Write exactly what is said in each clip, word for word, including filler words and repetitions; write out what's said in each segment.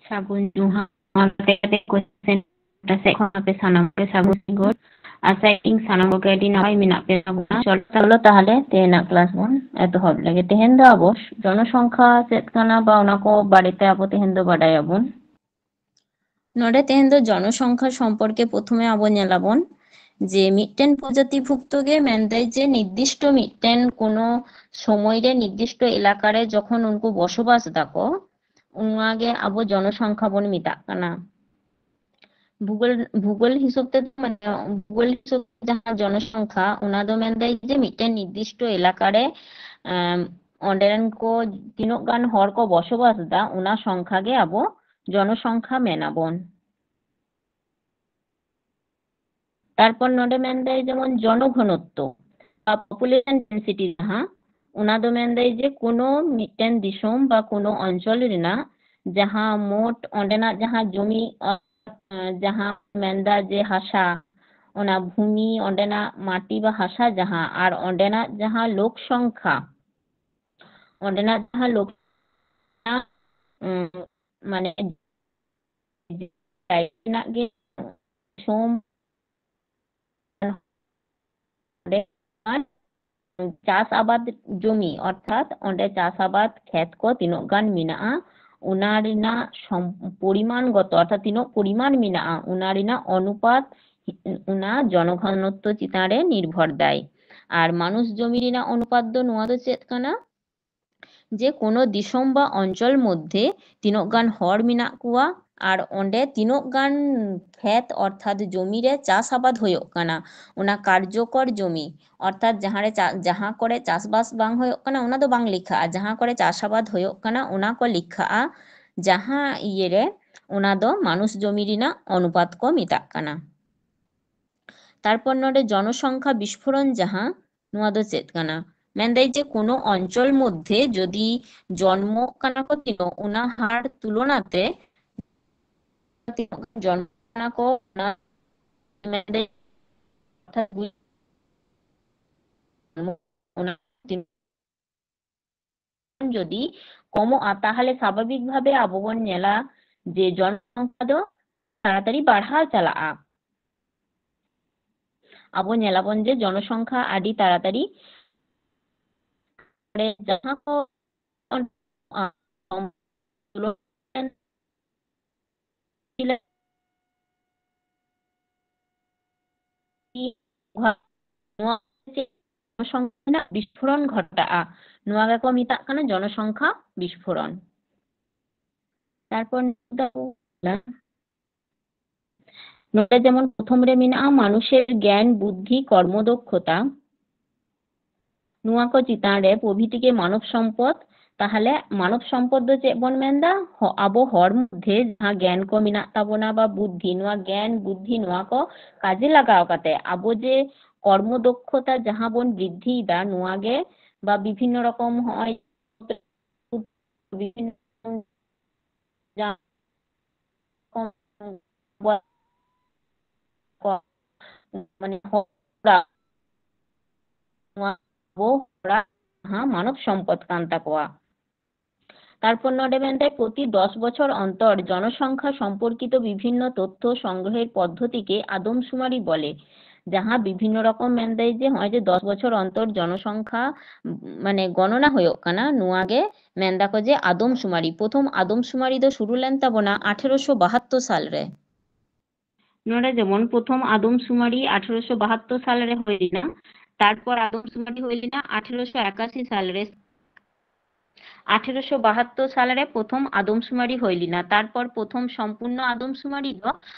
ᱥᱟᱹᱜᱩᱱ ᱡᱚᱦᱟᱨ᱾ ᱱᱚᱣᱟ ᱠᱟᱛᱮ ᱠᱟᱛᱮ question ᱥᱮᱫ ᱠᱷᱚᱱ ᱟᱯᱮ ᱥᱟᱱᱟᱢ ᱠᱚ ᱥᱟᱹᱜᱩᱱ ᱥᱤᱸᱜᱟᱹᱲ᱾ ᱟᱥᱟᱭᱮᱫᱟᱹᱧ ᱥᱟᱱᱟᱢ ᱠᱚᱜᱮ ᱟᱹᱰᱤ ᱱᱟᱯᱟᱭ ᱢᱮᱱᱟᱜ ᱯᱮ ᱛᱟᱵᱚᱱᱟ᱾ ᱪᱚᱞᱚ ᱛᱟᱦᱚᱞᱮ ᱛᱮᱦᱮᱧᱟᱜ class ᱵᱚᱱ ᱮᱛᱚᱦᱚᱵ ᱞᱮᱜᱮ᱾ ᱛᱮᱦᱮᱧ ᱫᱚ ᱟᱵᱚ ᱡᱚᱱᱚᱥᱚᱝᱠᱷᱟ ᱪᱮᱫ ᱠᱟᱱᱟ ᱵᱟ ᱚᱱᱟ ᱠᱚ ᱵᱟᱨᱮᱛᱮ ᱟᱵᱚ ᱛᱮᱦᱮᱧ ᱫᱚ ᱵᱟᱰᱟᱭᱟᱵᱚᱱ᱾ ᱱᱚᱰᱮ ᱛᱮᱦᱮᱧ ᱫᱚ ᱡᱚᱱᱚᱥᱚᱝᱠᱷᱟ ᱥᱚᱢᱯᱚᱨᱠᱮ ᱯᱨᱚᱛᱷᱚᱢᱮ ᱟᱵᱚ ᱧᱮᱞᱟᱵᱚᱱ ᱡᱮ ᱢᱤᱫᱴᱮᱱ ᱯᱨᱚᱡᱟᱛᱤ ᱵᱷᱩᱠᱛᱚ ᱜᱮ ᱢᱮᱱᱫᱟᱭ ᱡᱮ ᱱᱤᱨᱫᱤᱥᱴᱚ ᱢᱤᱫᱴᱮᱱ ᱠᱳᱱᱳ ᱥᱚᱢᱚᱭ ᱨᱮ ᱱᱤᱨᱫᱤᱥᱴᱚ ᱮᱞᱟᱠᱟ ᱨᱮ ᱡᱚᱠᱷᱚᱱ ᱩᱱᱠᱩ ᱵᱚᱥᱚᱵᱟᱥ ᱫᱟᱠᱚ, ᱚᱱᱟᱜᱮ ᱟᱵᱚ ᱡᱚᱱᱚᱥᱚᱝᱠᱷᱟ ᱵᱚᱱ ᱢᱮᱛᱟᱜ ᱠᱟᱱᱟ᱾ ᱵᱷᱩᱜᱳᱞ, ᱵᱷᱩᱜᱳᱞ ᱦᱤᱥᱟᱹᱵ ᱛᱮᱫᱚ, ᱢᱟᱱᱮ, ᱵᱷᱩᱜᱳᱞ ᱦᱤᱥᱟᱹᱵ ᱛᱮ ᱡᱟᱦᱟᱸ ᱡᱚᱱᱚᱥᱚᱝᱠᱷᱟ, ᱚᱱᱟ ᱫᱚ ᱢᱮᱱᱫᱟᱭ ᱡᱮ ᱢᱤᱫᱴᱮᱱ ᱱᱤᱨᱫᱤᱥᱴᱚ ᱮᱞᱟᱠᱟ ᱨᱮ, ᱮᱢ, ᱚᱸᱰᱮ ᱨᱮᱱ ᱠᱚ ᱛᱤᱱᱟᱹᱜ ᱜᱟᱱ ᱦᱚᱲ ᱠᱚ ᱵᱚᱥᱚᱵᱟᱥ ᱮᱫᱟ, ᱚᱱᱟ ᱥᱚᱝᱠᱷᱟ ᱜᱮ ᱟᱵᱚ ᱡᱚᱱᱚᱥᱚᱝᱠᱷᱟ ᱢᱮᱱᱟᱵᱚᱱ᱾ ᱛᱟᱨᱯᱚᱨ ᱱᱚᱰᱮ ᱢᱮᱱᱫᱟᱭ ᱡᱮᱢᱚᱱ ᱡᱚᱱᱚᱜᱷᱚᱱᱚᱛᱛᱚ ᱵᱟ population density ᱡᱟᱦᱟᱸ, ᱚᱱᱟ ᱫᱚ ᱢᱮᱱᱫᱟᱭ ᱡᱮ ᱠᱳᱱᱳ ᱢᱤᱫᱴᱮᱱ ᱫᱤᱥᱚᱢ ᱵᱟ ᱠᱳᱱᱳ ᱚᱧᱪᱚᱞ ᱨᱮᱱᱟᱜ ᱡᱟᱦᱟᱸ ᱢᱳᱴ ᱚᱸᱰᱮᱱᱟᱜ ᱡᱟᱦᱟᱸ ᱡᱚᱢᱤ, ᱚᱨᱛᱷᱟᱛ, ᱡᱟᱦᱟᱸ ᱢᱮᱱᱫᱟ ᱡᱮ ᱦᱟᱥᱟ, ᱚᱱᱟ ᱵᱷᱩᱢᱤ, ᱚᱸᱰᱮᱱᱟᱜ ᱢᱟᱴᱤ ᱵᱟ ᱦᱟᱥᱟ ᱡᱟᱦᱟᱸ, ᱟᱨ ᱚᱸᱰᱮᱱᱟᱜ ᱡᱟᱦᱟᱸ ᱞᱳᱠ ᱥᱚᱝᱠᱷᱟ, ᱚᱸᱰᱮᱱᱟᱜ ᱡᱟᱦᱟᱸ ᱞᱳᱠ, ᱩᱸ, ᱢᱟᱱᱮ ᱨᱮᱱᱟᱜ ᱜᱮ ᱫᱤᱥᱚᱢ ᱚᱸᱰᱮ ᱪᱟᱥ ᱟᱵᱟᱫ ᱡᱚᱢᱤ, ᱚᱨᱛᱷᱟᱛ ᱚᱸᱰᱮ ᱪᱟᱥ ᱟᱵᱟᱫ ᱠᱷᱮᱛ ᱠᱚ ᱛᱤᱱᱟᱹᱜ ᱜᱟᱱ ᱢᱮᱱᱟᱜᱼᱟ, ᱚᱱᱟ ᱨᱮᱱᱟᱜ ᱥᱚᱢ-, ᱯᱚᱨᱤᱢᱟᱱ ᱜᱚᱛᱚ, ᱚᱨᱛᱷᱟᱛ ᱛᱤᱱᱟᱹᱜ ᱯᱚᱨᱤᱢᱟᱱ ᱢᱮᱱᱟᱜᱼᱟ, ᱚᱱᱟ ᱨᱮᱱᱟᱜ ᱚᱱᱩᱯᱟᱛ ᱚᱱᱟ ᱡᱚᱱᱚᱜᱷᱚᱱᱚᱛᱛᱚ ᱪᱮᱛᱟᱱ ᱨᱮ ᱱᱤᱨᱵᱷᱚᱨ ᱫᱟᱭ᱾ ᱟᱨ ᱢᱟᱱᱩᱥ ᱡᱚᱢᱤ ᱨᱮᱱᱟᱜ ᱚᱱᱩᱯᱟᱛ ᱫᱚ ᱱᱚᱣᱟ ᱫᱚ ᱪᱮᱫ ᱠᱟᱱᱟ? ᱡᱮ ᱠᱳᱱᱳ ᱫᱤᱥᱚᱢ ᱵᱟ ᱚᱧᱪᱚᱞ ᱢᱚᱫᱽᱫᱷᱮ ᱛᱤᱱᱟᱹᱜ ᱜᱟᱱ ᱦᱚᱲ ᱢᱮᱱᱟᱜ ᱠᱚᱣᱟ ᱟᱨ ᱚᱸᱰᱮ ᱛᱤᱱᱟᱹᱜ ᱜᱟᱱ ᱠᱷᱮᱛ ᱚᱨᱛᱷᱟᱛ ᱡᱚᱢᱤ ᱨᱮ ᱪᱟᱥ ᱟᱵᱟᱫ ᱦᱩᱭᱩᱜ ᱠᱟᱱᱟ, ᱚᱱᱟ ᱠᱟᱨᱡᱚᱠᱚᱨ ᱡᱚᱢᱤ ᱚᱨᱛᱷᱟᱛ ᱡᱟᱦᱟᱸ ᱨᱮ ᱪᱟ-, ᱡᱟᱦᱟᱸ ᱠᱚᱨᱮ ᱪᱟᱥᱵᱟᱥ ᱵᱟᱝ ᱦᱩᱭᱩᱜ ᱠᱟᱱᱟ ᱚᱱᱟ ᱫᱚ ᱵᱟᱝ ᱞᱮᱠᱷᱟᱜᱼᱟ, ᱡᱟᱦᱟᱸ ᱠᱚᱨᱮ ᱪᱟᱥ ᱟᱵᱟᱫ ᱦᱩᱭᱩᱜ ᱠᱟᱱᱟ ᱚᱱᱟ ᱠᱚ ᱞᱮᱠᱷᱟᱜᱼᱟ᱾ ᱡᱟᱦᱟᱸ ᱤᱭᱟᱹ ᱨᱮ ᱚᱱᱟ ᱫᱚ ᱢᱟᱱᱩᱥ ᱡᱚᱢᱤ ᱨᱮᱱᱟᱜ ᱚᱱᱩᱯᱟᱛ ᱠᱚ ᱢᱮᱛᱟᱜ ᱠᱟᱱᱟ᱾ ᱛᱟᱨᱯᱚᱨ ᱱᱚᱰᱮ ᱡᱚᱱᱚᱥᱚᱝᱠᱷᱟ ᱵᱤᱥᱯᱷᱳᱨᱚᱱ ᱡᱟᱦᱟᱸ, ᱱᱚᱣᱟ ᱫᱚ ᱪᱮᱫ ᱠᱟᱱᱟ? ᱢᱮᱱᱫᱟᱭ ᱡᱮ ᱠᱳᱱᱳ ᱚᱧᱪᱚᱞ ᱢᱚᱫᱽᱫᱷᱮ ᱡᱚᱫᱤ ᱡᱚᱱᱢᱚᱜ ᱠᱟᱱᱟ ᱠᱚ ᱛᱤᱱᱟᱹᱜ, ᱚᱱᱟ ᱦᱟᱨ ᱛᱩᱞᱚᱱᱟ ᱛᱮ ᱛᱤᱱᱟᱹᱜ ᱜᱟᱱ ᱡᱚᱱᱢᱚᱜ ᱠᱟᱱᱟ ᱠᱚ, ᱚᱱᱟ ᱢᱮᱱᱫᱟᱭ ᱚᱱᱟ ᱡᱚᱫᱤ ᱠᱚᱢᱚᱜᱼᱟ, ᱛᱟᱦᱚᱞᱮ ᱥᱟᱵᱷᱟᱵᱤᱠ ᱵᱷᱟᱵᱮ ᱟᱵᱚ ᱵᱚᱱ ᱧᱮᱞᱟ ᱡᱮ ᱡᱚᱱᱚᱥᱚᱝᱠᱷᱟ ᱫᱚ ᱛᱟᱲᱟᱛᱟᱲᱤ ᱵᱟᱲᱦᱟᱣ ᱪᱟᱞᱟᱜᱼᱟ᱾ ᱟᱵᱚ ᱧᱮᱞᱟᱵᱚᱱ ᱡᱮ ᱡᱚᱱᱚᱥᱚᱝᱠᱷᱟ ᱟᱹᱰᱤ ᱛᱟᱲᱟᱛᱟᱲᱤ ᱡᱟᱦᱟᱸ ᱠᱚ ᱱᱚᱣᱟ ᱡᱚᱱᱚᱥᱚᱝᱠᱷᱟ ᱨᱮᱱᱟᱜ ᱵᱤᱥᱯᱷᱳᱨᱚᱱ ᱜᱷᱚᱴᱟᱜᱼᱟ, ᱱᱚᱣᱟ ᱜᱮᱠᱚ ᱢᱮᱛᱟᱜ ᱠᱟᱱᱟ ᱡᱚᱱᱚᱥᱚᱝᱠᱷᱟ ᱵᱤᱥᱯᱷᱳᱨᱚᱱ᱾ ᱛᱟᱨᱯᱚᱨ ᱱᱚᱰᱮ ᱡᱮᱢᱚᱱ ᱯᱨᱚᱛᱷᱚᱢ ᱨᱮ ᱢᱮᱱᱟᱜᱼᱟ ᱢᱟᱱᱩᱥᱮᱨ ᱜᱮᱭᱟᱱ, ᱵᱩᱫᱽᱫᱷᱤ, ᱠᱚᱨᱢᱚᱫᱚᱠᱷᱚᱛᱟ᱾ ᱱᱚᱣᱟ ᱠᱚ ᱪᱮᱛᱟᱱ ᱨᱮ ᱯᱨᱚᱵᱷᱤᱛᱤ ᱜᱮ ᱢᱟᱱᱚᱵ ᱥᱚᱢᱯᱚᱫ᱾ ᱛᱟᱦᱞᱮ ᱢᱟᱱᱚᱵ ᱥᱚᱢᱯᱚᱫ ᱫᱚ ᱪᱮᱫ ᱵᱚᱱ ᱢᱮᱱᱫᱟ? ᱦᱚ-, ᱟᱵᱚ ᱦᱚᱲ ᱢᱚᱫᱽᱫᱷᱮ ᱡᱟᱦᱟᱸ ᱜᱮᱭᱟᱱ ᱠᱚ ᱢᱮᱱᱟᱜ ᱛᱟᱵᱚᱱᱟ ᱵᱟ ᱵᱩᱫᱽᱫᱷᱤ, ᱱᱚᱣᱟ ᱜᱮᱭᱟᱱ ᱵᱩᱫᱽᱫᱷᱤ ᱱᱚᱣᱟ ᱠᱚ ᱠᱟᱡᱮ ᱞᱟᱜᱟᱣ ᱠᱟᱛᱮ ᱟᱵᱚ ᱡᱮ ᱠᱚᱨᱢᱚ ᱫᱚᱠᱷᱚᱛᱟ ᱡᱟᱦᱟᱸ ᱵᱚᱱ ᱵᱨᱤᱫᱽᱫᱷᱤᱭᱮᱫᱟ, ᱱᱚᱣᱟ ᱜᱮ ᱵᱟ ᱵᱤᱵᱷᱤᱱᱱᱚ ᱨᱚᱠᱚᱢ ᱦᱚᱸᱜᱼᱚᱭ ᱵᱤᱵᱷᱤᱱᱱᱚ ᱡᱟ-, ᱠᱚ, ᱠᱚ, ᱢᱟᱱᱮ ᱦᱚᱲᱟᱜ, ᱱᱚᱣᱟ ᱟᱵᱚ ᱦᱚᱲᱟᱜ ᱡᱟᱦᱟᱸ ᱢᱟᱱᱚᱵ ᱥᱚᱢᱯᱚᱫ ᱠᱟᱱ ᱛᱟᱠᱚᱣᱟ᱾ ᱛᱟᱨᱯᱚᱨ ᱱᱚᱰᱮ ᱢᱮᱱᱫᱟᱭ, ᱯᱨᱚᱛᱤ ᱫᱚᱥ ᱵᱚᱪᱷᱚᱨ ᱚᱱᱛᱚᱨ ᱡᱚᱱᱚᱥᱚᱝᱠᱷᱟ ᱥᱚᱢᱯᱚᱨᱠᱤᱛᱚ ᱵᱤᱵᱷᱤᱱᱱᱚ ᱛᱚᱛᱛᱷᱚ ᱥᱚᱝᱜᱨᱚᱦᱮᱨ ᱯᱚᱫᱽᱫᱷᱚᱛᱤ ᱠᱮ ᱟᱫᱚᱢᱥᱩᱢᱟᱨᱤ ᱵᱚᱞᱮ᱾ ᱡᱟᱦᱟᱸ ᱵᱤᱵᱷᱤᱱᱱᱚ ᱨᱚᱠᱚᱢ ᱢᱮᱱᱫᱟᱭ ᱡᱮ ᱦᱚᱸᱜᱼᱚᱭ ᱡᱮ ᱫᱚᱥ ᱵᱚᱪᱷᱚᱨ ᱚᱱᱛᱚᱨ ᱡᱚᱱᱚᱥᱚᱝᱠᱷᱟ, ᱢᱟᱱᱮ, ᱜᱚᱱᱚᱱᱟ ᱦᱩᱭᱩᱜ ᱠᱟᱱᱟ, ᱱᱚᱣᱟ ᱜᱮ ᱢᱮᱱ ᱫᱟᱠᱚ ᱡᱮ ᱟᱫᱚᱢᱥᱩᱢᱟᱨᱤ᱾ ᱯᱨᱚᱛᱷᱚᱢ ᱟᱫᱚᱢᱥᱩᱢᱟᱨᱤ ᱫᱚ ᱥᱩᱨᱩ ᱞᱮᱱ ᱛᱟᱵᱚᱱᱟ ᱟᱴᱷᱮᱨᱚᱥᱚ ᱵᱟᱦᱟᱛᱛᱳᱨ ᱥᱟᱞ ᱨᱮ᱾ ᱱᱚᱰᱮ ᱡᱮᱢᱚᱱ ᱯᱨᱚᱛᱷᱚᱢ ᱟᱫᱚᱢᱥᱩᱢᱟᱨᱤ ᱟᱴᱷᱮᱨᱚᱥᱚ ᱵᱟᱦᱟᱛᱛᱳᱨ ᱥᱟᱞ ᱨᱮ ᱦᱩᱭ ᱞᱮᱱᱟ, ᱛᱟᱨᱯᱚᱨ ᱟᱫᱚᱢᱥᱩᱢᱟᱨᱤ ᱦᱩᱭ ᱞᱮᱱᱟ ᱟᱴᱷᱮᱨᱚᱥᱚ ᱮᱠᱟᱥᱤ ᱥᱟᱞ ᱨᱮ᱾ ᱟᱴᱷᱮᱨᱚᱥᱚ ᱵᱟᱦᱟᱛᱛᱳᱨ ᱥᱟᱞ ᱨᱮ ᱯᱨᱚᱛᱷᱚᱢ ᱟᱫᱚᱢᱥᱩᱢᱟᱨᱤ ᱦᱩᱭ ᱞᱮᱱᱟ, ᱛᱟᱨᱯᱚᱨ ᱯᱨᱚᱛᱷᱚᱢ ᱥᱚᱢᱯᱩᱨᱱᱚ ᱟᱫᱚᱢᱥᱩᱢᱟᱨᱤ ᱫᱚ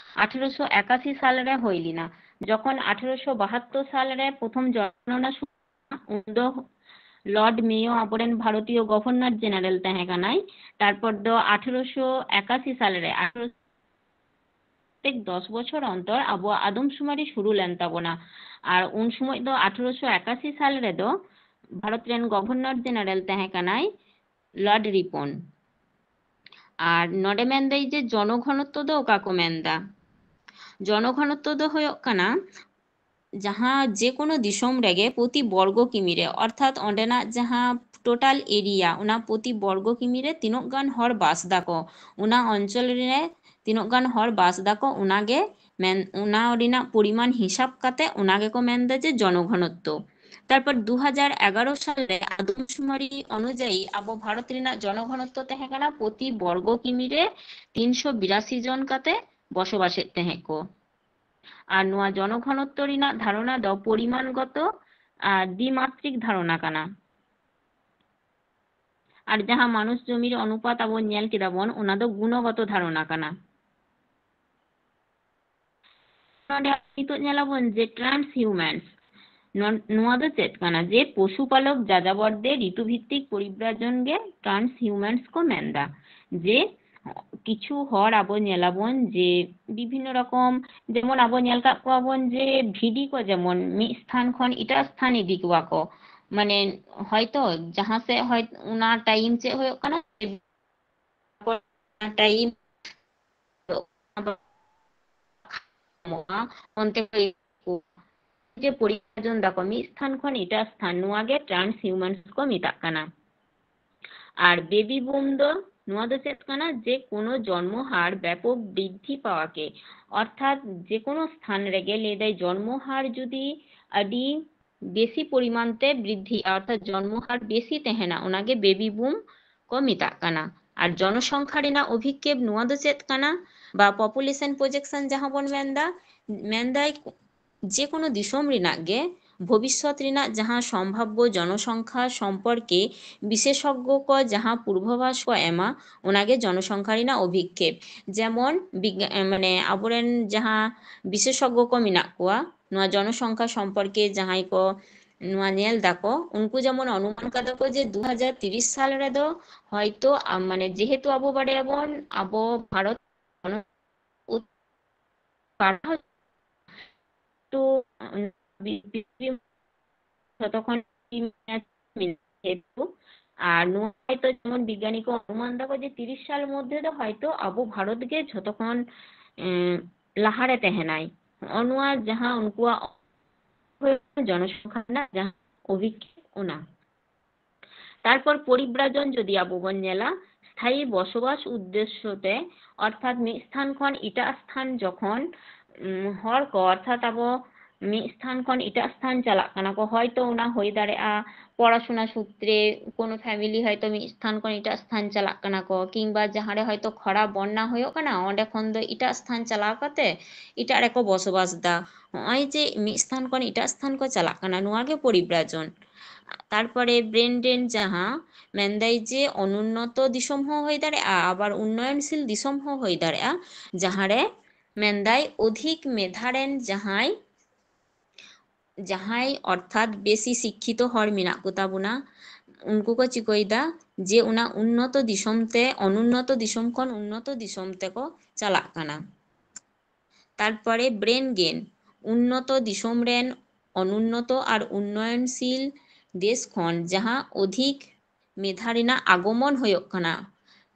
ᱟᱴᱷᱮᱨᱚᱥᱚ ᱮᱠᱟᱥᱤ ᱥᱟᱞ ᱨᱮ ᱦᱩᱭ ᱞᱮᱱᱟ᱾ ᱡᱚᱠᱷᱚᱱ ᱟᱴᱷᱮᱨᱚᱥᱚ ᱵᱟᱦᱟᱛᱛᱳᱨ ᱥᱟᱞ ᱨᱮ ᱯᱨᱚᱛᱷᱚᱢ ᱡᱚᱱᱜᱚᱱᱚᱱᱟ ᱩᱱᱫᱚ ᱞᱚᱨᱰ ᱢᱮᱭᱳ ᱟᱵᱚᱨᱮᱱ ᱵᱷᱟᱨᱚᱛᱤᱭᱚ ᱜᱚᱵᱷᱚᱨᱱᱚᱨ ᱡᱮᱱᱟᱨᱮᱞ ᱛᱟᱦᱮᱸ ᱠᱟᱱᱟᱭ᱾ ᱛᱟᱨᱯᱚᱨ ᱫᱚ ᱟᱴᱷᱮᱨᱚᱥᱚ ᱮᱠᱟᱥᱤ ᱥᱟᱞ ᱨᱮ, ᱟᱴᱷᱮᱨᱚ, ᱯᱨᱚᱛᱮᱠ ᱫᱚᱥ ᱵᱚᱪᱷᱚᱨ ᱚᱱᱛᱚᱨ ᱟᱵᱚᱣᱟᱜ ᱟᱫᱚᱢᱥᱩᱢᱟᱨᱤ ᱥᱩᱨᱩ ᱞᱮᱱ ᱛᱟᱵᱚᱱᱟ᱾ ᱟᱨ ᱩᱱ ᱥᱚᱢᱚᱭ ᱫᱚ ᱟᱴᱷᱮᱨᱚᱥᱚ ᱮᱠᱟᱥᱤ ᱥᱟᱞ ᱨᱮᱫᱚ ᱵᱷᱟᱨᱚᱛ ᱨᱮᱱ ᱜᱚᱵᱷᱚᱨᱱᱚᱨ ᱡᱮᱱᱟᱨᱮᱞ ᱛᱟᱦᱮᱸ ᱠᱟᱱᱟᱭ ᱞᱚᱨᱰ ᱨᱤᱯᱚᱱ᱾ ᱟᱨ ᱱᱚᱰᱮ ᱢᱮᱱᱫᱟᱭ ᱡᱮ ᱡᱚᱱᱚᱜᱷᱚᱱᱚᱛᱛᱚ ᱫᱚ ᱚᱠᱟ ᱠᱚ ᱢᱮᱱᱫᱟ? ᱡᱚᱱᱚᱜᱷᱚᱱᱚᱛᱛᱚ ᱫᱚ ᱦᱩᱭᱩᱜ ᱠᱟᱱᱟ ᱡᱟᱦᱟᱸ ᱡᱮᱠᱳᱱᱳ ᱫᱤᱥᱚᱢ ᱨᱮᱜᱮ ᱯᱨᱚᱛᱤ ᱵᱚᱨᱜᱚ ᱠᱤᱢᱤ ᱨᱮ, ᱚᱨᱛᱷᱟᱛ ᱚᱸᱰᱮᱱᱟᱜ ᱡᱟᱦᱟᱸ total area, ᱚᱱᱟ ᱯᱨᱚᱛᱤ ᱵᱚᱨᱜᱚ ᱠᱤᱢᱤ ᱨᱮ ᱛᱤᱱᱟᱹᱜ ᱜᱟᱱ ᱦᱚᱲ ᱵᱟᱥ ᱫᱟᱠᱚ, ᱚᱱᱟ ᱚᱧᱪᱚᱞ ᱨᱮ ᱛᱤᱱᱟᱹᱜ ᱜᱟᱱ ᱦᱚᱲ ᱵᱟᱥ ᱫᱟᱠᱚ, ᱚᱱᱟᱜᱮ ᱢᱮᱱ, ᱚᱱᱟ ᱨᱮᱱᱟᱜ ᱯᱚᱨᱤᱢᱟᱱ ᱦᱤᱥᱟᱵ ᱠᱟᱛᱮ ᱚᱱᱟ ᱜᱮᱠᱚ ᱢᱮᱱᱫᱟ ᱡᱮ ᱡᱚᱱᱚᱜᱷᱚᱱᱚᱛᱛᱚ᱾ ᱛᱟᱨᱯᱚᱨ ᱫᱩ ᱦᱟᱡᱟᱨ ᱮᱜᱟᱨᱚ ᱥᱟᱞ ᱨᱮ ᱟᱫᱚᱢᱥᱩᱢᱟᱨᱤ ᱚᱱᱩᱡᱟᱭᱤ ᱟᱵᱚ ᱵᱷᱟᱨᱚᱛ ᱨᱮᱱᱟᱜ ᱡᱚᱱᱚᱜᱷᱚᱱᱚᱛᱛᱚ ᱛᱟᱦᱮᱸ ᱠᱟᱱᱟ ᱯᱨᱚᱛᱤ ᱵᱚᱨᱜᱚ ᱠᱤᱢᱤ ᱨᱮ ᱛᱤᱱᱥᱚ ᱵᱤᱨᱟᱥᱤ ᱡᱚᱱ ᱠᱟᱛᱮ ᱵᱚᱥᱚᱵᱟᱥᱮᱫ ᱛᱟᱦᱮᱸᱫ ᱠᱚ᱾ ᱟᱨ ᱱᱚᱣᱟ ᱡᱚᱱᱚᱜᱷᱚᱱᱚᱛᱛᱚ ᱨᱮᱱᱟᱜ ᱫᱷᱟᱨᱚᱱᱟ ᱫᱚ ᱯᱚᱨᱤᱢᱟᱱᱜᱚᱛᱚ ᱟᱨ ᱫᱤᱢᱟᱛᱨᱤᱠ ᱫᱷᱟᱨᱚᱱᱟ ᱠᱟᱱᱟ᱾ ᱟᱨ ᱡᱟᱦᱟᱸ ᱢᱟᱱᱩᱥ ᱡᱚᱢᱤᱨ ᱚᱱᱩᱯᱟᱛ ᱟᱵᱚ ᱧᱮᱞ ᱠᱮᱫᱟ ᱵᱚᱱ, ᱚᱱᱟ ᱫᱚ ᱜᱩᱱᱚᱜᱚᱛᱚ ᱫᱷᱟᱨᱚᱱᱟ ᱠᱟᱱᱟ᱾ ᱱᱚᱰᱮ ᱱᱤᱛᱚᱜ ᱧᱮᱞᱟᱵᱚᱱ ᱡᱮ transhumance, ᱱᱚ-, ᱱᱚᱣᱟ ᱫᱚ ᱪᱮᱫ ᱠᱟᱱᱟ? ᱡᱮ ᱯᱚᱥᱩᱯᱟᱞᱚᱠ ᱡᱟᱡᱟᱵᱚᱨᱫᱮ ᱨᱤᱛᱩᱵᱷᱤᱛᱛᱤᱠ ᱯᱚᱨᱤᱵᱽᱨᱟᱡᱚᱱ ᱜᱮ transhumance ᱠᱚ ᱢᱮᱱᱫᱟ᱾ ᱡᱮ ᱠᱤᱪᱷᱩ ᱦᱚᱲ ᱟᱵᱚ ᱧᱮᱞᱟᱵᱚᱱ ᱡᱮ ᱵᱤᱵᱷᱤᱱᱱᱚ ᱨᱚᱠᱚᱢ, ᱡᱮᱢᱚᱱ ᱟᱵᱚ ᱧᱮᱞ ᱠᱟᱜ ᱠᱚᱣᱟ ᱵᱚᱱ ᱡᱮ ᱵᱷᱤᱰᱤ ᱠᱚ ᱡᱮᱢᱚᱱ ᱢᱤᱫ ᱥᱛᱷᱟᱱ ᱠᱷᱚᱱ ᱮᱴᱟᱜ ᱥᱛᱷᱟᱱ ᱤᱫᱤ ᱠᱚᱣᱟ ᱠᱚ, ᱢᱟᱱᱮ ᱦᱚᱭᱛᱚ ᱡᱟᱦᱟᱸ ᱥᱮᱫ ᱦᱚᱭ ᱚᱱᱟ time ᱪᱮᱫ ᱦᱩᱭᱩᱜ ᱠᱟᱱᱟ, time ᱚᱱᱛᱮ ᱡᱮ ᱯᱚᱨᱤᱵᱷᱟᱡᱚᱱ ᱫᱟᱠᱚ ᱢᱤᱫ ᱥᱛᱷᱟᱱ ᱠᱷᱚᱱ ᱮᱴᱟᱜ ᱥᱛᱷᱟᱱ, ᱱᱚᱣᱟ ᱜᱮ transhumance ᱠᱚ ᱢᱮᱛᱟᱜ ᱠᱟᱱᱟ᱾ ᱟᱨ baby boom ᱫᱚ ᱱᱚᱣᱟ ᱫᱚ ᱪᱮᱫ ᱠᱟᱱᱟ? ᱡᱮ ᱠᱳᱱᱳ ᱡᱚᱱᱢᱚ ᱦᱟᱨ ᱵᱮᱯᱚᱠ ᱵᱨᱤᱫᱽᱫᱷᱤ ᱯᱟᱣᱟᱠᱮ, ᱚᱨᱛᱷᱟᱛ ᱡᱮ ᱠᱳᱱᱳ ᱥᱛᱷᱟᱱ ᱨᱮᱜᱮ ᱞᱟᱹᱭ ᱫᱟᱭ ᱡᱚᱱᱢᱚ ᱦᱟᱨ ᱡᱩᱫᱤ ᱟᱹᱰᱤ ᱵᱮᱥᱤ ᱯᱚᱨᱤᱢᱟᱱ ᱛᱮ ᱵᱨᱤᱫᱽᱫᱷᱤ, ᱚᱨᱛᱷᱟᱛ ᱡᱚᱱᱢᱚ ᱦᱟᱨ ᱵᱮᱥᱤ ᱛᱟᱦᱮᱱᱟ, ᱚᱱᱟᱜᱮ baby boom ᱠᱚ ᱢᱮᱛᱟᱜ ᱠᱟᱱᱟ᱾ ᱟᱨ ᱡᱚᱱᱚᱥᱚᱝᱠᱷᱟ ᱨᱮᱱᱟᱜ ᱚᱵᱷᱤᱠᱷᱮᱯ ᱱᱚᱣᱟ ᱫᱚ ᱪᱮᱫ ᱠᱟᱱᱟ? ᱵᱟ population projection ᱡᱟᱦᱟᱸ ᱵᱚᱱ ᱢᱮᱱᱫᱟ, ᱢᱮᱱᱫᱟᱭ ᱡᱮ ᱠᱳᱱᱳ ᱫᱤᱥᱚᱢ ᱨᱮᱱᱟᱜ ᱜᱮ ᱵᱷᱚᱵᱤᱥᱥᱚᱛ ᱨᱮᱱᱟᱜ ᱡᱟᱦᱟᱸ ᱥᱚᱢᱵᱷᱟᱵᱵᱚ ᱡᱚᱱᱚᱥᱚᱝᱠᱷᱟ ᱥᱚᱢᱯᱚᱨᱠᱮ ᱵᱤᱥᱮᱥᱚᱜᱽᱜᱚ ᱠᱚ ᱡᱟᱦᱟᱸ ᱯᱩᱨᱵᱟᱵᱷᱟᱥ ᱠᱚ ᱮᱢᱟ, ᱚᱱᱟᱜᱮ ᱡᱚᱱᱚᱥᱚᱝᱠᱷᱟ ᱨᱮᱱᱟᱜ ᱚᱵᱷᱤᱠᱷᱮᱯ᱾ ᱡᱮᱢᱚᱱ ᱵᱤᱜᱽ-, ᱮ, ᱢᱟᱱᱮ ᱟᱵᱚᱨᱮᱱ ᱡᱟᱦᱟᱸ ᱵᱤᱥᱮᱥᱚᱜᱽᱜᱚ ᱠᱚ ᱢᱮᱱᱟᱜ ᱠᱚᱣᱟ, ᱱᱚᱣᱟ ᱡᱚᱱᱚᱥᱚᱝᱠᱷᱟ ᱥᱚᱢᱯᱚᱨᱠᱮ ᱡᱟᱦᱟᱸᱭ ᱠᱚ ᱱᱚᱣᱟ ᱧᱮᱞ ᱫᱟᱠᱚ, ᱩᱱᱠᱩ ᱡᱮᱢᱚᱱ ᱚᱱᱩᱢᱟᱱ ᱠᱟᱫᱟ ᱠᱚ ᱡᱮ ᱫᱩ ᱦᱟᱡᱟᱨ ᱛᱤᱨᱤᱥ ᱥᱟᱞ ᱨᱮᱫᱚ ᱦᱚᱭᱛᱚ, ᱟᱢ, ᱢᱟᱱᱮ ᱡᱮᱦᱮᱛᱩ ᱟᱵᱚ ᱵᱟᱰᱟᱭᱟᱵᱚᱱ ᱟᱵᱚ ᱵᱷᱟᱨᱚᱛ ᱯᱟᱲᱦᱟᱣ ᱛᱚ, ᱡᱚᱛᱚ ᱠᱷᱚᱱ ᱡᱮᱦᱮᱛᱩ, ᱟᱨ ᱱᱚᱣᱟ ᱦᱚᱭᱛᱚ ᱡᱮᱢᱚᱱ ᱵᱤᱜᱽᱜᱟᱱᱤ ᱠᱚ ᱚᱱᱩᱢᱟᱱ ᱫᱟᱠᱚ ᱡᱮ ᱛᱤᱨᱤᱥ ᱥᱟᱞ ᱢᱚᱫᱽᱫᱷᱮ ᱫᱚ ᱦᱚᱭᱛᱚ ᱟᱵᱚ ᱵᱷᱟᱨᱚᱛ ᱜᱮ ᱡᱷᱚᱛᱚ ᱠᱷᱚᱱ, ᱮᱸ, ᱞᱟᱦᱟᱨᱮ ᱛᱟᱦᱮᱱᱟᱭ᱾ ᱱᱚᱜᱼᱚ ᱱᱚᱣᱟ ᱡᱟᱦᱟᱸ ᱩᱱᱠᱩᱣᱟᱜ ᱡᱚᱱᱚᱥᱚᱝᱠᱷᱟ ᱨᱮᱱᱟᱜ ᱡᱟᱦᱟᱸ ᱚᱵᱷᱤᱠᱠᱷᱮᱯ, ᱚᱱᱟ᱾ ᱛᱟᱨᱯᱚᱨ ᱯᱚᱨᱤᱵᱽᱨᱟᱡᱚᱱ ᱡᱩᱫᱤ ᱟᱵᱚ ᱵᱚᱱ ᱧᱮᱞᱟ, ᱥᱛᱷᱟᱭᱤ ᱵᱚᱥᱚᱵᱟᱥ ᱩᱫᱽᱫᱮᱥᱥᱚ ᱛᱮ, ᱚᱨᱛᱷᱟᱛ ᱢᱤᱫ ᱥᱛᱷᱟᱱ ᱠᱷᱚᱱ ᱮᱴᱟᱜ ᱥᱛᱷᱟᱱ ᱡᱚᱠᱷᱚᱱ, ᱩᱢ, ᱦᱚᱲ ᱠᱚ, ᱚᱨᱛᱷᱟᱛ ᱟᱵᱚ ᱢᱤᱫ ᱥᱛᱷᱟᱱ ᱠᱷᱚᱱ ᱮᱴᱟᱜ ᱥᱛᱷᱟᱱ ᱪᱟᱞᱟᱜ ᱠᱟᱱᱟ ᱠᱚ, ᱦᱚᱭᱛᱚ ᱚᱱᱟ ᱦᱩᱭ ᱫᱟᱲᱮᱭᱟᱜᱼᱟ ᱯᱚᱲᱟᱥᱩᱱᱟ ᱥᱩᱛᱨᱮ, ᱠᱳᱱᱳ ᱯᱷᱮᱢᱤᱞᱤ ᱦᱚᱭᱛᱚ ᱢᱤᱫ ᱥᱛᱷᱟᱱ ᱠᱷᱚᱱ ᱮᱴᱟᱜ ᱥᱛᱷᱟᱱ ᱪᱟᱞᱟᱜ ᱠᱟᱱᱟ ᱠᱚ, ᱠᱤᱝᱵᱟ ᱡᱟᱦᱟᱸ ᱨᱮ ᱦᱚᱭᱛᱚ ᱠᱷᱚᱨᱟ ᱵᱚᱱᱱᱟ ᱦᱩᱭᱩᱜ ᱠᱟᱱᱟ, ᱚᱸᱰᱮ ᱠᱷᱚᱱ ᱫᱚ ᱮᱴᱟᱜ ᱥᱛᱷᱟᱱ ᱪᱟᱞᱟᱣ ᱠᱟᱛᱮ ᱮᱴᱟᱜ ᱨᱮᱠᱚ ᱵᱚᱥᱚᱵᱟᱥ ᱫᱟ᱾ ᱱᱚᱜᱼᱚᱭ ᱡᱮ ᱢᱤᱫ ᱥᱛᱷᱟᱱ ᱠᱷᱚᱱ ᱮᱴᱟᱜ ᱥᱛᱷᱟᱱ ᱠᱚ ᱪᱟᱞᱟᱜ ᱠᱟᱱᱟ, ᱱᱚᱣᱟ ᱜᱮ ᱯᱚᱨᱤᱵᱽᱨᱟᱡᱚᱱ᱾ ᱛᱟᱨᱯᱚᱨᱮ ᱵᱨᱮᱱ ᱰᱨᱮᱱ, ᱡᱟᱦᱟᱸ ᱢᱮᱱᱫᱟᱭ ᱡᱮ ᱚᱱᱩᱱᱱᱚᱛᱚ ᱫᱤᱥᱚᱢ ᱦᱚᱸ ᱦᱩᱭ ᱫᱟᱲᱮᱭᱟᱜᱼᱟ, ᱟᱵᱟᱨ ᱩᱱᱱᱚᱭᱚᱱᱥᱤᱞ ᱫᱤᱥᱚᱢ ᱦᱚᱸ ᱦᱩᱭ ᱫᱟᱲᱮᱭᱟᱜᱼᱟ, ᱡᱟᱦᱟᱸᱨᱮ ᱢᱮᱱᱫᱟᱭ ᱚᱫᱷᱤᱠ ᱢᱮᱫᱷᱟ ᱨᱮᱱ ᱡᱟᱦᱟᱸᱭ, ᱡᱟᱦᱟᱸᱭ ᱚᱨᱛᱷᱟᱛ ᱵᱮᱥᱤ ᱥᱤᱠᱠᱷᱤᱛᱚ ᱦᱚᱲ ᱢᱮᱱᱟᱜ ᱠᱚ ᱛᱟᱵᱚᱱᱟ, ᱩᱱᱠᱩ ᱠᱚ ᱪᱤᱠᱟᱹᱭᱮᱫᱟ ᱡᱮ ᱚᱱᱟ ᱩᱱᱱᱚᱛᱚ ᱫᱤᱥᱚᱢ ᱛᱮ, ᱚᱱᱩᱱᱱᱚᱛᱚ ᱫᱤᱥᱚᱢ ᱠᱷᱚᱱ ᱩᱱᱱᱚᱛᱚ ᱫᱤᱥᱚᱢ ᱛᱮᱠᱚ ᱪᱟᱞᱟᱜ ᱠᱟᱱᱟ᱾ ᱛᱟᱨᱯᱚᱨᱮ ᱵᱨᱮᱱ ᱜᱮᱱ, ᱩᱱᱱᱚᱛᱚ ᱫᱤᱥᱚᱢ ᱨᱮᱱ ᱚᱱᱩᱱᱱᱚᱛᱚ ᱟᱨ ᱩᱱᱱᱚᱭᱚᱱᱥᱤᱞ ᱫᱮᱥ ᱠᱷᱚᱱ ᱡᱟᱦᱟᱸ ᱚᱫᱷᱤᱠ ᱢᱮᱫᱷᱟ ᱨᱮᱱᱟᱜ ᱟᱜᱚᱢᱚᱱ ᱦᱩᱭᱩᱜ ᱠᱟᱱᱟ᱾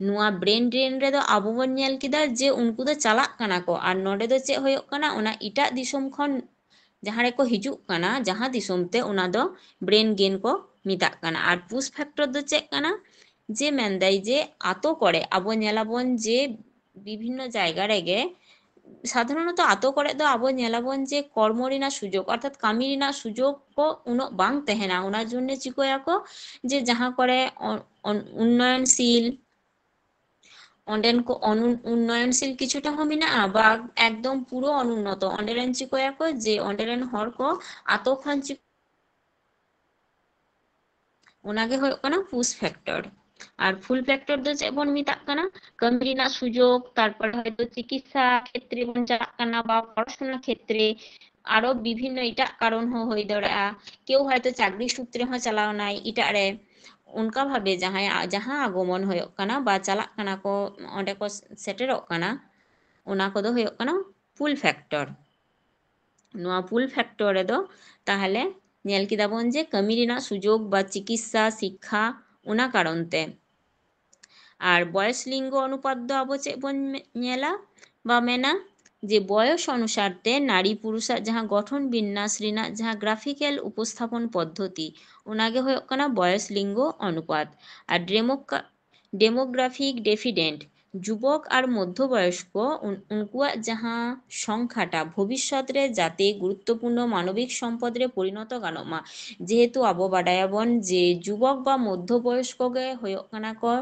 ᱱᱚᱣᱟ ᱵᱨᱮᱱ ᱰᱨᱮᱱ ᱨᱮᱫᱚ ᱟᱵᱚ ᱵᱚᱱ ᱧᱮᱞ ᱠᱮᱫᱟ ᱡᱮ ᱩᱱᱠᱩ ᱫᱚ ᱪᱟᱞᱟᱜ ᱠᱟᱱᱟ ᱠᱚ, ᱟᱨ ᱱᱚᱰᱮ ᱫᱚ ᱪᱮᱫ ᱦᱩᱭᱩᱜ ᱠᱟᱱᱟ, ᱚᱱᱟ ᱮᱴᱟᱜ ᱫᱤᱥᱚᱢ ᱠᱷᱚᱱ ᱡᱟᱦᱟᱸ ᱨᱮᱠᱚ ᱦᱤᱡᱩᱜ ᱠᱟᱱᱟ, ᱡᱟᱦᱟᱸ ᱫᱤᱥᱚᱢ ᱛᱮ, ᱚᱱᱟ ᱫᱚ ᱵᱨᱮᱱ ᱜᱮᱱ ᱠᱚ ᱢᱮᱛᱟᱜ ᱠᱟᱱᱟ᱾ ᱟᱨ ᱯᱩᱥ ᱯᱷᱮᱠᱴᱚᱨ ᱫᱚ ᱪᱮᱫ ᱠᱟᱱᱟ? ᱡᱮ ᱢᱮᱱᱫᱟᱭ ᱡᱮ ᱟᱛᱳ ᱠᱚᱨᱮ ᱟᱵᱚ ᱧᱮᱞᱟᱵᱚᱱ ᱡᱮ ᱵᱤᱵᱷᱤᱱᱱᱚ ᱡᱟᱭᱜᱟ ᱨᱮᱜᱮ, ᱥᱟᱫᱷᱟᱨᱚᱱᱚᱛᱚ ᱟᱛᱳ ᱠᱚᱨᱮ ᱫᱚ ᱟᱵᱚ ᱧᱮᱞᱟᱵᱚᱱ ᱡᱮ ᱠᱚᱨᱢᱚ ᱨᱮᱱᱟᱜ ᱥᱩᱡᱳᱜᱽ, ᱚᱨᱛᱷᱟᱛ ᱠᱟᱹᱢᱤ ᱨᱮᱱᱟᱜ ᱥᱩᱡᱳᱜᱽ ᱠᱚ ᱩᱱᱟᱹᱜ ᱵᱟᱝ ᱛᱟᱦᱮᱱᱟ᱾ ᱚᱱᱟ ᱡᱚᱱᱱᱮ ᱪᱤᱠᱟᱹᱭᱟᱠᱚ ᱡᱮ ᱡᱟᱦᱟᱸ ᱠᱚᱨᱮ ᱚ-, ᱚᱱ-, ᱩᱱᱱᱚᱭᱚᱱᱥᱤᱞ, ᱚᱸᱰᱮᱱ ᱠᱚ ᱚᱱᱩ-, ᱩᱱᱱᱚᱭᱚᱱᱥᱤᱞ ᱠᱤᱪᱷᱩᱴᱟ ᱦᱚᱸ ᱢᱮᱱᱟᱜᱼᱟ ᱵᱟ ᱮᱠᱫᱚᱢ ᱯᱩᱨᱟᱹ ᱚᱱᱩᱱᱱᱚᱛᱚ, ᱚᱸᱰᱮ ᱨᱮᱱ ᱪᱤᱠᱟᱹᱭᱟᱠᱚ ᱡᱮ ᱚᱸᱰᱮ ᱨᱮᱱ ᱦᱚᱲ ᱠᱚ ᱟᱛᱳ ᱠᱷᱚᱱ ᱪᱤ-, ᱚᱱᱟᱜᱮ ᱦᱩᱭᱩᱜ ᱠᱟᱱᱟ ᱯᱩᱥ ᱯᱷᱮᱠᱴᱚᱨ᱾ ᱟᱨ ᱯᱷᱩᱞ ᱯᱷᱮᱠᱴᱚᱨ ᱫᱚ ᱪᱮᱫ ᱵᱚᱱ ᱢᱮᱛᱟᱜ ᱠᱟᱱᱟ? ᱠᱟᱹᱢᱤ ᱨᱮᱱᱟᱜ ᱥᱩᱡᱳᱜᱽ, ᱛᱟᱨᱯᱚᱨᱮ ᱦᱚᱭᱛᱳ ᱪᱤᱠᱤᱛᱥᱟ ᱠᱷᱮᱛᱨᱮ ᱵᱚᱱ ᱪᱟᱞᱟᱜ ᱠᱟᱱᱟ ᱵᱟ ᱯᱚᱲᱟᱥᱩᱱᱟ ᱠᱷᱮᱛᱨᱮ, ᱟᱨᱚ ᱵᱤᱵᱷᱤᱱᱱᱚ ᱮᱴᱟᱜ ᱠᱟᱨᱚᱱ ᱦᱚᱸ ᱦᱩᱭ ᱫᱟᱲᱮᱭᱟᱜᱼᱟ᱾ ᱠᱮᱣ ᱦᱚᱭᱛᱳ ᱪᱟᱠᱨᱤ ᱥᱩᱛᱨᱮ ᱦᱚᱸ ᱪᱟᱞᱟᱣ ᱮᱱᱟᱭ ᱮᱴᱟᱜ ᱨᱮ, ᱚᱱᱠᱟ ᱵᱷᱟᱵᱮ ᱡᱟᱦᱟᱸᱭᱟᱜ, ᱡᱟᱦᱟᱸ ᱟᱜᱚᱢᱚᱱ ᱦᱩᱭᱩᱜ ᱠᱟᱱᱟ ᱵᱟ ᱪᱟᱞᱟᱜ ᱠᱟᱱᱟ ᱠᱚ, ᱚᱸᱰᱮ ᱠᱚ ᱥᱮᱴᱮᱨᱚᱜ ᱠᱟᱱᱟ, ᱚᱱᱟ ᱠᱚᱫᱚ ᱦᱩᱭᱩᱜ ᱠᱟᱱᱟ ᱯᱩᱞ ᱯᱷᱮᱠᱴᱚᱨ᱾ ᱱᱚᱣᱟ ᱯᱩᱞ ᱯᱷᱮᱠᱴᱚᱨ ᱨᱮᱫᱚ ᱛᱟᱦᱚᱞᱮ ᱧᱮᱞ ᱠᱮᱫᱟ ᱵᱚᱱ ᱡᱮ ᱠᱟᱹᱢᱤ ᱨᱮᱱᱟᱜ ᱥᱩᱡᱳᱜᱽ ᱵᱟ ᱪᱤᱠᱤᱛᱥᱟ, ᱥᱤᱠᱠᱷᱟ, ᱚᱱᱟ ᱠᱟᱨᱚᱱ ᱛᱮ᱾ ᱟᱨ ᱵᱚᱭᱚᱥ ᱞᱤᱝᱜᱚ ᱚᱱᱩᱯᱟᱛ ᱫᱚ ᱟᱵᱚ ᱪᱮᱫ ᱵᱚᱱ ᱢᱮ-, ᱧᱮᱞᱟ ᱵᱟ ᱢᱮᱱᱟ? ᱡᱮ ᱵᱚᱭᱚᱥ ᱚᱱᱩᱥᱟᱨ ᱛᱮ ᱱᱟᱨᱤ ᱯᱩᱨᱩᱥᱟᱜ ᱡᱟᱦᱟᱸ ᱜᱚᱴᱷᱚᱱ ᱵᱤᱱᱱᱟᱥ ᱨᱮᱱᱟᱜ ᱡᱟᱦᱟᱸ graphical ᱩᱯᱚᱥᱛᱷᱟᱯᱚᱱ ᱯᱚᱫᱽᱫᱷᱚᱛᱤ, ᱚᱱᱟᱜᱮ ᱦᱩᱭᱩᱜ ᱠᱟᱱᱟ ᱵᱚᱭᱚᱥ ᱞᱤᱝᱜᱚ ᱚᱱᱩᱯᱟᱛ᱾ ᱟᱨ ᱰᱮᱢᱳᱠᱟ-, demographic deficit, ᱡᱩᱵᱚᱠ ᱟᱨ ᱢᱚᱫᱽᱫᱷᱚ ᱵᱚᱭᱚᱥᱠᱚ ᱩᱱ-, ᱩᱱᱠᱩᱣᱟᱜ ᱡᱟᱦᱟᱸ ᱥᱚᱝᱠᱷᱟᱴᱟ ᱵᱷᱚᱵᱤᱥᱥᱚᱛ ᱨᱮ ᱡᱟᱛᱮ ᱜᱩᱨᱩᱛᱛᱚᱯᱩᱨᱱᱚ ᱢᱟᱱᱚᱵᱤᱠ ᱥᱚᱢᱯᱚᱫ ᱨᱮ ᱯᱚᱨᱤᱱᱚᱛᱚ ᱜᱟᱱᱚᱜ ᱢᱟ᱾ ᱡᱮᱦᱮᱛᱩ ᱟᱵᱚ ᱵᱟᱰᱟᱭᱟᱵᱚᱱ ᱡᱮ ᱡᱩᱵᱚᱠ ᱵᱟ ᱢᱚᱫᱽᱫᱷᱚ ᱵᱚᱭᱚᱥᱠᱚ ᱜᱮ ᱦᱩᱭᱩᱜ ᱠᱟᱱᱟ ᱠᱚ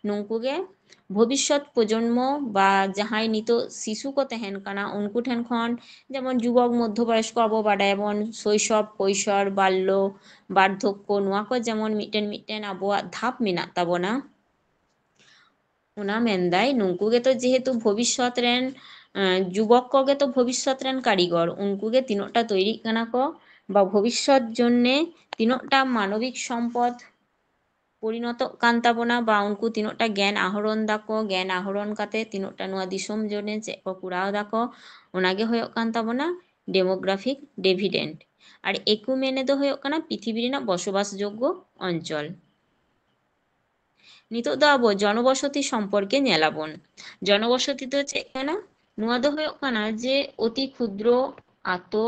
ᱱᱩᱝᱠᱩ ᱜᱮ ᱵᱷᱚᱵᱤᱥᱥᱚᱛ ᱯᱨᱚᱡᱚᱱᱢᱚ ᱵᱟ ᱡᱟᱦᱟᱸᱭ ᱱᱤᱛᱚᱜ ᱥᱤᱥᱩ ᱠᱚ ᱛᱟᱦᱮᱱ ᱠᱟᱱᱟ, ᱩᱱᱠᱩ ᱴᱷᱮᱱ ᱠᱷᱚᱱ ᱡᱮᱢᱚᱱ ᱡᱩᱵᱚᱠ ᱢᱚᱫᱽᱫᱷᱚ ᱵᱚᱭᱚᱥᱠᱚ ᱟᱵᱚ ᱵᱟᱰᱟᱭᱟᱵᱚᱱ ᱥᱳᱭᱥᱚᱵ, ᱠᱳᱭᱥᱚᱨ, ᱵᱟᱞᱞᱚ, ᱵᱟᱨᱫᱷᱚᱠᱠᱚ, ᱱᱚᱣᱟ ᱠᱚ ᱡᱮᱢᱚᱱ ᱢᱤᱫᱴᱮᱱ ᱢᱤᱫᱴᱮᱱ ᱟᱵᱚᱣᱟᱜ ᱫᱷᱟᱯ ᱢᱮᱱᱟᱜ ᱛᱟᱵᱚᱱᱟ᱾ ᱚᱱᱟ ᱢᱮᱱᱫᱟᱭ ᱱᱩᱝᱠᱩ ᱜᱮᱛᱚ ᱡᱮᱦᱮᱛᱩ ᱵᱷᱚᱵᱤᱥᱥᱚᱛ ᱨᱮᱱ, ᱮᱸ, ᱡᱩᱵᱚᱠ ᱠᱚᱜᱮ ᱛᱚ ᱵᱷᱚᱵᱤᱥᱥᱚᱛ ᱨᱮᱱ ᱠᱟᱹᱨᱤᱜᱚᱨ, ᱩᱱᱠᱩ ᱜᱮ ᱛᱤᱱᱟᱹᱜ ᱴᱟ ᱛᱚᱭᱨᱤᱜ ᱠᱟᱱᱟ ᱠᱚ ᱵᱟ ᱵᱷᱚᱵᱤᱥᱥᱚᱛ ᱡᱚᱱᱱᱮ ᱛᱤᱱᱟᱹᱜ ᱴᱟ ᱢᱟᱱᱚᱵᱤᱠ ᱥᱚᱢᱯᱚᱫ ᱯᱚᱨᱤᱱᱚᱛᱚᱜ ᱠᱟᱱ ᱛᱟᱵᱚᱱᱟ ᱵᱟ ᱩᱱᱠᱩ ᱛᱤᱱᱟᱹᱜ ᱴᱟ ᱜᱮᱭᱟᱱ ᱟᱦᱚᱨᱚᱱ ᱫᱟᱠᱚ, ᱜᱮᱭᱟᱱ ᱟᱦᱚᱨᱚᱱ ᱠᱟᱛᱮ ᱛᱤᱱᱟᱹᱜ ᱴᱟ ᱱᱚᱣᱟ ᱫᱤᱥᱚᱢ ᱡᱚᱱᱱᱮ ᱪᱮᱫ ᱠᱚ ᱠᱚᱨᱟᱣ ᱫᱟᱠᱚ, ᱚᱱᱟᱜᱮ ᱦᱩᱭᱩᱜ ᱠᱟᱱ ᱛᱟᱵᱚᱱᱟ demographic deficit᱾ ᱟᱨ ᱮᱠᱩᱢᱮᱱᱮ ᱫᱚ ᱦᱩᱭᱩᱜ ᱠᱟᱱᱟ ᱯᱨᱤᱛᱷᱤᱵᱤ ᱨᱮᱱᱟᱜ ᱵᱚᱥᱚᱵᱟᱥ ᱡᱳᱜᱽᱜᱚ ᱚᱧᱪᱚᱞ᱾ ᱱᱤᱛᱚᱜ ᱫᱚ ᱟᱵᱚ ᱡᱚᱱᱚᱵᱚᱥᱚᱛᱤ ᱥᱚᱢᱯᱚᱨᱠᱮ ᱧᱮᱞᱟᱵᱚᱱ᱾ ᱡᱚᱱᱚᱵᱚᱥᱚᱛᱤ ᱫᱚ ᱪᱮᱫ ᱠᱟᱱᱟ? ᱱᱚᱣᱟ ᱫᱚ ᱦᱩᱭᱩᱜ ᱠᱟᱱᱟ ᱡᱮ ᱚᱛᱤ ᱠᱷᱩᱫᱨᱚ ᱟᱛᱳ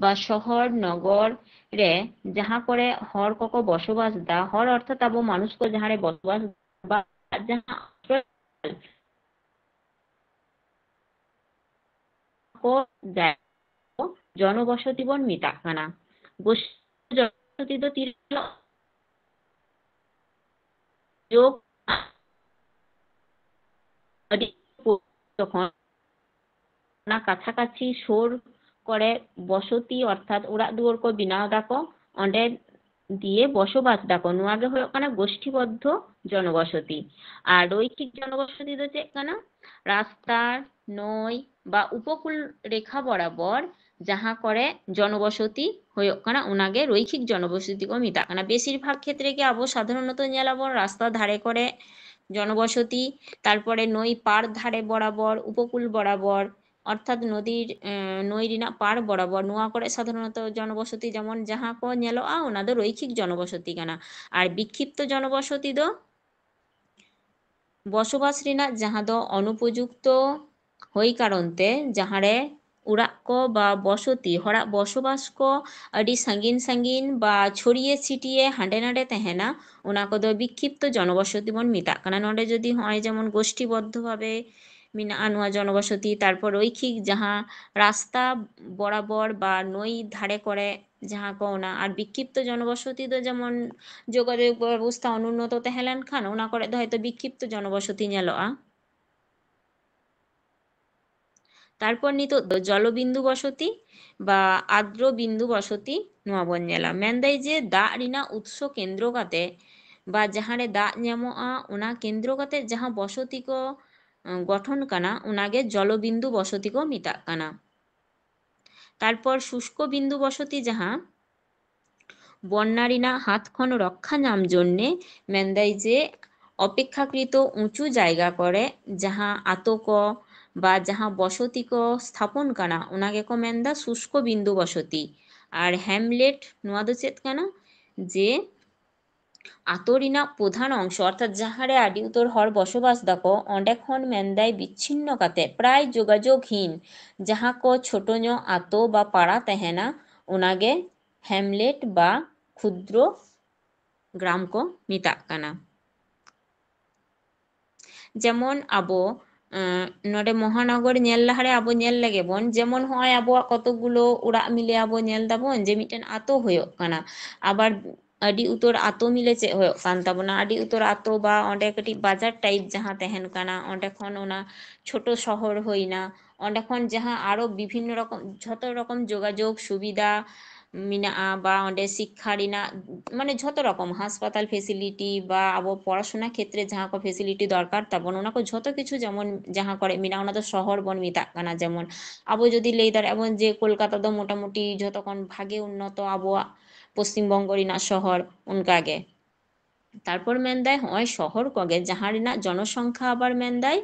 ᱵᱟ ᱥᱚᱦᱚᱨ ᱱᱚᱜᱚᱨ ᱨᱮ ᱡᱟᱦᱟᱸ ᱠᱚᱨᱮ ᱦᱚᱲ ᱠᱚᱠᱚ ᱵᱚᱥᱚᱵᱟᱥ ᱮᱫᱟ, ᱦᱚᱲ ᱚᱨᱛᱷᱟᱛ ᱟᱵᱚ ᱢᱟᱱᱩᱥ ᱠᱚ ᱡᱟᱦᱟᱸ ᱨᱮ ᱵᱚᱥᱚᱵᱟᱥ ᱮᱫᱟ, ᱵᱟ ᱡᱟᱦᱟᱸ ᱠᱚ ᱡᱟᱭᱜᱟ ᱠᱚ ᱡᱚᱱᱚᱵᱚᱥᱚᱛᱤ ᱵᱚᱱ ᱢᱮᱛᱟᱜ ᱠᱟᱱᱟ᱾ ᱜᱳᱥᱴᱤ ᱡᱚᱱᱚᱵᱚᱥᱚᱛᱤ ᱫᱚ ᱛᱤᱨᱮ ᱧᱮᱞᱚᱜ? ᱡᱳᱜᱽ ᱟᱹᱰᱤ ᱡᱚᱠᱷᱚᱱ ᱚᱱᱟ ᱠᱟᱪᱷᱟ ᱠᱟᱪᱷᱤ ᱥᱳᱨ ᱠᱚᱨᱮ ᱵᱚᱥᱚᱛᱤ ᱚᱨᱛᱷᱟᱛ ᱚᱲᱟᱜ ᱫᱩᱣᱟᱹᱨ ᱠᱚ ᱵᱮᱱᱟᱣ ᱫᱟᱠᱚ, ᱚᱸᱰᱮ ᱫᱤᱭᱮ ᱵᱚᱥᱚᱵᱟᱥ ᱫᱟᱠᱚ, ᱱᱚᱣᱟ ᱜᱮ ᱦᱩᱭᱩᱜ ᱠᱟᱱᱟ ᱜᱳᱥᱴᱤᱵᱚᱫᱽᱫᱷᱚ ᱡᱚᱱᱚᱵᱚᱥᱚᱛᱤ᱾ ᱟᱨ ᱨᱚᱭᱠᱷᱤᱠ ᱡᱚᱱᱚᱵᱚᱥᱚᱛᱤ ᱫᱚ ᱪᱮᱫ ᱠᱟᱱᱟ? ᱨᱟᱥᱛᱟ, ᱱᱟᱹᱭ ᱵᱟ ᱩᱯᱚᱠᱩᱞ ᱨᱮᱠᱷᱟ ᱵᱚᱨᱟᱵᱚᱨ ᱡᱟᱦᱟᱸ ᱠᱚᱨᱮ ᱡᱚᱱᱚᱵᱚᱥᱚᱛᱤ ᱦᱩᱭᱩᱜ ᱠᱟᱱᱟ, ᱚᱱᱟᱜᱮ ᱨᱚᱭᱠᱷᱤᱠ ᱡᱚᱱᱚᱵᱚᱥᱚᱛᱤ ᱠᱚ ᱢᱮᱛᱟᱜ ᱠᱟᱱᱟ᱾ ᱵᱮᱥᱤᱨ ᱵᱷᱟᱜᱽ ᱠᱷᱮᱛᱨᱮ ᱜᱮ ᱟᱵᱚ ᱥᱟᱫᱷᱟᱨᱚᱱᱚᱛᱚ ᱧᱮᱞᱟᱵᱚᱱ ᱨᱟᱥᱛᱟ ᱫᱷᱟᱨᱮ ᱠᱚᱨᱮ ᱡᱚᱱᱚᱵᱚᱥᱚᱛᱤ, ᱛᱟᱨᱯᱚᱨᱮ ᱱᱟᱹᱭ ᱯᱟᱲ ᱫᱷᱟᱨᱮ ᱵᱚᱨᱟᱵᱚᱨ, ᱩᱯᱚᱠᱩᱞ ᱵᱚᱨᱟᱵᱚᱨ, ᱚᱨᱛᱷᱟᱛ ᱱᱚᱫᱤᱨ, ᱮᱸ, ᱱᱟᱹᱭ ᱨᱮᱱᱟᱜ ᱯᱟᱲ ᱵᱚᱨᱟᱵᱚᱨ, ᱱᱚᱣᱟ ᱠᱚᱨᱮ ᱥᱟᱫᱷᱟᱨᱚᱱᱚᱛᱚ ᱡᱚᱱᱚᱵᱚᱥᱚᱛᱤ ᱡᱮᱢᱚᱱ ᱡᱟᱦᱟᱸ ᱠᱚ ᱧᱮᱞᱚᱜᱼᱟ, ᱚᱱᱟ ᱫᱚ ᱨᱚᱭᱠᱷᱤᱠ ᱡᱚᱱᱚᱵᱚᱥᱚᱛᱤ ᱠᱟᱱᱟ᱾ ᱟᱨ ᱵᱤᱠᱠᱷᱤᱯᱛᱚ ᱡᱚᱱᱚᱵᱚᱥᱚᱛᱤ ᱫᱚ ᱵᱚᱥᱚᱵᱟᱥ ᱨᱮᱱᱟᱜ ᱡᱟᱦᱟᱸ ᱫᱚ ᱚᱱᱩᱯᱚᱡᱩᱠᱛᱚ ᱦᱳᱭ ᱠᱟᱨᱚᱱ ᱛᱮ ᱡᱟᱦᱟᱸ ᱨᱮ ᱚᱲᱟᱜ ᱠᱚ ᱵᱟ ᱵᱚᱥᱚᱛᱤ, ᱦᱚᱲᱟᱜ ᱵᱚᱥᱚᱵᱟᱥ ᱠᱚ ᱟᱹᱰᱤ ᱥᱟᱺᱜᱤᱧ ᱥᱟᱺᱜᱤᱧ ᱵᱟ ᱪᱷᱚᱲᱤᱭᱮ ᱪᱷᱤᱴᱤᱭᱮ ᱦᱟᱸᱰᱮ ᱱᱟᱰᱮ ᱛᱟᱦᱮᱱᱟ, ᱚᱱᱟ ᱠᱚᱫᱚ ᱵᱤᱠᱠᱷᱤᱯᱛᱚ ᱡᱚᱱᱚᱵᱚᱥᱚᱛᱤ ᱵᱚᱱ ᱢᱮᱛᱟᱜ ᱠᱟᱱᱟ᱾ ᱱᱚᱰᱮ ᱡᱩᱫᱤ ᱦᱚᱸᱜᱼᱚᱭ ᱡᱮᱢᱚᱱ ᱜᱳᱥᱴᱤ ᱵᱚᱫᱽᱫᱷᱚ ᱵᱷᱟᱵᱮ ᱢᱮᱱᱟᱜᱼᱟ ᱱᱚᱣᱟ ᱡᱚᱱᱚᱵᱚᱥᱚᱛᱤ, ᱛᱟᱨᱯᱚᱨ ᱨᱚᱭᱠᱷᱤᱠ ᱡᱟᱦᱟᱸ ᱨᱟᱥᱛᱟ ᱵᱚᱨᱟᱵᱚᱨ ᱵᱟ ᱱᱟᱹᱭ ᱫᱷᱟᱨᱮ ᱠᱚᱨᱮ ᱡᱟᱦᱟᱸ ᱠᱚ ᱚᱱᱟ, ᱟᱨ ᱵᱤᱠᱠᱷᱤᱯᱛᱚ ᱡᱚᱱᱚᱵᱚᱥᱚᱛᱤ ᱫᱚ ᱡᱮᱢᱚᱱ ᱡᱳᱜᱟᱡᱳᱜᱽ ᱵᱮᱵᱚᱥᱛᱷᱟ ᱚᱱᱩᱱᱱᱚᱛᱚ ᱛᱟᱦᱮᱸ ᱞᱮᱱᱠᱷᱟᱱ ᱚᱱᱟ ᱠᱚᱨᱮ ᱫᱚ ᱦᱚᱭᱛᱳ ᱵᱤᱠᱠᱷᱤᱯᱛᱚ ᱡᱚᱱᱚᱵᱚᱥᱚᱛᱤ ᱧᱮᱞᱚᱜᱼᱟ᱾ ᱛᱟᱨᱯᱚᱨ ᱱᱤᱛᱚᱜ ᱫᱚ ᱡᱚᱞᱚᱵᱤᱱᱫᱩ ᱵᱚᱥᱚᱛᱤ ᱵᱟ ᱟᱫᱨᱚ ᱵᱤᱱᱫᱩ ᱵᱚᱥᱚᱛᱤ ᱱᱚᱣᱟ ᱵᱚᱱ ᱧᱮᱞᱟ᱾ ᱢᱮᱱᱫᱟᱭ ᱡᱮ ᱫᱟᱜ ᱨᱮᱱᱟᱜ ᱩᱛᱥᱚ ᱠᱮᱱᱫᱨᱚ ᱠᱟᱛᱮ ᱵᱟ ᱡᱟᱦᱟᱸ ᱨᱮ ᱫᱟᱜ ᱧᱟᱢᱚᱜᱼᱟ, ᱚᱱᱟ ᱠᱮᱱᱫᱨᱚ ᱠᱟᱛᱮ ᱡᱟᱦᱟᱸ ᱵᱚᱥᱚᱛᱤ ᱠᱚ, ᱟᱸ, ᱜᱚᱴᱷᱚᱱ ᱠᱟᱱᱟ, ᱚᱱᱟᱜᱮ ᱡᱚᱞᱚᱵᱤᱱᱫᱩ ᱵᱚᱥᱚᱛᱤ ᱠᱚ ᱢᱮᱛᱟᱜ ᱠᱟᱱᱟ᱾ ᱛᱟᱨᱯᱚᱨ ᱥᱩᱥᱠᱚ ᱵᱤᱱᱫᱩ ᱵᱚᱥᱚᱛᱤ ᱡᱟᱦᱟᱸ ᱵᱚᱱᱱᱟ ᱨᱮᱱᱟᱜ ᱦᱟᱛ ᱠᱷᱚᱱ ᱨᱚᱠᱠᱷᱟ ᱧᱟᱢ ᱡᱚᱱᱱᱮ ᱢᱮᱱᱫᱟᱭ ᱡᱮ ᱚᱯᱮᱠᱠᱷᱟᱠᱨᱤᱛᱚ ᱩᱸᱪᱩ ᱡᱟᱭᱜᱟ ᱠᱚᱨᱮ ᱡᱟᱦᱟᱸ ᱟᱛᱳ ᱠᱚ ᱵᱟ ᱡᱟᱦᱟᱸ ᱵᱚᱥᱚᱛᱤ ᱠᱚ ᱥᱛᱷᱟᱯᱚᱱ ᱠᱟᱱᱟ, ᱚᱱᱟ ᱜᱮᱠᱚ ᱢᱮᱱᱫᱟ ᱥᱩᱥᱠᱚ ᱵᱤᱱᱫᱩ ᱵᱚᱥᱚᱛᱤ᱾ ᱟᱨ ᱦᱮᱢᱞᱮᱴ ᱱᱚᱣᱟ ᱫᱚ ᱪᱮᱫ ᱠᱟᱱᱟ? ᱡᱮ ᱟᱛᱳ ᱨᱮᱱᱟᱜ ᱯᱨᱚᱫᱷᱟᱱ ᱚᱝᱥᱚ, ᱚᱨᱛᱷᱟᱛ ᱡᱟᱦᱟᱸ ᱨᱮ ᱟᱹᱰᱤ ᱩᱛᱟᱹᱨ ᱦᱚᱲ ᱵᱚᱥᱚᱵᱟᱥ ᱫᱟᱠᱚ, ᱚᱸᱰᱮ ᱠᱷᱚᱱ ᱢᱮᱱᱫᱟᱭ ᱵᱤᱪᱪᱷᱤᱱᱱᱚ ᱠᱟᱛᱮ, ᱯᱨᱟᱭ ᱡᱳᱜᱟᱡᱳᱜᱽ ᱦᱤᱱ, ᱡᱟᱦᱟᱸ ᱠᱚ ᱪᱷᱳᱴᱳ ᱧᱚᱜ ᱟᱛᱳ ᱵᱟ ᱯᱟᱲᱟ ᱛᱟᱦᱮᱱᱟ, ᱚᱱᱟᱜᱮ ᱦᱮᱢᱞᱮᱴ ᱵᱟ ᱠᱷᱩᱫᱨᱚ ᱜᱨᱟᱢ ᱠᱚ ᱢᱮᱛᱟᱜ ᱠᱟᱱᱟ᱾ ᱡᱮᱢᱚᱱ ᱟᱵᱚ, ᱮᱸ, ᱱᱚᱰᱮ ᱢᱚᱦᱟᱱᱚᱜᱚᱨ ᱧᱮᱞ ᱞᱟᱦᱟᱨᱮ ᱟᱵᱚ ᱧᱮᱞ ᱞᱮᱜᱮ ᱵᱚᱱ, ᱡᱮᱢᱚᱱ ᱦᱚᱸᱜᱼᱚᱭ ᱟᱵᱚᱣᱟᱜ ᱠᱚᱛᱚᱠ ᱜᱩᱞᱳ ᱚᱲᱟᱜ ᱢᱤᱞᱮ ᱟᱵᱚ ᱧᱮᱞ ᱫᱟᱵᱚᱱ ᱡᱮ ᱢᱤᱫᱴᱮᱱ ᱟᱛᱳ ᱦᱩᱭᱩᱜ ᱠᱟᱱᱟ, ᱟᱵᱟᱨ ᱟᱹᱰᱤ ᱩᱛᱟᱹᱨ ᱟᱛᱳ ᱢᱤᱞᱮ ᱪᱮᱫ ᱦᱩᱭᱩᱜ ᱠᱟᱱ ᱛᱟᱵᱚᱱᱟ, ᱟᱹᱰᱤ ᱩᱛᱟᱹᱨ ᱟᱛᱳ ᱵᱟ ᱚᱸᱰᱮ ᱠᱟᱹᱴᱤᱡ ᱵᱟᱡᱟᱨ type ᱡᱟᱦᱟᱸ ᱛᱟᱦᱮᱱ ᱠᱟᱱᱟ, ᱚᱸᱰᱮ ᱠᱷᱚᱱ ᱚᱱᱟ ᱪᱷᱳᱴᱳ ᱥᱚᱦᱚᱨ ᱦᱩᱭᱱᱟ, ᱚᱸᱰᱮ ᱠᱷᱚᱱ ᱡᱟᱦᱟᱸ ᱟᱨᱚ ᱵᱤᱵᱷᱤᱱᱱᱚ ᱨᱚᱠᱚᱢ, ᱡᱷᱚᱛᱚ ᱨᱚᱠᱚᱢ ᱡᱳᱜᱟᱡᱳᱜᱽ ᱥᱩᱵᱤᱫᱷᱟ ᱢᱮᱱᱟᱜᱼᱟ, ᱵᱟ ᱚᱸᱰᱮ ᱥᱤᱠᱠᱷᱟ ᱨᱮᱱᱟᱜ, ᱢᱟᱱᱮ, ᱡᱷᱚᱛᱚ ᱨᱚᱠᱚᱢ ᱦᱟᱥᱯᱟᱛᱟᱞ facility ᱵᱟ ᱟᱵᱚ ᱯᱚᱲᱟᱥᱩᱱᱟ ᱠᱷᱮᱛᱨᱮ ᱡᱟᱦᱟᱸ ᱠᱚ facility ᱫᱚᱨᱠᱟᱨ ᱛᱟᱵᱚᱱ, ᱚᱱᱟ ᱠᱚ ᱡᱷᱚᱛᱚ ᱠᱤᱪᱷᱩ ᱡᱮᱢᱚᱱ ᱡᱟᱦᱟᱸ ᱠᱚᱨᱮ ᱢᱮᱱᱟᱜᱼᱟ, ᱚᱱᱟ ᱫᱚ ᱥᱚᱦᱚᱨ ᱵᱚᱱ ᱢᱮᱛᱟᱜ ᱠᱟᱱᱟ᱾ ᱡᱮᱢᱚᱱ ᱟᱵᱚ ᱡᱩᱫᱤ ᱞᱟᱹᱭ ᱫᱟᱲᱮᱭᱟᱜᱼᱟ ᱵᱚᱱ ᱡᱮ ᱠᱳᱞᱠᱟᱛᱟ ᱫᱚ ᱢᱚᱴᱟᱢᱩᱴᱤ ᱡᱷᱚᱛᱚ ᱠᱷᱚᱱ ᱵᱷᱟᱜᱮ ᱩᱱᱱᱚᱛᱚ ᱟᱵᱚᱣᱟᱜ ᱯᱚᱥᱪᱤᱢ ᱵᱚᱝᱜᱚ ᱨᱮᱱᱟᱜ ᱥᱚᱦᱚᱨ, ᱚᱱᱠᱟᱜᱮ᱾ ᱛᱟᱨᱯᱚᱨ ᱢᱮᱱᱫᱟᱭ ᱦᱚᱸᱜᱼᱚᱭ ᱥᱚᱦᱚᱨ ᱠᱚᱜᱮ ᱡᱟᱦᱟᱸ ᱨᱮᱱᱟᱜ ᱡᱚᱱᱚᱥᱚᱝᱠᱷᱟ ᱟᱵᱟᱨ ᱢᱮᱱᱫᱟᱭ,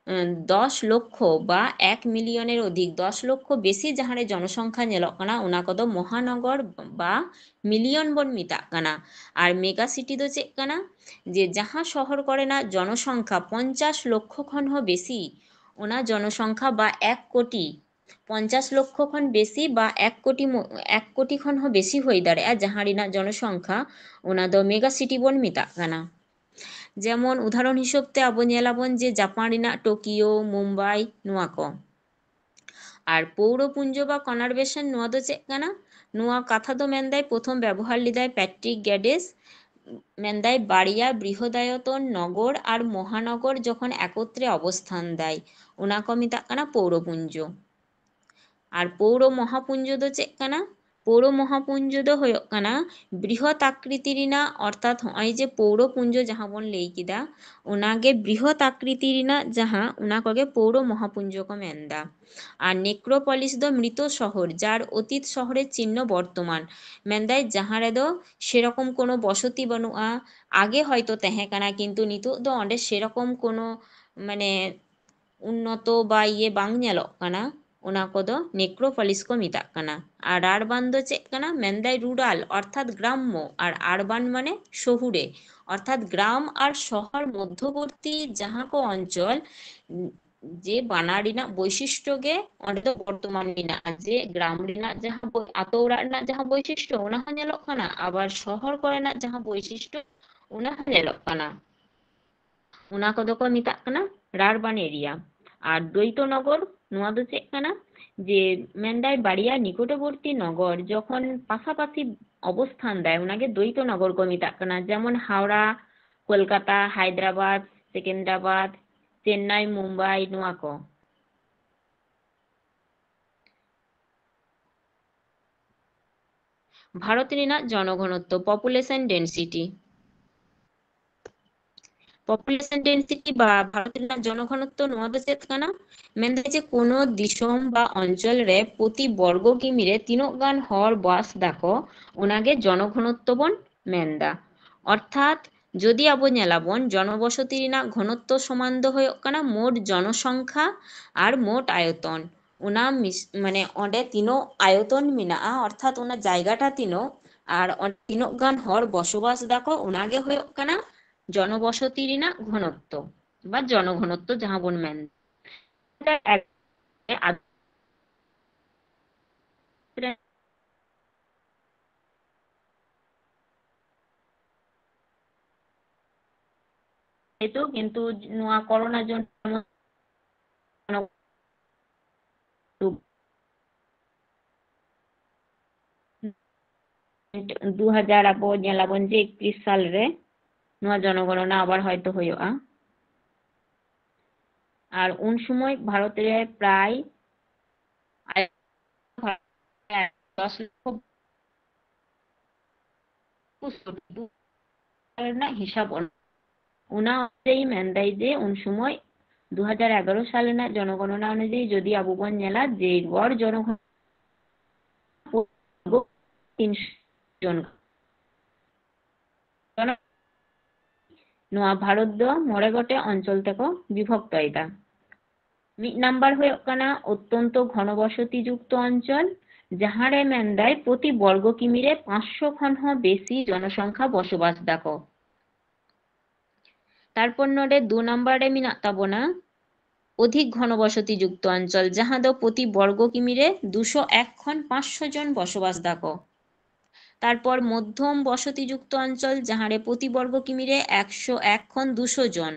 ᱩᱸ, ᱫᱚᱥ ᱞᱚᱠᱠᱷᱚ ᱵᱟ ᱮᱠ ᱢᱤᱞᱤᱭᱚᱱᱮᱨ ᱚᱫᱷᱤᱠ, ᱫᱚᱥ ᱞᱚᱠᱠᱷᱚ ᱵᱮᱥᱤ ᱡᱟᱦᱟᱸ ᱨᱮ ᱡᱚᱱᱚᱥᱚᱝᱠᱷᱟ ᱧᱮᱞᱚᱜ ᱠᱟᱱᱟ, ᱚᱱᱟ ᱠᱚᱫᱚ ᱢᱚᱦᱟᱱᱚᱜᱚᱨ ᱵᱟ ᱢᱤᱞᱤᱭᱚᱱ ᱵᱚᱱ ᱢᱮᱛᱟᱜ ᱠᱟᱱᱟ᱾ ᱟᱨ mega city ᱫᱚ ᱪᱮᱫ ᱠᱟᱱᱟ? ᱡᱮ ᱡᱟᱦᱟᱸ ᱥᱚᱦᱚᱨ ᱠᱚᱨᱮᱱᱟᱜ ᱡᱚᱱᱚᱥᱚᱝᱠᱷᱟ ᱯᱚᱧᱪᱟᱥ ᱞᱚᱠᱠᱷᱚ ᱠᱷᱚᱱ ᱦᱚᱸ ᱵᱮᱥᱤ, ᱚᱱᱟ ᱡᱚᱱᱚᱥᱚᱝᱠᱷᱟ ᱵᱟ ᱮᱠ ᱠᱳᱴᱤ ᱯᱚᱧᱪᱟᱥ ᱞᱚᱠᱠᱷᱚ ᱠᱷᱚᱱ ᱵᱮᱥᱤ ᱵᱟ ᱮᱠ ᱠᱳᱴᱤ ᱢᱚ-, ᱮᱠ ᱠᱳᱴᱤ ᱠᱷᱚᱱ ᱦᱚᱸ ᱵᱮᱥᱤ ᱦᱩᱭ ᱫᱟᱲᱮᱭᱟᱜᱼᱟ, ᱡᱟᱦᱟᱸ ᱨᱮᱱᱟᱜ ᱡᱚᱱᱚᱥᱚᱝᱠᱷᱟ, ᱚᱱᱟ ᱫᱚ ᱢᱮᱜᱟ ᱥᱤᱴᱤ ᱵᱚᱱ ᱢᱮᱛᱟᱜ ᱠᱟᱱᱟ᱾ ᱡᱮᱢᱚᱱ ᱩᱫᱟᱦᱚᱨᱚᱱ ᱦᱤᱥᱟᱹᱵ ᱛᱮ ᱟᱵᱚ ᱧᱮᱞᱟᱵᱚᱱ ᱡᱮ ᱡᱟᱯᱟᱱ ᱨᱮᱱᱟᱜ ᱴᱳᱠᱤᱭᱳ, ᱢᱩᱢᱵᱟᱭ, ᱱᱚᱣᱟ ᱠᱚ᱾ ᱟᱨ ᱯᱳᱣᱨᱚᱯᱩᱧᱡᱚ ᱵᱟ ᱠᱚᱱᱟᱨᱵᱮᱥᱚᱱ ᱱᱚᱣᱟ ᱫᱚ ᱪᱮᱫ ᱠᱟᱱᱟ? ᱱᱚᱣᱟ ᱠᱟᱛᱷᱟ ᱫᱚ ᱢᱮᱱᱫᱟᱭ ᱯᱨᱚᱛᱷᱚᱢ ᱵᱮᱵᱚᱦᱟᱨ ᱞᱮᱫᱟᱭ ᱯᱮᱴᱨᱤᱠ ᱜᱮᱰᱮᱥ, ᱢᱮᱱᱫᱟᱭ ᱵᱟᱨᱭᱟ ᱵᱨᱤᱦᱚᱫᱟᱭᱚᱛᱚᱱ ᱱᱚᱜᱚᱨ ᱟᱨ ᱢᱚᱦᱟᱱᱚᱜᱚᱨ ᱡᱚᱠᱷᱚᱱ ᱮᱠᱚᱛᱨᱮ ᱚᱵᱚᱥᱛᱷᱟᱱ ᱫᱟᱭ, ᱚᱱᱟ ᱠᱚ ᱢᱮᱛᱟᱜ ᱠᱟᱱᱟ ᱯᱳᱣᱨᱚᱯᱩᱧᱡᱚ᱾ ᱟᱨ ᱯᱳᱣᱨᱚ ᱢᱚᱦᱟᱯᱩᱧᱡᱚ ᱫᱚ ᱪᱮᱫ ᱠᱟᱱᱟ? ᱯᱳᱣᱨᱚ ᱢᱚᱦᱟᱯᱩᱧᱡᱚ ᱫᱚ ᱦᱩᱭᱩᱜ ᱠᱟᱱᱟ ᱵᱨᱤᱦᱚᱛ ᱟᱠᱨᱤᱛᱤ ᱨᱮᱱᱟᱜ, ᱚᱨᱛᱷᱟᱛ ᱦᱚᱸᱜᱼᱚᱭ ᱡᱮ ᱯᱳᱣᱨᱚᱯᱩᱧᱡᱚ ᱡᱟᱦᱟᱸ ᱵᱚᱱ ᱞᱟᱹᱭ ᱠᱮᱫᱟ, ᱚᱱᱟᱜᱮ ᱵᱨᱤᱦᱚᱛ ᱟᱠᱨᱤᱛᱤ ᱨᱮᱱᱟᱜ ᱡᱟᱦᱟᱸ, ᱚᱱᱟ ᱠᱚᱜᱮ ᱯᱳᱣᱨᱚ ᱢᱚᱦᱟᱯᱩᱧᱡᱚ ᱠᱚ ᱢᱮᱱᱫᱟ᱾ ᱟᱨ ᱱᱮᱠᱨᱳᱯᱚᱞᱤᱥ ᱫᱚ ᱢᱨᱤᱛᱚ ᱥᱚᱦᱚᱨ, ᱡᱟᱨ ᱚᱛᱤᱛ ᱥᱚᱦᱚᱨᱮᱨ ᱪᱤᱱᱦᱚ ᱵᱚᱨᱛᱚᱢᱟᱱ, ᱢᱮᱱᱫᱟᱭ ᱡᱟᱦᱟᱸ ᱨᱮᱫᱚ ᱥᱮᱨᱚᱠᱚᱢ ᱠᱳᱱᱳ ᱵᱚᱥᱚᱛᱤ ᱵᱟᱹᱱᱩᱜᱼᱟ, ᱟᱜᱮ ᱦᱚᱭᱛᱳ ᱛᱟᱦᱮᱸ ᱠᱟᱱᱟ, ᱠᱤᱱᱛᱩ ᱱᱤᱛᱚᱜ ᱫᱚ ᱚᱸᱰᱮ ᱥᱮᱨᱚᱠᱚᱢ ᱠᱳᱱᱳ ᱢᱟᱱᱮ ᱩᱱᱱᱚᱛᱚ ᱵᱟ ᱤᱭᱟᱹ ᱵᱟᱝ ᱧᱮᱞᱚᱜ ᱠᱟᱱᱟ, ᱚᱱᱟ ᱠᱚᱫᱚ ᱱᱮᱠᱨᱳᱯᱚᱞᱤᱥ ᱠᱚ ᱢᱮᱛᱟᱜ ᱠᱟᱱᱟ᱾ ᱟᱨ ᱨᱟᱨᱵᱟᱱ ᱫᱚ ᱪᱮᱫ ᱠᱟᱱᱟ? ᱢᱮᱱᱫᱟᱭ ᱨᱩᱨᱟᱞ, ᱚᱨᱛᱷᱟᱛ ᱜᱨᱟᱢᱢᱚ, ᱟᱨ ᱟᱨᱵᱟᱱ ᱢᱟᱱᱮ ᱥᱚᱦᱩᱨᱮ, ᱚᱨᱛᱷᱟᱛ ᱜᱨᱟᱢ ᱟᱨ ᱥᱚᱦᱚᱨ ᱢᱚᱫᱽᱫᱷᱚᱵᱚᱨᱛᱤ ᱡᱟᱦᱟᱸ ᱠᱚ ᱚᱧᱪᱚᱞ, ᱡᱮ ᱵᱟᱱᱟᱨ ᱨᱮᱱᱟᱜ ᱵᱳᱭᱥᱤᱥᱴᱚ ᱜᱮ ᱚᱸᱰᱮ ᱫᱚ ᱵᱚᱨᱛᱚᱢᱟᱱ ᱢᱮᱱᱟᱜᱼᱟ, ᱡᱮ ᱜᱨᱟᱢ ᱨᱮᱱᱟᱜ ᱡᱟᱦᱟᱸ ᱵᱳᱭ-, ᱟᱛᱳ ᱚᱲᱟᱜ ᱨᱮᱱᱟᱜ ᱡᱟᱦᱟᱸ ᱵᱳᱭᱥᱤᱥᱴᱚ, ᱚᱱᱟ ᱦᱚᱸ ᱧᱮᱞᱚᱜ ᱠᱟᱱᱟ, ᱟᱵᱟᱨ ᱥᱚᱦᱚᱨ ᱠᱚᱨᱮᱱᱟᱜ ᱡᱟᱦᱟᱸ ᱵᱳᱭᱥᱤᱥᱴᱚ, ᱚᱱᱟ ᱦᱚᱸ ᱧᱮᱞᱚᱜ ᱠᱟᱱᱟ᱾ ᱚᱱᱟ ᱠᱚᱫᱚ ᱠᱚ ᱢᱮᱛᱟᱜ ᱠᱟᱱᱟ ᱨᱟᱨᱵᱟᱱ ᱮᱨᱤᱭᱟ᱾ ᱟᱨ ᱫᱚᱭᱛᱚ ᱱᱚᱜᱚᱨ, ᱱᱚᱣᱟ ᱫᱚ ᱪᱮᱫ ᱠᱟᱱᱟ? ᱡᱮ ᱢᱮᱱᱫᱟᱭ ᱵᱟᱨᱭᱟ ᱱᱤᱠᱚᱴᱚᱵᱚᱨᱛᱤ ᱱᱚᱜᱚᱨ ᱡᱚᱠᱷᱚᱱ ᱯᱟᱥᱟᱯᱟᱥᱤ ᱚᱵᱚᱥᱛᱷᱟᱱ ᱫᱟᱭ, ᱚᱱᱟᱜᱮ ᱫᱚᱭᱛᱚ ᱱᱚᱜᱚᱨ ᱠᱚ ᱢᱮᱛᱟᱜ ᱠᱟᱱᱟ᱾ ᱡᱮᱢᱚᱱ ᱦᱟᱣᱲᱟ, ᱠᱳᱞᱠᱟᱛᱟ, ᱦᱟᱭᱫᱨᱟᱵᱟᱫ, ᱥᱮᱠᱮᱱᱫᱨᱟᱵᱟᱫ, ᱪᱮᱱᱱᱟᱭ, ᱢᱩᱢᱵᱟᱭ, ᱱᱚᱣᱟ ᱠᱚ᱾ ᱵᱷᱟᱨᱚᱛ ᱨᱮᱱᱟᱜ ᱡᱚᱱᱚᱜᱷᱚᱱᱚᱛᱛᱚ, population density᱾ Population density ᱵᱟ ᱵᱷᱟᱨᱚᱛ ᱨᱮᱱᱟᱜ ᱡᱚᱱᱚᱜᱷᱚᱱᱚᱛᱛᱚ, ᱱᱚᱣᱟ ᱫᱚ ᱪᱮᱫ ᱠᱟᱱᱟ? ᱢᱮᱱᱫᱟᱭ ᱡᱮ ᱠᱳᱱᱳ ᱫᱤᱥᱚᱢ ᱵᱟ ᱚᱧᱪᱚᱞ ᱨᱮ ᱯᱨᱚᱛᱤ ᱵᱚᱨᱜᱚ ᱠᱤᱢᱤ ᱨᱮ ᱛᱤᱱᱟᱹᱜ ᱜᱟᱱ ᱦᱚᱲ ᱵᱟᱥ ᱫᱟᱠᱚ, ᱚᱱᱟᱜᱮ ᱡᱚᱱᱚᱜᱷᱚᱱᱚᱛᱛᱚ ᱵᱚᱱ ᱢᱮᱱᱫᱟ᱾ ᱚᱨᱛᱷᱟᱛ ᱡᱩᱫᱤ ᱟᱵᱚ ᱧᱮᱞᱟᱵᱚᱱ, ᱡᱚᱱᱚᱵᱚᱥᱚᱛᱤ ᱨᱮᱱᱟᱜ ᱜᱷᱚᱱᱚᱛᱛᱚ ᱥᱚᱢᱟᱱ ᱫᱚ ᱦᱩᱭᱩᱜ ᱠᱟᱱᱟ ᱢᱳᱴ ᱡᱚᱱᱚᱥᱚᱝᱠᱷᱟ ᱟᱨ ᱢᱳᱴ ᱟᱭᱚᱛᱚᱱ᱾ ᱚᱱᱟ ᱢᱤᱥ-, ᱢᱟᱱᱮ ᱚᱸᱰᱮ ᱛᱤᱱᱟᱹᱜ ᱟᱭᱚᱛᱚᱱ ᱢᱮᱱᱟᱜᱼᱟ, ᱚᱨᱛᱷᱟᱛ ᱚᱱᱟ ᱡᱟᱭᱜᱟᱴᱟ ᱛᱤᱱᱟᱹᱜ, ᱟᱨ ᱚᱸᱰᱮ ᱛᱤᱱᱟᱹᱜ ᱜᱟᱱ ᱦᱚᱲ ᱵᱚᱥᱚᱵᱟᱥ ᱫᱟᱠᱚ, ᱚᱱᱟᱜᱮ ᱦᱩᱭᱩᱜ ᱠᱟᱱᱟ ᱡᱚᱱᱚᱵᱚᱥᱚᱛᱤ ᱨᱮᱱᱟᱜ ᱜᱷᱚᱱᱚᱛᱛᱚ ᱵᱟ ᱡᱚᱱᱚᱜᱷᱚᱱᱚᱛᱛᱚ ᱡᱟᱦᱟᱸ ᱵᱚᱱ ᱢᱮᱱ᱾ ᱮᱠ ᱨᱮ ᱟᱫ-, ᱡᱮᱦᱮᱛᱩ ᱠᱤᱱᱛᱩ ᱱᱚᱣᱟ ᱠᱚᱨᱳᱱᱟ ᱡᱚᱱᱱᱚ ᱫᱩ ᱦᱟᱡᱟᱨ, ᱟᱵᱚ ᱧᱮᱞᱟᱵᱚᱱ ᱡᱮ ᱮᱠᱛᱨᱤᱥ ᱥᱟᱞ ᱨᱮ ᱱᱚᱣᱟ ᱡᱚᱱᱚᱜᱚᱱᱚᱱᱟ ᱟᱵᱟᱨ ᱦᱚᱭᱛᱳ ᱦᱩᱭᱩᱜᱼᱟ᱾ ᱟᱨ ᱩᱱ ᱥᱚᱢᱚᱭ ᱵᱷᱟᱨᱚᱛ ᱨᱮ ᱯᱨᱟᱭ ᱫᱚᱥ ᱞᱚᱠᱷᱚ ᱨᱮᱱᱟᱜ ᱦᱤᱥᱟᱹᱵ ᱚᱱᱟ, ᱚᱱᱟ ᱚᱱᱩᱡᱟᱭᱤ ᱢᱮᱱᱫᱟᱭ ᱡᱮ ᱩᱱ ᱥᱚᱢᱚᱭ ᱫᱩ ᱦᱟᱡᱟᱨ ᱮᱜᱟᱨᱚ ᱥᱟᱞ ᱨᱮᱱᱟᱜ ᱡᱚᱱᱚᱜᱚᱱᱚᱱᱟ ᱚᱱᱩᱡᱟᱭᱤ ᱡᱩᱫᱤ ᱟᱵᱚ ᱵᱚᱱ ᱧᱮᱞᱟ ᱡᱮ ᱜᱚᱲ ᱡᱚᱱᱚᱜᱚᱱᱚᱱᱟ ᱛᱤᱱᱥᱚ ᱡᱚᱱ᱾ ᱱᱚᱣᱟ ᱵᱷᱟᱨᱚᱛ ᱫᱚ ᱢᱚᱬᱮ ᱜᱚᱴᱮᱡ ᱚᱧᱪᱚᱞ ᱛᱮᱠᱚ ᱵᱤᱵᱷᱚᱠᱛᱚᱭᱮᱫᱟ᱾ ᱢᱤᱫ ᱱᱟᱢᱵᱟᱨ ᱦᱩᱭᱩᱜ ᱠᱟᱱᱟ ᱚᱛᱛᱚᱱᱛᱚ ᱜᱷᱚᱱᱚᱵᱚᱥᱚᱛᱤ ᱡᱩᱠᱛᱚ ᱚᱧᱪᱚᱞ, ᱡᱟᱦᱟᱸ ᱨᱮ ᱢᱮᱱᱫᱟᱭ ᱯᱨᱚᱛᱤ ᱵᱚᱨᱜᱚ ᱠᱤᱢᱤ ᱨᱮ ᱯᱟᱸᱪᱥᱚ ᱠᱷᱚᱱ ᱦᱚᱸ ᱵᱮᱥᱤ ᱡᱚᱱᱚᱥᱚᱝᱠᱷᱟ ᱵᱚᱥᱚᱵᱟᱥ ᱫᱟᱠᱚ᱾ ᱛᱟᱨᱯᱚᱨ ᱱᱚᱰᱮ ᱫᱩ ᱱᱟᱢᱵᱟᱨ ᱨᱮ ᱢᱮᱱᱟᱜ ᱛᱟᱵᱚᱱᱟ ᱚᱫᱷᱤᱠ ᱜᱷᱚᱱᱚᱵᱚᱥᱚᱛᱤ ᱡᱩᱠᱛᱚ ᱚᱧᱪᱚᱞ, ᱡᱟᱦᱟᱸ ᱫᱚ ᱯᱨᱚᱛᱤ ᱵᱚᱨᱜᱚ ᱠᱤᱢᱤ ᱨᱮ ᱫᱩᱥᱚ ᱮᱠ ᱠᱷᱚᱱ ᱯᱟᱸᱪᱥᱚ ᱡᱚᱱ ᱵᱚᱥᱚᱵᱟᱥ ᱫᱟᱠᱚ᱾ ᱛᱟᱨᱯᱚᱨ ᱢᱚᱫᱽᱫᱷᱚᱢ ᱵᱚᱥᱚᱛᱤ ᱡᱩᱠᱛᱚ ᱚᱧᱪᱚᱞ, ᱡᱟᱦᱟᱸ ᱨᱮ ᱯᱨᱚᱛᱤ ᱵᱚᱨᱜᱚ ᱠᱤᱢᱤ ᱨᱮ ᱮᱠᱥᱚ ᱮᱠ ᱠᱷᱚᱱ ᱫᱩᱥᱚ ᱡᱚᱱ᱾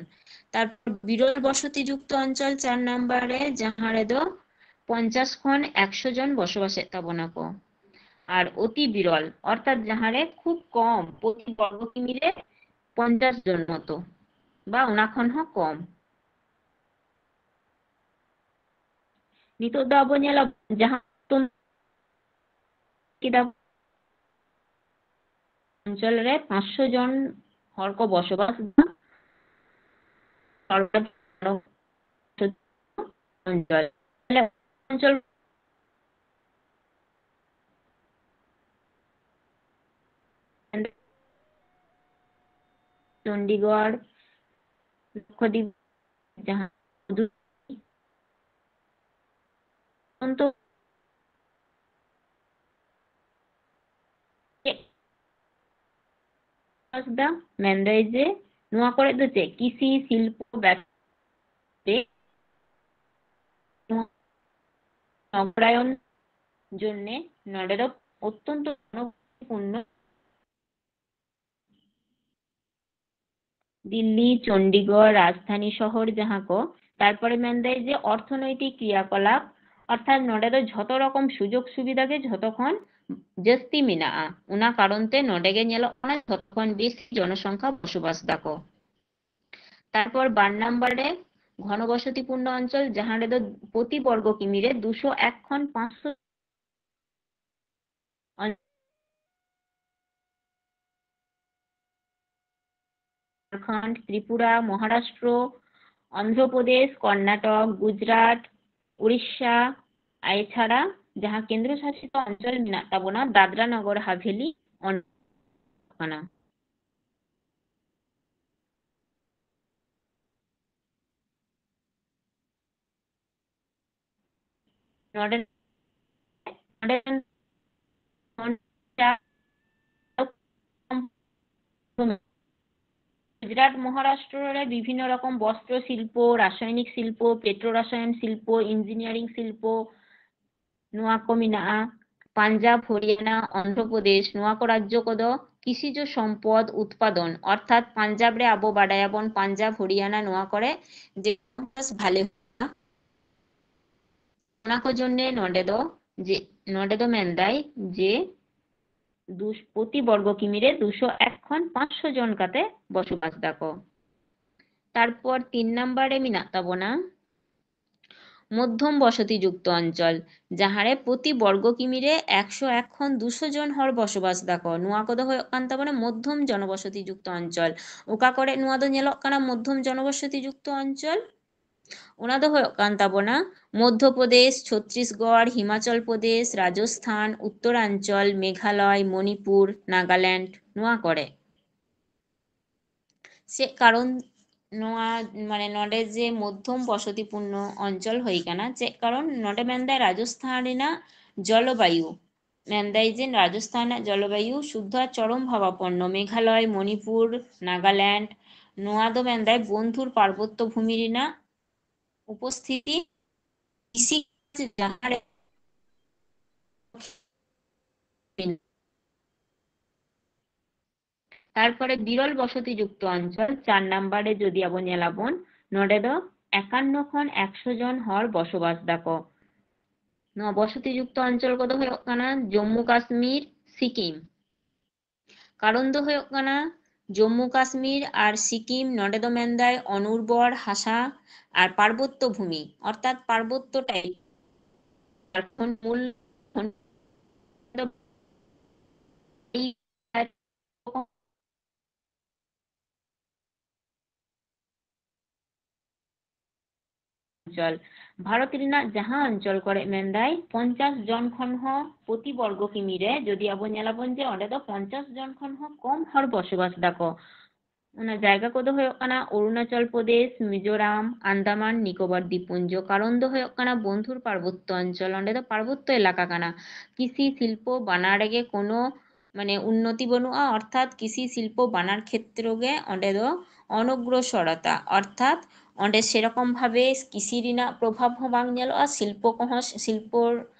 ᱛᱟᱨᱯᱚᱨ ᱵᱤᱨᱚᱞ ᱵᱚᱥᱚᱛᱤ ᱡᱩᱠᱛᱚ ᱚᱧᱪᱚᱞ ᱪᱟᱨ ᱱᱟᱢᱵᱟᱨ ᱨᱮ, ᱡᱟᱦᱟᱸ ᱨᱮᱫᱚ ᱯᱚᱧᱪᱟᱥ ᱠᱷᱚᱱ ᱮᱠᱥᱚ ᱡᱚᱱ ᱵᱚᱥᱚᱵᱟᱥᱮᱫ ᱛᱟᱵᱚᱱᱟ ᱠᱚ᱾ ᱟᱨ ᱚᱛᱤ ᱵᱤᱨᱚᱞ, ᱚᱨᱛᱷᱟᱛ ᱡᱟᱦᱟᱸ ᱨᱮ ᱠᱷᱩᱵ ᱠᱚᱢ, ᱯᱨᱚᱛᱤ ᱵᱚᱨᱜᱚ ᱠᱤᱢᱤ ᱨᱮ ᱯᱚᱧᱪᱟᱥ ᱡᱚᱱ ᱢᱚᱛᱚ, ᱵᱟ ᱚᱱᱟ ᱠᱷᱚᱱ ᱦᱚᱸ ᱠᱚᱢ᱾ ᱱᱤᱛᱚᱜ ᱫᱚ ᱟᱵᱚ ᱧᱮᱞᱟ ᱡᱟᱦᱟᱸ ᱠᱮᱫᱟ ᱚᱧᱪᱚᱞ ᱨᱮ ᱯᱟᱸᱪᱥᱚ ᱡᱚᱱ ᱦᱚᱲ ᱠᱚ ᱵᱚᱥᱚᱵᱟᱥ ᱮᱫᱟ᱾ ᱚᱧᱪᱚᱞ, ᱚᱧᱪᱚᱞ ᱪᱚᱱᱰᱤᱜᱚᱲ, ᱞᱚᱠᱠᱷᱚᱫᱤᱯ, ᱡᱟᱦᱟᱸ ᱚᱱᱛᱚ ᱪᱮᱫ ᱦᱟᱸᱥᱫᱟ ᱢᱮᱱᱫᱟᱭ ᱡᱮ ᱱᱚᱣᱟ ᱠᱚᱨᱮ ᱫᱚ ᱪᱮᱫ ᱠᱤᱥᱤ, ᱥᱤᱞᱯᱚ, ᱵᱮᱵᱥᱟ, ᱱᱚᱜᱚᱨᱟᱭᱚᱱ ᱡᱚᱱᱱᱮ ᱱᱚᱰᱮ ᱫᱚ ᱚᱛᱛᱚᱱᱛᱚ ᱜᱩᱨᱩᱛᱛᱚᱯᱩᱨᱱᱚ᱾ ᱫᱤᱞᱞᱤ, ᱪᱚᱱᱰᱤᱜᱚᱲ, ᱨᱟᱡᱽᱫᱷᱟᱱᱤ ᱥᱚᱦᱚᱨ ᱡᱟᱦᱟᱸ ᱠᱚ, ᱛᱟᱨᱯᱚᱨᱮ ᱢᱮᱱᱫᱟᱭ ᱡᱮ ᱚᱨᱛᱷᱚᱱᱳᱭᱛᱤᱠ ᱠᱨᱤᱭᱟᱠᱚᱞᱟᱯ, ᱚᱨᱛᱷᱟᱛ ᱱᱚᱰᱮ ᱫᱚ ᱡᱷᱚᱛᱚ ᱨᱚᱠᱚᱢ ᱥᱩᱡᱳᱜᱽ ᱥᱩᱵᱤᱫᱷᱟ ᱜᱮ ᱡᱷᱚᱛᱚ ᱠᱷᱚᱱ ᱡᱟᱹᱥᱛᱤ ᱢᱮᱱᱟᱜᱼᱟ, ᱚᱱᱟ ᱠᱟᱨᱚᱱ ᱛᱮ ᱱᱚᱰᱮ ᱜᱮ ᱧᱮᱞᱚᱜ ᱠᱟᱱᱟ ᱡᱷᱚᱛᱚ ᱠᱷᱚᱱ ᱵᱮᱥᱤ ᱡᱚᱱᱚᱥᱚᱝᱠᱷᱟ ᱵᱚᱥᱚᱵᱟᱥ ᱫᱟᱠᱚ᱾ ᱛᱟᱨᱯᱚᱨ ᱵᱟᱨ ᱱᱟᱢᱵᱟᱨ ᱨᱮ ᱜᱷᱚᱱᱚᱵᱚᱥᱚᱛᱤᱯᱩᱨᱱᱚ ᱚᱧᱪᱚᱞ, ᱡᱟᱦᱟᱸ ᱨᱮᱫᱚ ᱯᱨᱚᱛᱤ ᱵᱚᱨᱜᱚ ᱠᱤᱢᱤ ᱨᱮ ᱫᱩᱥᱚ ᱮᱠ ᱠᱷᱚᱱ ᱯᱟᱸᱪᱥᱚ, ᱡᱷᱟᱲᱠᱷᱚᱸᱰ, ᱛᱨᱤᱯᱩᱨᱟ, ᱢᱚᱦᱟᱨᱟᱥᱴᱨᱚ, ᱚᱱᱫᱷᱨᱚ ᱯᱨᱚᱫᱮᱥ, ᱠᱚᱨᱱᱟᱴᱚᱠ, ᱜᱩᱡᱽᱨᱟᱴ, ᱩᱲᱤᱥᱥᱟ, ᱮᱪᱷᱟᱲᱟ ᱡᱟᱦᱟᱸ ᱠᱮᱱᱫᱨᱚ ᱥᱟᱥᱤᱛ ᱚᱧᱪᱚᱞ ᱢᱮᱱᱟᱜ ᱛᱟᱵᱚᱱᱟ ᱫᱟᱫᱨᱟ ᱱᱚᱜᱚᱨ ᱦᱟᱵᱷᱮᱞᱤ, ᱚᱱ-, ᱠᱟᱱᱟ᱾ ᱱᱚᱰᱮ, ᱱᱚᱰᱮ ᱜᱩᱡᱽᱨᱟᱴ, ᱢᱚᱦᱟᱨᱟᱥᱴᱨᱚ ᱨᱮ ᱵᱤᱵᱷᱤᱱᱱᱚ ᱨᱚᱠᱚᱢ ᱵᱚᱥᱛᱨᱚ ᱥᱤᱞᱯᱚ, ᱨᱟᱥᱟᱭᱚᱱᱤᱠ ᱥᱤᱞᱯᱚ, ᱯᱮᱴᱨᱳ ᱨᱟᱥᱟᱭᱚᱱ ᱥᱤᱞᱯᱚ, ᱤᱧᱡᱤᱱᱤᱭᱟᱨᱤᱝ ᱥᱤᱞᱯᱚ, ᱱᱚᱣᱟ ᱠᱚ ᱢᱮᱱᱟᱜᱼᱟ᱾ ᱯᱟᱧᱡᱟᱵᱽ, ᱦᱚᱨᱤᱭᱟᱱᱟ, ᱚᱱᱫᱷᱨᱚ ᱯᱨᱚᱫᱮᱥ, ᱱᱚᱣᱟ ᱠᱚ ᱨᱟᱡᱽᱡᱚ ᱠᱚᱫᱚ ᱠᱤᱥᱤᱡ ᱥᱚᱢᱯᱚᱫ ᱩᱛᱯᱟᱫᱚᱱ, ᱚᱨᱛᱷᱟᱛ ᱯᱟᱧᱡᱟᱵᱽ ᱨᱮ ᱟᱵᱚ ᱵᱟᱰᱟᱭᱟᱵᱚᱱ ᱯᱟᱧᱡᱟᱵᱽ, ᱦᱚᱨᱤᱭᱟᱱᱟ, ᱱᱚᱣᱟ ᱠᱚᱨᱮ ᱡᱮ ᱪᱟᱥ ᱵᱷᱟᱞᱮ ᱦᱩᱭᱩᱜᱼᱟ, ᱚᱱᱟ ᱠᱚ ᱡᱚᱱᱱᱮ ᱱᱚᱰᱮ ᱫᱚ ᱡᱮ, ᱱᱚᱰᱮ ᱫᱚ ᱢᱮᱱᱫᱟᱭ ᱡᱮ ᱫᱩᱥ-, ᱯᱨᱚᱛᱤ ᱵᱚᱨᱜᱚ ᱠᱤᱢᱤ ᱨᱮ ᱫᱩᱥᱚ ᱮᱠ ᱠᱷᱚᱱ ᱯᱟᱸᱪᱥᱚ ᱡᱚᱱ ᱠᱟᱛᱮ ᱵᱚᱥᱚᱵᱟᱥ ᱫᱟᱠᱚ᱾ ᱛᱟᱨᱯᱚᱨ ᱛᱤᱱ ᱱᱟᱢᱵᱟᱨ ᱨᱮ ᱢᱮᱱᱟᱜ ᱛᱟᱵᱚᱱᱟ ᱢᱚᱫᱽᱫᱷᱚᱢ ᱵᱚᱥᱚᱛᱤ ᱡᱩᱠᱛᱚ ᱚᱧᱪᱚᱞ, ᱡᱟᱦᱟᱸ ᱨᱮ ᱯᱨᱚᱛᱤ ᱵᱚᱨᱜᱚ ᱠᱤᱢᱤ ᱨᱮ ᱮᱠᱥᱚ ᱮᱠ ᱠᱷᱚᱱ ᱫᱩᱥᱚ ᱡᱚᱱ ᱦᱚᱲ ᱵᱚᱥᱚᱵᱟᱥ ᱫᱟᱠᱚ᱾ ᱱᱚᱣᱟ ᱠᱚᱫᱚ ᱦᱩᱭᱩᱜ ᱠᱟᱱ ᱛᱟᱵᱚᱱᱟ ᱢᱚᱫᱽᱫᱷᱚᱢ ᱡᱚᱱᱚᱵᱚᱥᱚᱛᱤ ᱡᱩᱠᱛᱚ ᱚᱧᱪᱚᱞ᱾ ᱚᱠᱟ ᱠᱚᱨᱮ ᱱᱚᱣᱟ ᱫᱚ ᱧᱮᱞᱚᱜ ᱠᱟᱱᱟ ᱢᱚᱫᱽᱫᱷᱚᱢ ᱡᱚᱱᱚᱵᱚᱥᱚᱛᱤ ᱡᱩᱠᱛᱚ ᱚᱧᱪᱚᱞ? ᱚᱱᱟ ᱫᱚ ᱦᱩᱭᱩᱜ ᱠᱟᱱ ᱛᱟᱵᱚᱱᱟ ᱢᱚᱫᱽᱫᱷᱚ ᱯᱨᱚᱫᱮᱥ, ᱪᱷᱚᱛᱛᱨᱤᱥᱜᱚᱲ, ᱦᱤᱢᱟᱪᱚᱞ ᱯᱨᱚᱫᱮᱥ, ᱨᱟᱡᱚᱥᱛᱷᱟᱱ, ᱩᱛᱛᱚᱨᱟᱧᱪᱚᱞ, ᱢᱮᱜᱷᱟᱞᱚᱭ, ᱢᱚᱱᱤᱯᱩᱨ, ᱱᱟᱜᱟᱞᱮᱱᱰ, ᱱᱚᱣᱟ ᱠᱚᱨᱮ᱾ ᱪᱮᱫ ᱠᱟᱨᱚᱱ ᱱᱚᱣᱟ, ᱢᱟᱱᱮ, ᱱᱚᱰᱮ ᱡᱮ ᱢᱚᱫᱽᱫᱷᱚᱢ ᱵᱚᱥᱚᱛᱤᱯᱩᱨᱱᱚ ᱚᱧᱪᱚᱞ ᱦᱩᱭ ᱠᱟᱱᱟ, ᱪᱮᱫ ᱠᱟᱨᱚᱱ? ᱱᱚᱰᱮ ᱢᱮᱱᱫᱟᱭ ᱨᱟᱡᱚᱥᱛᱷᱟᱱ ᱨᱮᱱᱟᱜ ᱡᱚᱞᱚᱵᱟᱭᱩ, ᱢᱮᱱᱫᱟᱭ ᱡᱮ ᱨᱟᱡᱚᱥᱛᱷᱟᱱ ᱨᱮᱱᱟᱜ ᱡᱚᱞᱚᱵᱟᱭᱩ ᱥᱩᱫᱽᱫᱷᱟ ᱪᱚᱨᱚᱢ ᱵᱷᱟᱵᱟᱯᱚᱱᱱᱚ᱾ ᱢᱮᱜᱷᱟᱞᱚᱭ, ᱢᱚᱱᱤᱯᱩᱨ, ᱱᱟᱜᱟᱞᱮᱱᱰ, ᱱᱚᱣᱟ ᱫᱚ ᱢᱮᱱᱫᱟᱭ ᱵᱚᱱᱫᱷᱩᱨ ᱯᱟᱨᱵᱚᱛᱛᱚ ᱵᱷᱩᱢᱤ ᱨᱮᱱᱟᱜ ᱩᱯᱚᱥᱛᱷᱤᱛᱤ᱾ ᱠᱤᱥᱤ ᱡᱟᱦᱟᱸ ᱨᱮ ᱛᱟᱨᱯᱚᱨᱮ ᱵᱤᱨᱚᱞ ᱵᱚᱥᱚᱛᱤ ᱡᱩᱠᱛᱚ ᱚᱧᱪᱚᱞ ᱪᱟᱨ ᱱᱟᱢᱵᱟᱨ ᱨᱮ ᱡᱩᱫᱤ ᱟᱵᱚ ᱧᱮᱞᱟᱵᱚᱱ, ᱱᱚᱰᱮ ᱫᱚ ᱮᱠᱟᱱᱱᱚ ᱠᱷᱚᱱ ᱮᱠᱥᱚ ᱡᱚᱱ ᱦᱚᱲ ᱵᱚᱥᱚᱵᱟᱥ ᱫᱟᱠᱚ᱾ ᱱᱚᱣᱟ ᱵᱚᱥᱚᱛᱤ ᱡᱩᱠᱛᱚ ᱚᱧᱪᱚᱞ ᱠᱚᱫᱚ ᱦᱩᱭᱩᱜ ᱠᱟᱱᱟ ᱡᱚᱢᱢᱩ ᱠᱟᱥᱢᱤᱨ, ᱥᱤᱠᱤᱢ᱾ ᱠᱟᱨᱚᱱ ᱫᱚ ᱦᱩᱭᱩᱜ ᱠᱟᱱᱟ ᱡᱚᱢᱢᱩ ᱠᱟᱥᱢᱤᱨ ᱟᱨ ᱥᱤᱠᱤᱢ, ᱱᱚᱰᱮ ᱫᱚ ᱢᱮᱱᱫᱟᱭ ᱚᱱᱩᱨᱵᱚᱨ ᱦᱟᱥᱟ ᱟᱨ ᱯᱟᱨᱵᱚᱛᱛᱚ ᱵᱷᱩᱢᱤ, ᱚᱨᱛᱷᱟᱛ ᱯᱟᱨᱵᱚᱛᱛᱚ ᱴᱟᱭᱤᱯ, ᱡᱷᱟᱲᱠᱷᱚᱸᱰ ᱢᱩᱞ ᱚᱧᱪᱚᱞ᱾ ᱵᱷᱟᱨᱚᱛ ᱨᱮᱱᱟᱜ ᱡᱟᱦᱟᱸ ᱚᱧᱪᱚᱞ ᱠᱚᱨᱮ ᱢᱮᱱᱫᱟᱭ ᱯᱚᱧᱪᱟᱥ ᱡᱚᱱ ᱠᱷᱚᱱ ᱦᱚᱸ ᱯᱨᱚᱛᱤ ᱵᱚᱨᱜᱚ ᱠᱤᱢᱤ ᱨᱮ ᱡᱩᱫᱤ ᱟᱵᱚ ᱧᱮᱞᱟᱵᱚᱱ ᱡᱮ ᱚᱸᱰᱮ ᱫᱚ ᱯᱚᱧᱪᱟᱥ ᱡᱚᱱ ᱠᱷᱚᱱ ᱦᱚᱸ ᱠᱚᱢ ᱦᱚᱲ ᱵᱚᱥᱚᱵᱟᱥ ᱫᱟᱠᱚ᱾ ᱚᱱᱟ ᱡᱟᱭᱜᱟ ᱠᱚᱫᱚ ᱦᱩᱭᱩᱜ ᱠᱟᱱᱟ ᱚᱨᱩᱱᱟᱪᱚᱞ ᱯᱨᱚᱫᱮᱥ, ᱢᱤᱡᱳᱨᱟᱢ, ᱟᱱᱫᱟᱢᱟᱱ ᱱᱤᱠᱳᱵᱚᱨ ᱫᱤᱯᱯᱩᱧᱡᱚ᱾ ᱠᱟᱨᱚᱱ ᱫᱚ ᱦᱩᱭᱩᱜ ᱠᱟᱱᱟ ᱵᱚᱱᱫᱷᱩᱨ ᱯᱟᱨᱵᱚᱛᱛᱚ ᱚᱧᱪᱚᱞ, ᱚᱸᱰᱮ ᱫᱚ ᱯᱟᱨᱵᱚᱛᱛᱚ ᱮᱞᱟᱠᱟ ᱠᱟᱱᱟ᱾ ᱠᱤᱥᱤ ᱥᱤᱞᱯᱚ ᱵᱟᱱᱟᱨ ᱨᱮᱜᱮ ᱠᱳᱱᱳ ᱢᱟᱱᱮ ᱩᱱᱱᱚᱛᱤ ᱵᱟᱹᱱᱩᱜᱼᱟ, ᱚᱨᱛᱷᱟᱛ ᱠᱤᱥᱤ ᱥᱤᱞᱯᱚ ᱵᱟᱱᱟᱨ ᱠᱷᱮᱛᱨᱚ ᱜᱮ ᱚᱸᱰᱮ ᱫᱚ ᱚᱱᱚᱜᱨᱚᱥᱚᱨᱚᱛᱟ, ᱚᱨᱛᱷᱟᱛ ᱚᱸᱰᱮ ᱥᱮᱨᱚᱠᱚᱢ ᱵᱷᱟᱵᱮ ᱠᱤᱥᱤ ᱨᱮᱱᱟᱜ ᱯᱨᱚᱵᱷᱟᱵᱽ ᱦᱚᱸ ᱵᱟᱝ ᱧᱮᱞᱚᱜᱼᱟ᱾ ᱥᱤᱞᱯᱚ ᱠᱚᱦᱚᱸ, ᱥᱤᱞᱯᱚ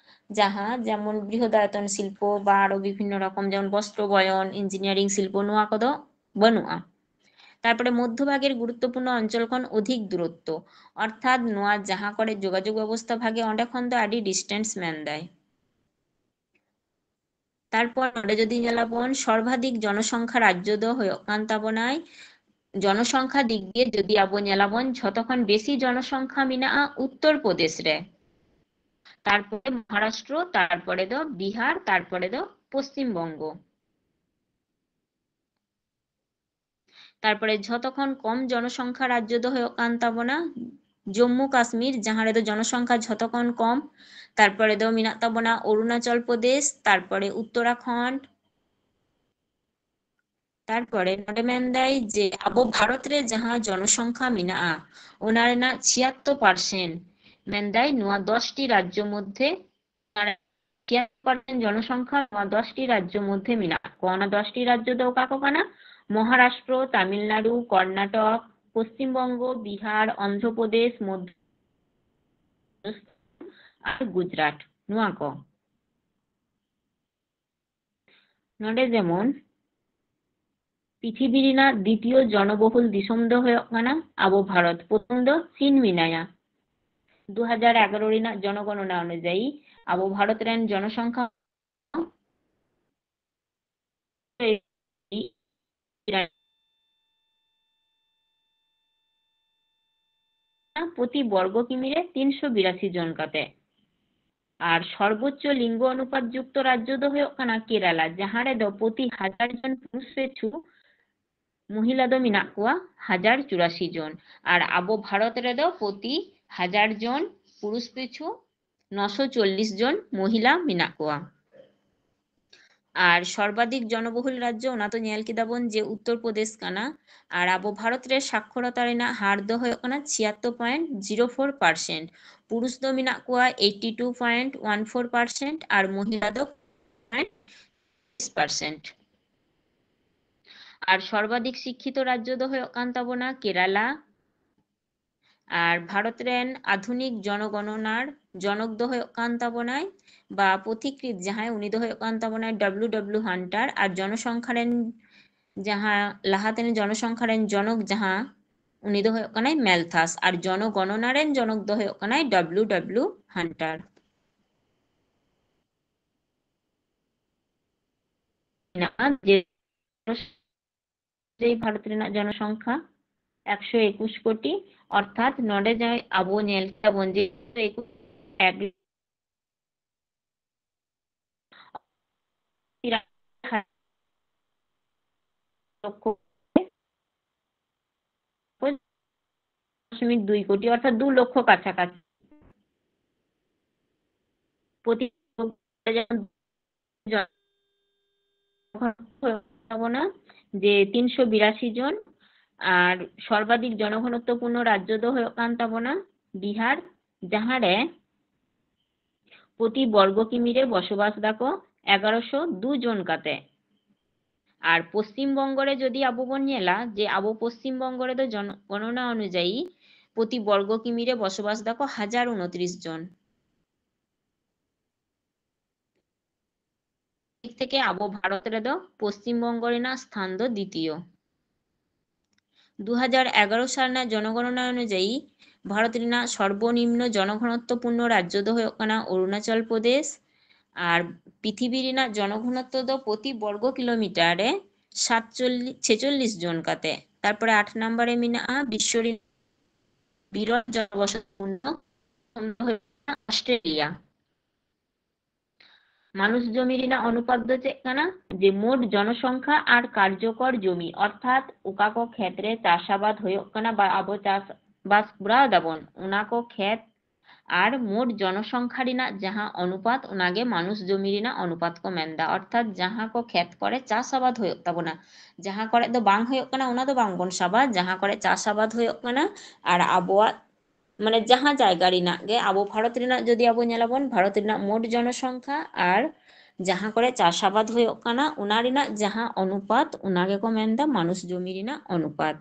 ᱡᱟᱦᱟᱸ ᱡᱮᱢᱚᱱ ᱵᱨᱤᱦᱚᱫᱟᱭᱚᱛᱚᱱ ᱥᱤᱞᱯᱚ ᱵᱟ ᱟᱨᱚ ᱵᱤᱵᱷᱤᱱᱱᱚ ᱨᱚᱠᱚᱢ ᱡᱮᱢᱚᱱ ᱵᱚᱥᱛᱨᱚ ᱵᱚᱭᱚᱱ, ᱤᱧᱡᱤᱱᱤᱭᱟᱨᱤᱝ ᱥᱤᱞᱯᱚ, ᱱᱚᱣᱟ ᱠᱚᱫᱚ ᱵᱟᱹᱱᱩᱜᱼᱟ᱾ ᱛᱟᱨᱯᱚᱨᱮ ᱢᱚᱫᱽᱫᱷᱚ ᱵᱷᱟᱜᱮᱨ ᱜᱩᱨᱩᱛᱛᱚᱯᱩᱨᱱᱚ ᱚᱧᱪᱚᱞ ᱠᱷᱚᱱ ᱚᱫᱷᱤᱠ ᱫᱩᱨᱚᱛᱛᱚ, ᱚᱨᱛᱷᱟᱛ ᱱᱚᱣᱟ ᱡᱟᱦᱟᱸ ᱠᱚᱨᱮ ᱡᱳᱜᱟᱡᱳᱜ ᱵᱮᱵᱚᱥᱛᱷᱟ ᱵᱷᱟᱜᱮ, ᱚᱸᱰᱮ ᱠᱷᱚᱱ ᱫᱚ ᱟᱹᱰᱤ ᱰᱤᱥᱴᱮᱱᱥ ᱢᱮᱱᱫᱟᱭ᱾ ᱛᱟᱨᱯᱚᱨ ᱱᱚᱰᱮ ᱡᱩᱫᱤ ᱧᱮᱞᱟᱵᱚᱱ, ᱥᱚᱨᱵᱟᱫᱷᱤᱠ ᱡᱚᱱᱚᱥᱚᱝᱠᱷᱟ ᱨᱟᱡᱽᱡᱚ ᱫᱚ ᱦᱩᱭᱩᱜ ᱠᱟᱱ ᱛᱟᱵᱚᱱᱟᱭ, ᱡᱚᱱᱚᱥᱚᱝᱠᱷᱟ ᱫᱤᱠ ᱫᱤᱭᱮ ᱡᱩᱫᱤ ᱟᱵᱚ ᱧᱮᱞᱟᱵᱚᱱ, ᱡᱷᱚᱛᱚ ᱠᱷᱚᱱ ᱵᱮᱥᱤ ᱡᱚᱱᱚᱥᱚᱝᱠᱷᱟ ᱢᱮᱱᱟᱜᱼᱟ ᱩᱛᱛᱚᱨ ᱯᱨᱚᱫᱮᱥ ᱨᱮ, ᱛᱟᱨᱯᱚᱨᱮ ᱢᱚᱦᱟᱨᱟᱥᱴᱨᱚ, ᱛᱟᱨᱯᱚᱨᱮ ᱫᱚ ᱵᱤᱦᱟᱨ, ᱛᱟᱨᱯᱚᱨᱮ ᱫᱚ ᱯᱚᱥᱪᱤᱢ ᱵᱚᱝᱜᱚ᱾ ᱛᱟᱨᱯᱚᱨᱮ ᱡᱷᱚᱛᱚ ᱠᱷᱚᱱ ᱠᱚᱢ ᱡᱚᱱᱚᱥᱚᱝᱠᱷᱟ ᱨᱟᱡᱽᱡᱚ ᱫᱚ ᱦᱩᱭᱩᱜ ᱠᱟᱱ ᱛᱟᱵᱚᱱᱟ ᱡᱚᱢᱢᱩ ᱠᱟᱥᱢᱤᱨ, ᱡᱟᱦᱟᱸ ᱨᱮᱫᱚ ᱡᱚᱱᱚᱥᱚᱝᱠᱷᱟ ᱡᱷᱚᱛᱚ ᱠᱷᱚᱱ ᱠᱚᱢ᱾ ᱛᱟᱨᱯᱚᱨᱮ ᱫᱚ ᱢᱮᱱᱟᱜ ᱛᱟᱵᱚᱱᱟ ᱚᱨᱩᱱᱟᱪᱚᱞ ᱯᱨᱚᱫᱮᱥ, ᱛᱟᱨᱯᱚᱨᱮ ᱩᱛᱛᱚᱨᱟᱠᱷᱚᱸᱰ᱾ ᱛᱟᱨᱯᱚᱨᱮ ᱱᱚᱰᱮ ᱢᱮᱱᱫᱟᱭ ᱡᱮ ᱟᱵᱚ ᱵᱷᱟᱨᱚᱛ ᱨᱮ ᱡᱟᱦᱟᱸ ᱡᱚᱱᱚᱥᱚᱝᱠᱷᱟ ᱢᱮᱱᱟᱜᱼᱟ, ᱚᱱᱟ ᱨᱮᱱᱟᱜ ᱪᱷᱤᱭᱟᱛᱛᱚᱨ ᱯᱟᱨᱥᱮᱱᱴ, ᱢᱮᱱᱫᱟᱭ ᱱᱚᱣᱟ ᱫᱚᱥ ᱴᱤ ᱨᱟᱡᱽᱡᱚ ᱢᱚᱫᱽᱫᱷᱮ ᱪᱷᱤᱭᱟᱛᱛᱚᱨ ᱯᱟᱨᱥᱮᱱᱴ ᱡᱚᱱᱚᱥᱚᱝᱠᱷᱟ ᱱᱚᱣᱟ ᱫᱚᱥ ᱴᱤ ᱨᱟᱡᱽᱡᱚ ᱢᱚᱫᱽᱫᱷᱮ ᱢᱮᱱᱟᱜ ᱠᱚᱣᱟ᱾ ᱚᱱᱟ ᱫᱚᱥ ᱴᱤ ᱨᱟᱡᱽᱡᱚ ᱫᱚ ᱚᱠᱟ ᱠᱚ ᱠᱟᱱᱟ? ᱢᱚᱦᱟᱨᱟᱥᱴᱨᱚ, ᱛᱟᱢᱤᱞᱱᱟᱲᱩ, ᱠᱚᱨᱱᱟᱴᱚᱠ, ᱯᱚᱥᱪᱤᱢ ᱵᱚᱝᱜᱚ, ᱵᱤᱦᱟᱨ, ᱚᱱᱫᱷᱨᱚ ᱯᱨᱚᱫᱮᱥ, ᱢᱚᱫᱷᱭᱚ ᱟᱨ ᱜᱩᱡᱽᱨᱟᱴ, ᱱᱚᱣᱟ ᱠᱚ᱾ ᱱᱚᱰᱮ ᱡᱮᱢᱚᱱ ᱯᱨᱤᱛᱷᱤᱵᱤ ᱨᱮᱱᱟᱜ ᱫᱤᱛᱤᱭᱚ ᱡᱚᱱᱚᱵᱚᱦᱩᱞ ᱫᱤᱥᱚᱢ ᱫᱚ ᱦᱩᱭᱩᱜ ᱠᱟᱱᱟ ᱟᱵᱚ ᱵᱷᱟᱨᱚᱛ᱾ ᱯᱨᱚᱛᱷᱚᱢ ᱫᱚ ᱪᱤᱱ ᱢᱮᱱᱟᱭᱟ᱾ ᱫᱩ ᱦᱟᱡᱟᱨ ᱮᱜᱟᱨᱚ ᱨᱮᱱᱟᱜ ᱡᱚᱱᱚᱜᱚᱱᱚᱱᱟ ᱚᱱᱩᱡᱟᱭᱤ ᱟᱵᱚ ᱵᱷᱟᱨᱚᱛ ᱨᱮᱱ ᱡᱚᱱᱚᱥᱚᱝᱠᱷᱟ ᱯᱨᱚᱛᱤ ᱵᱚᱨᱜᱚ ᱠᱤᱢᱤ ᱨᱮ ᱛᱤᱱᱥᱚ ᱵᱤᱨᱟᱥᱤ ᱡᱚᱱ ᱠᱟᱛᱮ᱾ ᱟᱨ ᱥᱚᱨᱵᱳᱪᱪᱚ ᱞᱤᱝᱜᱚ ᱚᱱᱩᱯᱟᱛ ᱡᱩᱠᱛᱚ ᱨᱟᱡᱽᱡᱚ ᱫᱚ ᱦᱩᱭᱩᱜ ᱠᱟᱱᱟ ᱠᱮᱨᱟᱞᱟ, ᱡᱟᱦᱟᱸ ᱨᱮᱫᱚ ᱯᱨᱚᱛᱤ ᱦᱟᱡᱟᱨ ᱡᱚᱱ ᱯᱩᱨᱩᱥ ᱯᱤᱪᱷᱩ ᱢᱚᱦᱤᱞᱟ ᱫᱚ ᱢᱮᱱᱟᱜ ᱠᱚᱣᱟ ᱦᱟᱡᱟᱨ ᱪᱩᱨᱟᱥᱤ ᱡᱚᱱ᱾ ᱟᱨ ᱟᱵᱚ ᱵᱷᱟᱨᱚᱛ ᱨᱮᱫᱚ ᱯᱨᱚᱛᱤ ᱦᱟᱡᱟᱨ ᱡᱚᱱ ᱯᱩᱨᱩᱥ ᱯᱤᱪᱷᱩ ᱱᱚᱥᱚ ᱪᱚᱞᱞᱤᱥ ᱡᱚᱱ ᱢᱚᱦᱤᱞᱟ ᱢᱮᱱᱟᱜ ᱠᱚᱣᱟ᱾ ᱟᱨ ᱥᱚᱨᱵᱟᱫᱷᱤᱠ ᱡᱚᱱᱚᱵᱚᱦᱩᱞ ᱨᱟᱡᱽᱡᱚ, ᱚᱱᱟ ᱛᱚ ᱧᱮᱞ ᱠᱮᱫᱟ ᱵᱚᱱ ᱡᱮ ᱩᱛᱛᱚᱨ ᱯᱨᱚᱫᱮᱥ ᱠᱟᱱᱟ᱾ ᱟᱨ ᱟᱵᱚ ᱵᱷᱟᱨᱚᱛ ᱨᱮ ᱥᱟᱠᱷᱚᱨᱚᱛᱟ ᱨᱮᱱᱟᱜ ᱦᱟᱨ ᱫᱚ ᱦᱩᱭᱩᱜ ᱠᱟᱱᱟ ᱪᱷᱤᱭᱟᱛᱛᱳᱨ ᱯᱚᱭᱮᱱᱴ ᱡᱤᱨᱳ ᱯᱷᱳᱨ ᱯᱟᱨᱥᱮᱱᱴ᱾ ᱯᱩᱨᱩᱥ ᱫᱚ ᱢᱮᱱᱟᱜ ᱠᱚᱣᱟ eighty two point one four percent ᱟᱨ ᱢᱚᱦᱤᱞᱟ ᱫᱚ ᱯᱚᱭᱮᱱᱴ ᱥᱤᱠᱥ ᱯᱟᱨᱥᱮᱱᱴ᱾ ᱟᱨ ᱥᱚᱨᱵᱟᱫᱷᱤᱠ ᱥᱤᱠᱠᱷᱤᱛᱚ ᱨᱟᱡᱽᱡᱚ ᱫᱚ ᱦᱩᱭᱩᱜ ᱠᱟᱱ ᱛᱟᱵᱚᱱᱟ ᱠᱮᱨᱟᱞᱟ᱾ ᱟᱨ ᱵᱷᱟᱨᱚᱛ ᱨᱮᱱ ᱟᱫᱷᱩᱱᱤᱠ ᱡᱚᱱᱚᱜᱚᱱᱚᱱᱟᱨ ᱡᱚᱱᱚᱠ ᱫᱚ ᱦᱩᱭᱩᱜ ᱠᱟᱱ ᱛᱟᱵᱚᱱᱟᱭ, ᱵᱟ ᱯᱚᱛᱷᱤᱠᱨᱤᱛ ᱡᱟᱦᱟᱸᱭ, ᱩᱱᱤ ᱫᱚ ᱦᱩᱭᱩᱜ ᱠᱟᱱ ᱛᱟᱵᱚᱱᱟᱭ ᱰᱟᱵᱞᱤᱭᱩ ᱰᱟᱵᱞᱤᱭᱩ ᱦᱟᱱᱴᱟᱨ᱾ ᱟᱨ ᱡᱚᱱᱚᱥᱚᱝᱠᱷᱟ ᱨᱮᱱ ᱡᱟᱦᱟᱸ ᱞᱟᱦᱟᱛᱮᱱ ᱡᱚᱱᱚᱥᱚᱝᱠᱷᱟ ᱨᱮᱱ ᱡᱚᱱᱚᱠ ᱡᱟᱦᱟᱸ, ᱩᱱᱤ ᱫᱚ ᱦᱩᱭᱩᱜ ᱠᱟᱱᱟᱭ ᱢᱮᱞᱛᱷᱟᱥ᱾ ᱟᱨ ᱡᱚᱱᱚᱜᱚᱱᱚᱱᱟ ᱨᱮᱱ ᱡᱚᱱᱚᱠ ᱫᱚ ᱦᱩᱭᱩᱜ ᱠᱟᱱᱟᱭ ᱰᱟᱵᱞᱤᱭᱩ ᱰᱟᱵᱞᱤᱭᱩ ᱦᱟᱱᱴᱟᱨ᱾ ᱢᱮᱱᱟᱜᱼᱟ ᱡᱮ ᱡᱮ ᱵᱷᱟᱨᱚᱛ ᱨᱮᱱᱟᱜ ᱡᱚᱱᱚᱥᱚᱝᱠᱷᱟ ᱮᱠᱥᱚ ᱮᱠᱩᱥ ᱠᱳᱴᱤ, ᱚᱨᱛᱷᱟᱛ ᱱᱚᱰᱮ ᱡᱟᱦᱟᱸᱭ ᱟᱵᱚ ᱧᱮᱞ ᱠᱮᱫᱟ ᱵᱚᱱ ᱡᱮ ᱮᱠ ᱞᱚᱠᱷᱚ ᱫᱩᱭ ᱠᱳᱴᱤ, ᱚᱨᱛᱷᱟᱛ ᱫᱩ ᱞᱚᱠᱷᱚ ᱠᱟᱪᱷᱟᱠᱟᱪᱷᱤ᱾ ᱯᱨᱚᱛᱤ ᱛᱟᱵᱚᱱᱟ ᱡᱮ ᱛᱤᱱᱥᱚ ᱵᱤᱨᱟᱥᱤ ᱡᱚᱱ᱾ ᱟᱨ ᱥᱚᱨᱵᱟᱫᱷᱤᱠ ᱡᱚᱱᱚᱜᱷᱚᱱᱚᱛᱛᱚᱯᱩᱨᱱᱚ ᱨᱟᱡᱽᱡᱚ ᱫᱚ ᱦᱩᱭᱩᱜ ᱠᱟᱱ ᱛᱟᱵᱚᱱᱟ ᱵᱤᱦᱟᱨ, ᱡᱟᱦᱟᱸ ᱨᱮ ᱯᱨᱚᱛᱤ ᱵᱚᱨᱜᱚ ᱠᱤᱢᱤ ᱨᱮ ᱵᱚᱥᱚᱵᱟᱥ ᱫᱟᱠᱚ ᱮᱜᱟᱨᱚᱥᱚ ᱫᱩ ᱡᱚᱱ ᱠᱟᱛᱮ᱾ ᱟᱨ ᱯᱚᱥᱪᱤᱢ ᱵᱚᱝᱜᱚ ᱨᱮ ᱡᱩᱫᱤ ᱟᱵᱚ ᱵᱚᱱ ᱧᱮᱞᱟ, ᱡᱮ ᱟᱵᱚ ᱯᱚᱥᱪᱤᱢ ᱵᱚᱝᱜᱚ ᱨᱮᱫᱚ ᱡᱚᱱ-, ᱜᱚᱱᱚᱱᱟ ᱚᱱᱩᱡᱟᱭᱤ ᱯᱨᱚᱛᱤ ᱵᱚᱨᱜᱚ ᱠᱤᱢᱤ ᱨᱮ ᱵᱚᱥᱚᱵᱟᱥ ᱫᱟᱠᱚ ᱦᱟᱡᱟᱨ ᱩᱱᱚᱛᱨᱤᱥ ᱡᱚᱱ᱾ ᱫᱤᱠ ᱛᱷᱮᱠᱮ ᱟᱵᱚ ᱵᱷᱟᱨᱚᱛ ᱨᱮᱫᱚ ᱯᱚᱥᱪᱤᱢ ᱵᱚᱝᱜᱚ ᱨᱮᱱᱟᱜ ᱥᱛᱷᱟᱱ ᱫᱚ ᱫᱤᱛᱤᱭᱚ᱾ ᱫᱩ ᱦᱟᱡᱟᱨ ᱮᱜᱟᱨᱚ ᱥᱟᱞ ᱨᱮᱱᱟᱜ ᱡᱚᱱᱚᱜᱚᱱᱚᱱᱟ ᱚᱱᱩᱡᱟᱭᱤ ᱵᱷᱟᱨᱚᱛ ᱨᱮᱱᱟᱜ ᱥᱚᱨᱵᱚᱱᱤᱢᱱᱚ ᱡᱚᱱᱚᱜᱷᱚᱱᱚᱛᱛᱚ ᱯᱩᱨᱱᱚ ᱨᱟᱡᱽᱡᱚ ᱫᱚ ᱦᱩᱭᱩᱜ ᱠᱟᱱᱟ ᱚᱨᱩᱱᱟᱪᱚᱞ ᱯᱨᱚᱫᱮᱥ᱾ ᱟᱨ ᱯᱨᱤᱛᱷᱤᱵᱤ ᱨᱮᱱᱟᱜ ᱡᱚᱱᱚᱜᱷᱚᱱᱚᱛᱛᱚ ᱫᱚ ᱯᱨᱚᱛᱤ ᱵᱚᱨᱜᱚ ᱠᱤᱞᱳᱢᱤᱴᱟᱨ ᱨᱮ ᱥᱟᱛᱪᱚᱞᱞᱤᱥ, ᱪᱷᱮᱪᱚᱞᱞᱤᱥ ᱡᱚᱱ ᱠᱟᱛᱮ᱾ ᱛᱟᱨᱯᱚᱨᱮ ᱟᱴ ᱱᱟᱢᱵᱟᱨ ᱨᱮ ᱢᱮᱱᱟᱜᱼᱟ ᱵᱤᱥᱥᱚ ᱨᱮᱱᱟᱜ ᱵᱤᱨᱚᱞ ᱡᱚᱱᱚᱵᱚᱥᱚᱛᱤ ᱯᱩᱨᱱᱚ ᱫᱤᱥᱚᱢ ᱫᱚ ᱦᱩᱭᱩᱜ ᱠᱟᱱᱟ ᱚᱥᱴᱨᱮᱞᱤᱭᱟ᱾ ᱢᱟᱱᱩᱥ ᱡᱚᱢᱤ ᱨᱮᱱᱟᱜ ᱚᱱᱩᱯᱟᱛ ᱫᱚ ᱪᱮᱫ ᱠᱟᱱᱟ? ᱡᱮ ᱢᱳᱴ ᱡᱚᱱᱚᱥᱚᱝᱠᱷᱟ ᱟᱨ ᱠᱟᱨᱡᱚᱠᱚᱨ ᱡᱚᱢᱤ, ᱚᱨᱛᱷᱟᱛ ᱚᱠᱟ ᱠᱚ ᱠᱷᱮᱛ ᱨᱮ ᱪᱟᱥ ᱟᱵᱟᱫ ᱦᱩᱭᱩᱜ ᱠᱟᱱᱟ ᱵᱟ ᱟᱵᱚ ᱪᱟᱥ ᱵᱟᱥ ᱠᱚᱨᱟᱣ ᱫᱟᱵᱚᱱ, ᱚᱱᱟ ᱠᱚ ᱠᱷᱮᱛ ᱟᱨ ᱢᱳᱴ ᱡᱚᱱᱚᱥᱚᱝᱠᱷᱟ ᱨᱮᱱᱟᱜ ᱡᱟᱦᱟᱸ ᱚᱱᱩᱯᱟᱛ, ᱚᱱᱟᱜᱮ ᱢᱟᱱᱩᱥ ᱡᱚᱢᱤ ᱨᱮᱱᱟᱜ ᱚᱱᱩᱯᱟᱛ ᱠᱚ ᱢᱮᱱᱫᱟ᱾ ᱚᱨᱛᱷᱟᱛ ᱡᱟᱦᱟᱸ ᱠᱚ ᱠᱷᱮᱛ ᱠᱚᱨᱮ ᱪᱟᱥ ᱟᱵᱟᱫ ᱦᱩᱭᱩᱜ ᱛᱟᱵᱚᱱᱟ, ᱡᱟᱦᱟᱸ ᱠᱚᱨᱮ ᱫᱚ ᱵᱟᱝ ᱦᱩᱭᱩᱜ ᱠᱟᱱᱟ, ᱚᱱᱟ ᱫᱚ ᱵᱟᱝᱵᱚᱱ ᱥᱟᱵᱟ᱾ ᱡᱟᱦᱟᱸ ᱠᱚᱨᱮ ᱪᱟᱥ ᱟᱵᱟᱫ ᱦᱩᱭᱩᱜ ᱠᱟᱱᱟ ᱟᱨ ᱟᱵᱚᱣᱟᱜ, ᱢᱟᱱᱮ, ᱡᱟᱦᱟᱸ ᱡᱟᱭᱜᱟ ᱨᱮᱱᱟᱜ ᱜᱮ, ᱟᱵᱚ ᱵᱷᱟᱨᱚᱛ ᱨᱮᱱᱟᱜ ᱡᱩᱫᱤ ᱟᱵᱚ ᱧᱮᱞᱟᱵᱚᱱ, ᱵᱷᱟᱨᱚᱛ ᱨᱮᱱᱟᱜ ᱢᱳᱴ ᱡᱚᱱᱚᱥᱚᱝᱠᱷᱟ ᱟᱨ ᱡᱟᱦᱟᱸ ᱠᱚᱨᱮ ᱪᱟᱥ ᱟᱵᱟᱫ ᱦᱩᱭᱩᱜ ᱠᱟᱱᱟ, ᱚᱱᱟ ᱨᱮᱱᱟᱜ ᱡᱟᱦᱟᱸ ᱚᱱᱩᱯᱟᱛ, ᱚᱱᱟ ᱜᱮᱠᱚ ᱢᱮᱱᱫᱟ ᱢᱟᱱᱩᱥ ᱡᱚᱢᱤ ᱨᱮᱱᱟᱜ ᱚᱱᱩᱯᱟᱛ᱾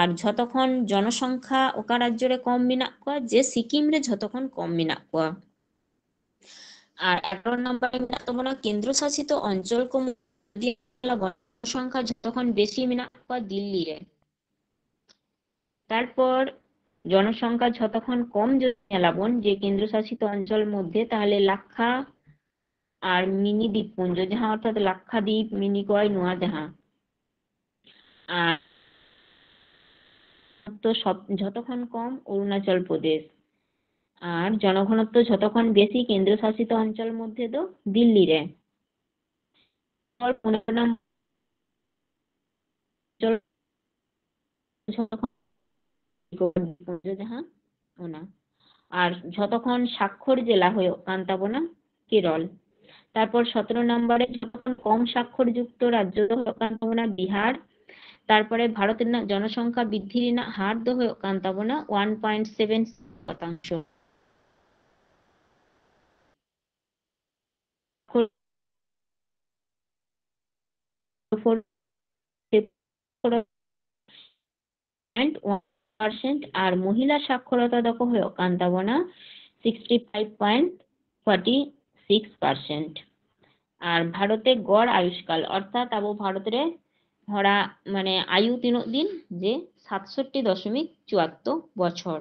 ᱟᱨ ᱡᱷᱚᱛᱚ ᱠᱷᱚᱱ ᱡᱚᱱᱚᱥᱚᱝᱠᱷᱟ ᱚᱠᱟ ᱨᱟᱡᱽᱡᱚ ᱨᱮ ᱠᱚᱢ ᱢᱮᱱᱟᱜ ᱠᱚᱣᱟ? ᱡᱮ ᱥᱤᱠᱤᱢ ᱨᱮ ᱡᱷᱚᱛᱚ ᱠᱷᱚᱱ ᱠᱚᱢ ᱢᱮᱱᱟᱜ ᱠᱚᱣᱟ᱾ ᱟᱨ ᱮᱜᱟᱨᱚ ᱱᱟᱢᱵᱟᱨ ᱨᱮ ᱢᱮᱱᱟᱜ ᱛᱟᱵᱚᱱᱟ ᱠᱮᱱᱫᱨᱚ ᱥᱟᱥᱤᱛ ᱚᱧᱪᱚᱞ ᱠᱚ ᱢᱚᱫᱽᱫᱷᱮ ᱡᱚᱱᱚᱥᱚᱝᱠᱷᱟ ᱡᱷᱚᱛᱚ ᱠᱷᱚᱱ ᱵᱮᱥᱤ ᱢᱮᱱᱟᱜ ᱠᱚᱣᱟ ᱫᱤᱞᱞᱤ ᱨᱮ᱾ ᱛᱟᱨᱯᱚᱨ ᱡᱚᱱᱚᱥᱚᱝᱠᱷᱟ ᱡᱷᱚᱛᱚ ᱠᱷᱚᱱ ᱠᱚᱢ ᱡᱩᱫᱤ ᱧᱮᱞᱟᱵᱚᱱ ᱡᱮ ᱠᱮᱱᱫᱨᱚ ᱥᱟᱥᱤᱛ ᱚᱧᱪᱚᱞ ᱢᱚᱫᱽᱫᱷᱮ, ᱛᱟᱦᱞᱮ ᱞᱟᱠᱠᱷᱟ ᱟᱨ ᱢᱤᱱᱤ ᱫᱤᱯᱯᱩᱧᱡᱚ, ᱡᱟᱦᱟᱸ ᱚᱨᱛᱷᱟᱛ ᱞᱟᱠᱠᱷᱟᱫᱤᱯ, ᱢᱤᱱᱤᱠᱚᱭ, ᱱᱚᱣᱟ ᱡᱟᱦᱟᱸ᱾ ᱟᱨ ᱛᱚ ᱥᱚᱵ-, ᱡᱷᱚᱛᱚ ᱠᱷᱚᱱ ᱠᱚᱢ ᱚᱨᱩᱱᱟᱪᱚᱞ ᱯᱨᱚᱫᱮᱥ᱾ ᱟᱨ ᱡᱚᱱᱚᱜᱷᱚᱱᱚᱛᱛᱚ ᱡᱷᱚᱛᱚ ᱠᱷᱚᱱ ᱵᱮᱥᱤ ᱠᱮᱱᱫᱨᱚ ᱥᱟᱥᱤᱛ ᱚᱧᱪᱚᱞ ᱢᱚᱫᱽᱫᱷᱮ ᱫᱚ ᱫᱤᱞᱞᱤ ᱨᱮ᱾ ᱯᱚᱱᱮᱨᱚ ᱱᱚᱢᱵᱚᱨ ᱡᱟᱦᱟᱸ ᱚᱱᱟ᱾ ᱟᱨ ᱡᱷᱚᱛᱚ ᱠᱷᱚᱱ ᱥᱟᱠᱠᱷᱚᱨ ᱡᱮᱞᱟ ᱦᱩᱭᱩᱜ ᱠᱟᱱ ᱛᱟᱵᱚᱱᱟ ᱠᱮᱨᱚᱞ᱾ ᱛᱟᱨᱯᱚᱨ ᱥᱚᱛᱨᱚ ᱱᱟᱢᱵᱟᱨ ᱨᱮ ᱡᱷᱚᱛᱚ ᱠᱷᱚᱱ ᱠᱚᱢ ᱥᱟᱠᱠᱷᱚᱨ ᱡᱩᱠᱛᱚ ᱨᱟᱡᱽᱡᱚ ᱫᱚ ᱦᱩᱭᱩᱜ ᱠᱟᱱ ᱛᱟᱵᱚᱱᱟ ᱵᱤᱦᱟᱨ᱾ ᱛᱟᱨᱯᱚᱨᱮ ᱵᱷᱟᱨᱚᱛ ᱨᱮᱱᱟᱜ ᱡᱚᱱᱚᱥᱚᱝᱠᱷᱟ ᱵᱨᱤᱫᱽᱫᱷᱤ ᱨᱮᱱᱟᱜ ᱦᱟᱨ ᱫᱚ ᱦᱩᱭᱩᱜ ᱠᱟᱱ ᱛᱟᱵᱚᱱᱟ ᱳᱣᱟᱱ ᱯᱚᱭᱮᱱᱴ ᱥᱮᱵᱷᱮᱱ ᱥᱚᱛᱟᱝᱥᱚ᱾ ᱯᱚᱭᱮᱱᱴ ᱳᱣᱟᱱ ᱯᱟᱨᱥᱮᱱᱴ ᱟᱨ ᱢᱚᱦᱤᱞᱟ ᱥᱟᱠᱠᱷᱚᱨᱚᱛᱟ ᱫᱚᱠᱚ ᱦᱩᱭᱩᱜ ᱠᱟᱱ ᱛᱟᱵᱚᱱᱟ sixty five point forty six percent. ᱟᱨ ᱵᱷᱟᱨᱚᱛ ᱨᱮ ᱜᱚᱲ ᱟᱭᱩᱥᱠᱟᱞ, ᱚᱨᱛᱷᱟᱛ ᱟᱵᱚ ᱵᱷᱟᱨᱚᱛ ᱨᱮ ᱦᱚᱲᱟᱜ ᱢᱟᱱᱮ ᱟᱭᱩ ᱛᱤᱱᱟᱹᱜ ᱫᱤᱱ? ᱡᱮ ᱥᱟᱛᱥᱚᱴᱴᱤ ᱫᱚᱥᱚᱢᱤᱠ ᱪᱩᱣᱟᱛᱛᱳᱨ ᱵᱚᱪᱷᱚᱨ᱾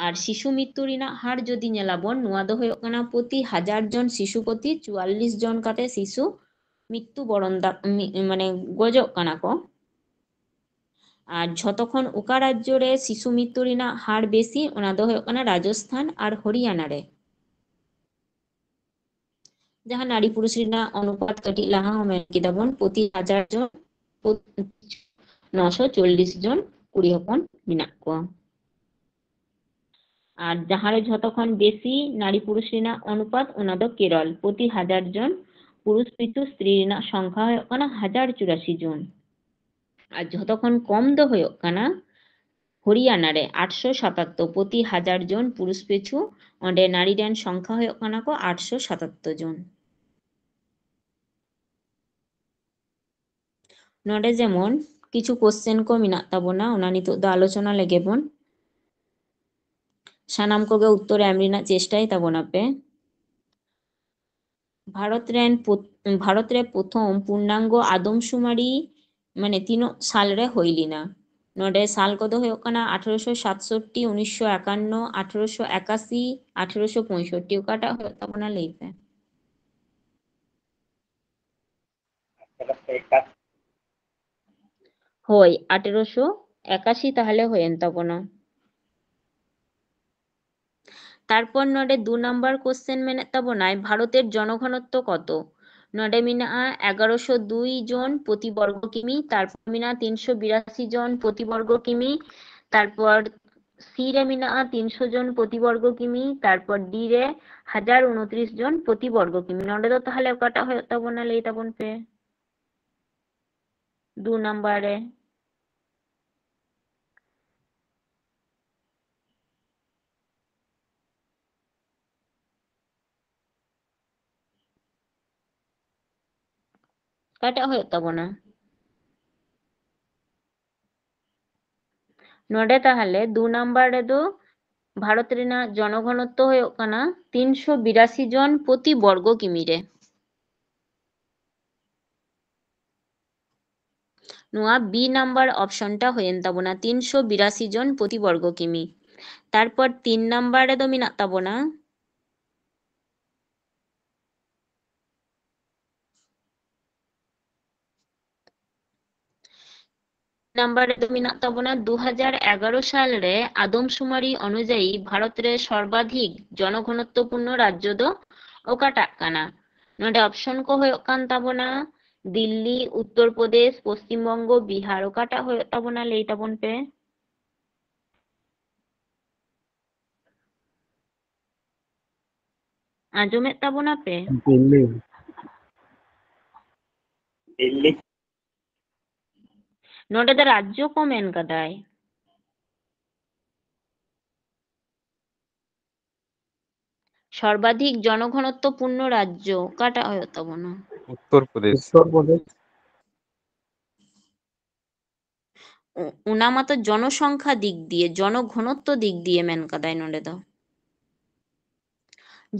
ᱟᱨ ᱥᱤᱥᱩ ᱢᱤᱛᱛᱩ ᱨᱮᱱᱟᱜ ᱦᱟᱨ ᱡᱩᱫᱤ ᱧᱮᱞᱟᱵᱚᱱ, ᱱᱚᱣᱟ ᱫᱚ ᱦᱩᱭᱩᱜ ᱠᱟᱱᱟ ᱯᱨᱚᱛᱤ ᱦᱟᱡᱟᱨ ᱡᱚᱱ ᱥᱤᱥᱩ ᱯᱨᱚᱛᱤ ᱪᱩᱣᱟᱞᱞᱤᱥ ᱡᱚᱱ ᱠᱟᱛᱮ ᱥᱤᱥᱩ ᱢᱤᱛᱛᱩ ᱵᱚᱨᱚᱱ ᱫᱟ-, ᱢᱤ-, ᱢᱟᱱᱮ ᱜᱚᱡᱚᱜ ᱠᱟᱱᱟ ᱠᱚ᱾ ᱟᱨ ᱡᱷᱚᱛᱚ ᱠᱷᱚᱱ ᱚᱠᱟ ᱨᱟᱡᱽᱡᱚ ᱨᱮ ᱥᱤᱥᱩ ᱢᱤᱛᱛᱩ ᱨᱮᱱᱟᱜ ᱦᱟᱨ ᱵᱮᱥᱤ? ᱚᱱᱟ ᱫᱚ ᱦᱩᱭᱩᱜ ᱠᱟᱱᱟ ᱨᱟᱡᱚᱥᱛᱷᱟᱱ ᱟᱨ ᱦᱚᱨᱤᱭᱟᱱᱟ ᱨᱮ᱾ ᱡᱟᱦᱟᱸ ᱱᱟᱨᱤ ᱯᱩᱨᱩᱥ ᱨᱮᱱᱟᱜ ᱚᱱᱩᱯᱟᱛ ᱠᱟᱹᱴᱤᱡ ᱞᱟᱦᱟ ᱦᱚᱸ ᱢᱮᱱ ᱠᱮᱫᱟ ᱵᱚᱱ, ᱯᱨᱚᱛᱤ ᱦᱟᱡᱟᱨ ᱡᱚᱱ ᱱᱚᱥᱚ ᱪᱚᱞᱞᱤᱥ ᱡᱚᱱ ᱠᱩᱲᱤ ᱦᱚᱯᱚᱱ ᱢᱮᱱᱟᱜ ᱠᱚᱣᱟ᱾ ᱟᱨ ᱡᱟᱦᱟᱸ ᱨᱮ ᱡᱷᱚᱛᱚ ᱠᱷᱚᱱ ᱵᱮᱥᱤ ᱱᱟᱨᱤ ᱯᱩᱨᱩᱥ ᱨᱮᱱᱟᱜ ᱚᱱᱩᱯᱟᱛ, ᱚᱱᱟ ᱫᱚ ᱠᱮᱨᱚᱞ᱾ ᱯᱨᱚᱛᱤ ᱦᱟᱡᱟᱨ ᱡᱚᱱ ᱯᱩᱨᱩᱥ ᱯᱤᱪᱷᱩ ᱥᱛᱨᱤ ᱨᱮᱱᱟᱜ ᱥᱚᱝᱠᱷᱟ ᱦᱩᱭᱩᱜ ᱠᱟᱱᱟ ᱦᱟᱡᱟᱨ ᱪᱩᱨᱟᱥᱤ ᱡᱚᱱ᱾ ᱟᱨ ᱡᱷᱚᱛᱚ ᱠᱷᱚᱱ ᱠᱚᱢ ᱫᱚ ᱦᱩᱭᱩᱜ ᱠᱟᱱᱟ ᱦᱚᱨᱤᱭᱟᱱᱟ ᱨᱮ, ᱟᱴᱥᱚ ᱥᱟᱛᱟᱛᱛᱳᱨ᱾ ᱯᱨᱚᱛᱤ ᱦᱟᱡᱟᱨ ᱡᱚᱱ ᱯᱩᱨᱩᱥ ᱯᱤᱪᱷᱩ ᱚᱸᱰᱮ ᱱᱟᱨᱤ ᱨᱮᱱ ᱥᱚᱝᱠᱷᱟ ᱦᱩᱭᱩᱜ ᱠᱟᱱᱟ ᱠᱚ ᱟᱴᱥᱚ ᱥᱟᱛᱟᱛᱛᱳᱨ ᱡᱚᱱ᱾ ᱱᱚᱰᱮ ᱡᱮᱢᱚᱱ ᱠᱤᱪᱷᱩ question ᱠᱚ ᱢᱮᱱᱟᱜ ᱛᱟᱵᱚᱱᱟ, ᱚᱱᱟ ᱱᱤᱛᱚᱜ ᱫᱚ ᱟᱞᱳᱪᱚᱱᱟ ᱞᱮᱜᱮ ᱵᱚᱱ᱾ ᱥᱟᱱᱟᱢ ᱠᱚᱜᱮ ᱩᱛᱛᱚᱨ ᱮᱢ ᱨᱮᱱᱟᱜ ᱪᱮᱥᱴᱟᱭ ᱛᱟᱵᱚᱱᱟᱯᱮ᱾ ᱵᱷᱟᱨᱚᱛ ᱨᱮᱱ ᱯᱩᱛ-, ᱵᱷᱟᱨᱚᱛ ᱨᱮ ᱯᱨᱚᱛᱷᱚᱢ ᱯᱩᱨᱱᱟᱝᱜᱚ ᱟᱫᱚᱢᱥᱩᱢᱟᱨᱤ ᱢᱟᱱᱮ ᱛᱤᱱᱟᱹᱜ ᱥᱟᱞ ᱨᱮ ᱦᱩᱭ ᱞᱮᱱᱟ? ᱱᱚᱰᱮ ᱥᱟᱞ ᱠᱚᱫᱚ ᱦᱩᱭᱩᱜ ᱠᱟᱱᱟ ᱟᱴᱷᱨᱚᱥᱚ ᱥᱟᱛᱥᱚᱴᱴᱤ, ᱩᱱᱤᱥᱥᱚ ᱮᱠᱟᱱᱱᱚ, ᱟᱴᱷᱨᱚᱥᱚ ᱮᱠᱟᱥᱤ, ᱟᱴᱷᱨᱚᱥᱚ ᱯᱚᱸᱭᱥᱚᱴᱴᱤ᱾ ᱚᱠᱟᱴᱟᱜ ᱦᱩᱭᱩᱜ ᱛᱟᱵᱚᱱᱟ ᱞᱟᱹᱭ ᱯᱮ? ᱦᱳᱭ, ᱟᱴᱷᱨᱚᱥᱚ ᱮᱠᱟᱥᱤ ᱛᱟᱦᱞᱮ ᱦᱩᱭᱮᱱ ᱛᱟᱵᱚᱱᱟ᱾ ᱛᱟᱨᱯᱚᱨ ᱱᱚᱰᱮ ᱫᱩ ᱱᱟᱢᱵᱟᱨ question ᱢᱮᱱᱮᱫ ᱛᱟᱵᱚᱱᱟᱭ, ᱵᱷᱟᱨᱚᱛᱮᱨ ᱡᱚᱱᱚᱜᱷᱚᱱᱚᱛᱛᱚ ᱠᱚᱛᱚ? ᱱᱚᱰᱮ ᱢᱮᱱᱟᱜᱼᱟ ᱮᱜᱟᱨᱚᱥᱚ ᱫᱩᱭ ᱡᱚᱱ ᱯᱨᱚᱛᱤ ᱵᱚᱨᱜᱚ ᱠᱤᱢᱤ, ᱛᱟᱨᱯᱚᱨ ᱢᱮᱱᱟᱜᱼᱟ ᱛᱤᱱᱥᱚ ᱵᱤᱨᱟᱥᱤ ᱡᱚᱱ ᱯᱨᱚᱛᱤ ᱵᱚᱨᱜᱚ ᱠᱤᱢᱤ, ᱛᱟᱨᱯᱚᱨ C ᱨᱮ ᱢᱮᱱᱟᱜᱼᱟ ᱛᱤᱱᱥᱚ ᱡᱚᱱ ᱯᱨᱚᱛᱤ ᱵᱚᱨᱜᱚ ᱠᱤᱢᱤ, ᱛᱟᱨᱯᱚᱨ D ᱨᱮ ᱦᱟᱡᱟᱨ ᱩᱱᱛᱨᱤᱥ ᱡᱚᱱ ᱯᱨᱚᱛᱤ ᱵᱚᱨᱜᱚ ᱠᱤᱢᱤ᱾ ᱱᱚᱰᱮ ᱫᱚ ᱛᱟᱦᱞᱮ ᱚᱠᱟᱴᱟᱜ ᱦᱩᱭᱩᱜ ᱛᱟᱵᱚᱱᱟ, ᱞᱟᱹᱭ ᱛᱟᱵᱚᱱ ᱯᱮ? ᱫᱩ ᱱᱟᱢᱵᱟᱨ ᱨᱮ᱾ ᱚᱠᱟᱴᱟᱜ ᱦᱩᱭᱩᱜ ᱛᱟᱵᱚᱱᱟ? ᱱᱚᱰᱮ ᱛᱟᱦᱞᱮ ᱫᱩ ᱱᱟᱢᱵᱟᱨ ᱨᱮᱫᱚ ᱵᱷᱟᱨᱚᱛ ᱨᱮᱱᱟᱜ ᱡᱚᱱᱚᱜᱷᱚᱱᱚᱛᱛᱚ ᱦᱩᱭᱩᱜ ᱠᱟᱱᱟ ᱛᱤᱱᱥᱚ ᱵᱤᱨᱟᱥᱤ ᱡᱚᱱ ᱯᱨᱚᱛᱤ ᱵᱚᱨᱜᱚ ᱠᱤᱢᱤ ᱨᱮ᱾ ᱱᱚᱣᱟ B number option ᱴᱟ ᱦᱩᱭᱮᱱ ᱛᱟᱵᱚᱱᱟ, ᱛᱤᱱᱥᱚ ᱵᱤᱨᱟᱥᱤ ᱡᱚᱱ ᱯᱨᱚᱛᱤ ᱵᱚᱨᱜᱚ ᱠᱤᱢᱤ᱾ ᱛᱟᱨᱯᱚᱨ ᱛᱤᱱ number ᱨᱮᱫᱚ ᱢᱮᱱᱟᱜ ᱛᱟᱵᱚᱱᱟ number ᱨᱮᱫᱚ ᱢᱮᱱᱟᱜ ᱛᱟᱵᱚᱱᱟ ᱫᱩ ᱦᱟᱡᱟᱨ ᱮᱜᱟᱨᱚ ᱥᱟᱞ ᱨᱮ ᱟᱫᱚᱢᱥᱩᱢᱟᱨᱤ ᱚᱱᱩᱡᱟᱭᱤ ᱵᱷᱟᱨᱚᱛ ᱨᱮ ᱥᱚᱨᱵᱟᱫᱷᱤᱠ ᱡᱚᱱᱚᱜᱷᱚᱱᱚᱛᱛᱚᱯᱩᱨᱱᱚ ᱨᱟᱡᱽᱡᱚ ᱫᱚ ᱚᱠᱟᱴᱟᱜ ᱠᱟᱱᱟ? ᱱᱚᱰᱮ option ᱠᱚ ᱦᱩᱭᱩᱜ ᱠᱟᱱ ᱛᱟᱵᱚᱱᱟ ᱫᱤᱞᱞᱤ, ᱩᱛᱛᱚᱨ ᱯᱨᱚᱫᱮᱥ, ᱯᱚᱥᱪᱤᱢ ᱵᱚᱝᱜᱚ, ᱵᱤᱦᱟᱨ᱾ ᱚᱠᱟᱴᱟᱜ ᱦᱩᱭᱩᱜ ᱛᱟᱵᱚᱱᱟ ᱞᱟᱹᱭ ᱛᱟᱵᱚᱱ ᱯᱮ? ᱟᱸᱡᱚᱢᱮᱫ ᱛᱟᱵᱚᱱᱟ ᱯᱮ? ᱫᱤᱞᱞᱤ᱾ ᱫᱤᱞᱞᱤ᱾ ᱱᱚᱰᱮ ᱫᱚ ᱨᱟᱡᱽᱡᱚ ᱠᱚ ᱢᱮᱱ ᱠᱟᱫᱟᱭ᱾ ᱥᱚᱨᱵᱟᱫᱷᱤᱠ ᱡᱚᱱᱚᱜᱷᱚᱱᱚᱛᱛᱚ ᱯᱩᱨᱱᱚ ᱨᱟᱡᱽᱡᱚ ᱚᱠᱟᱴᱟᱜ ᱦᱩᱭᱩᱜ ᱛᱟᱵᱚᱱᱟ? ᱩᱛᱛᱚᱨ ᱯᱨᱚᱫᱮᱥ᱾ ᱩᱛᱛᱚᱨ ᱯᱨᱚᱫᱮᱥ᱾ ᱚ-, ᱚᱱᱟ ᱢᱟᱛᱚ ᱡᱚᱱᱚᱥᱚᱝᱠᱷᱟ ᱫᱤᱠ ᱫᱤᱭᱮ, ᱡᱚᱱᱚᱜᱷᱚᱱᱚᱛᱛᱚ ᱫᱤᱠ ᱫᱤᱭᱮ ᱢᱮᱱ ᱠᱟᱫᱟᱭ ᱱᱚᱰᱮ ᱫᱚ᱾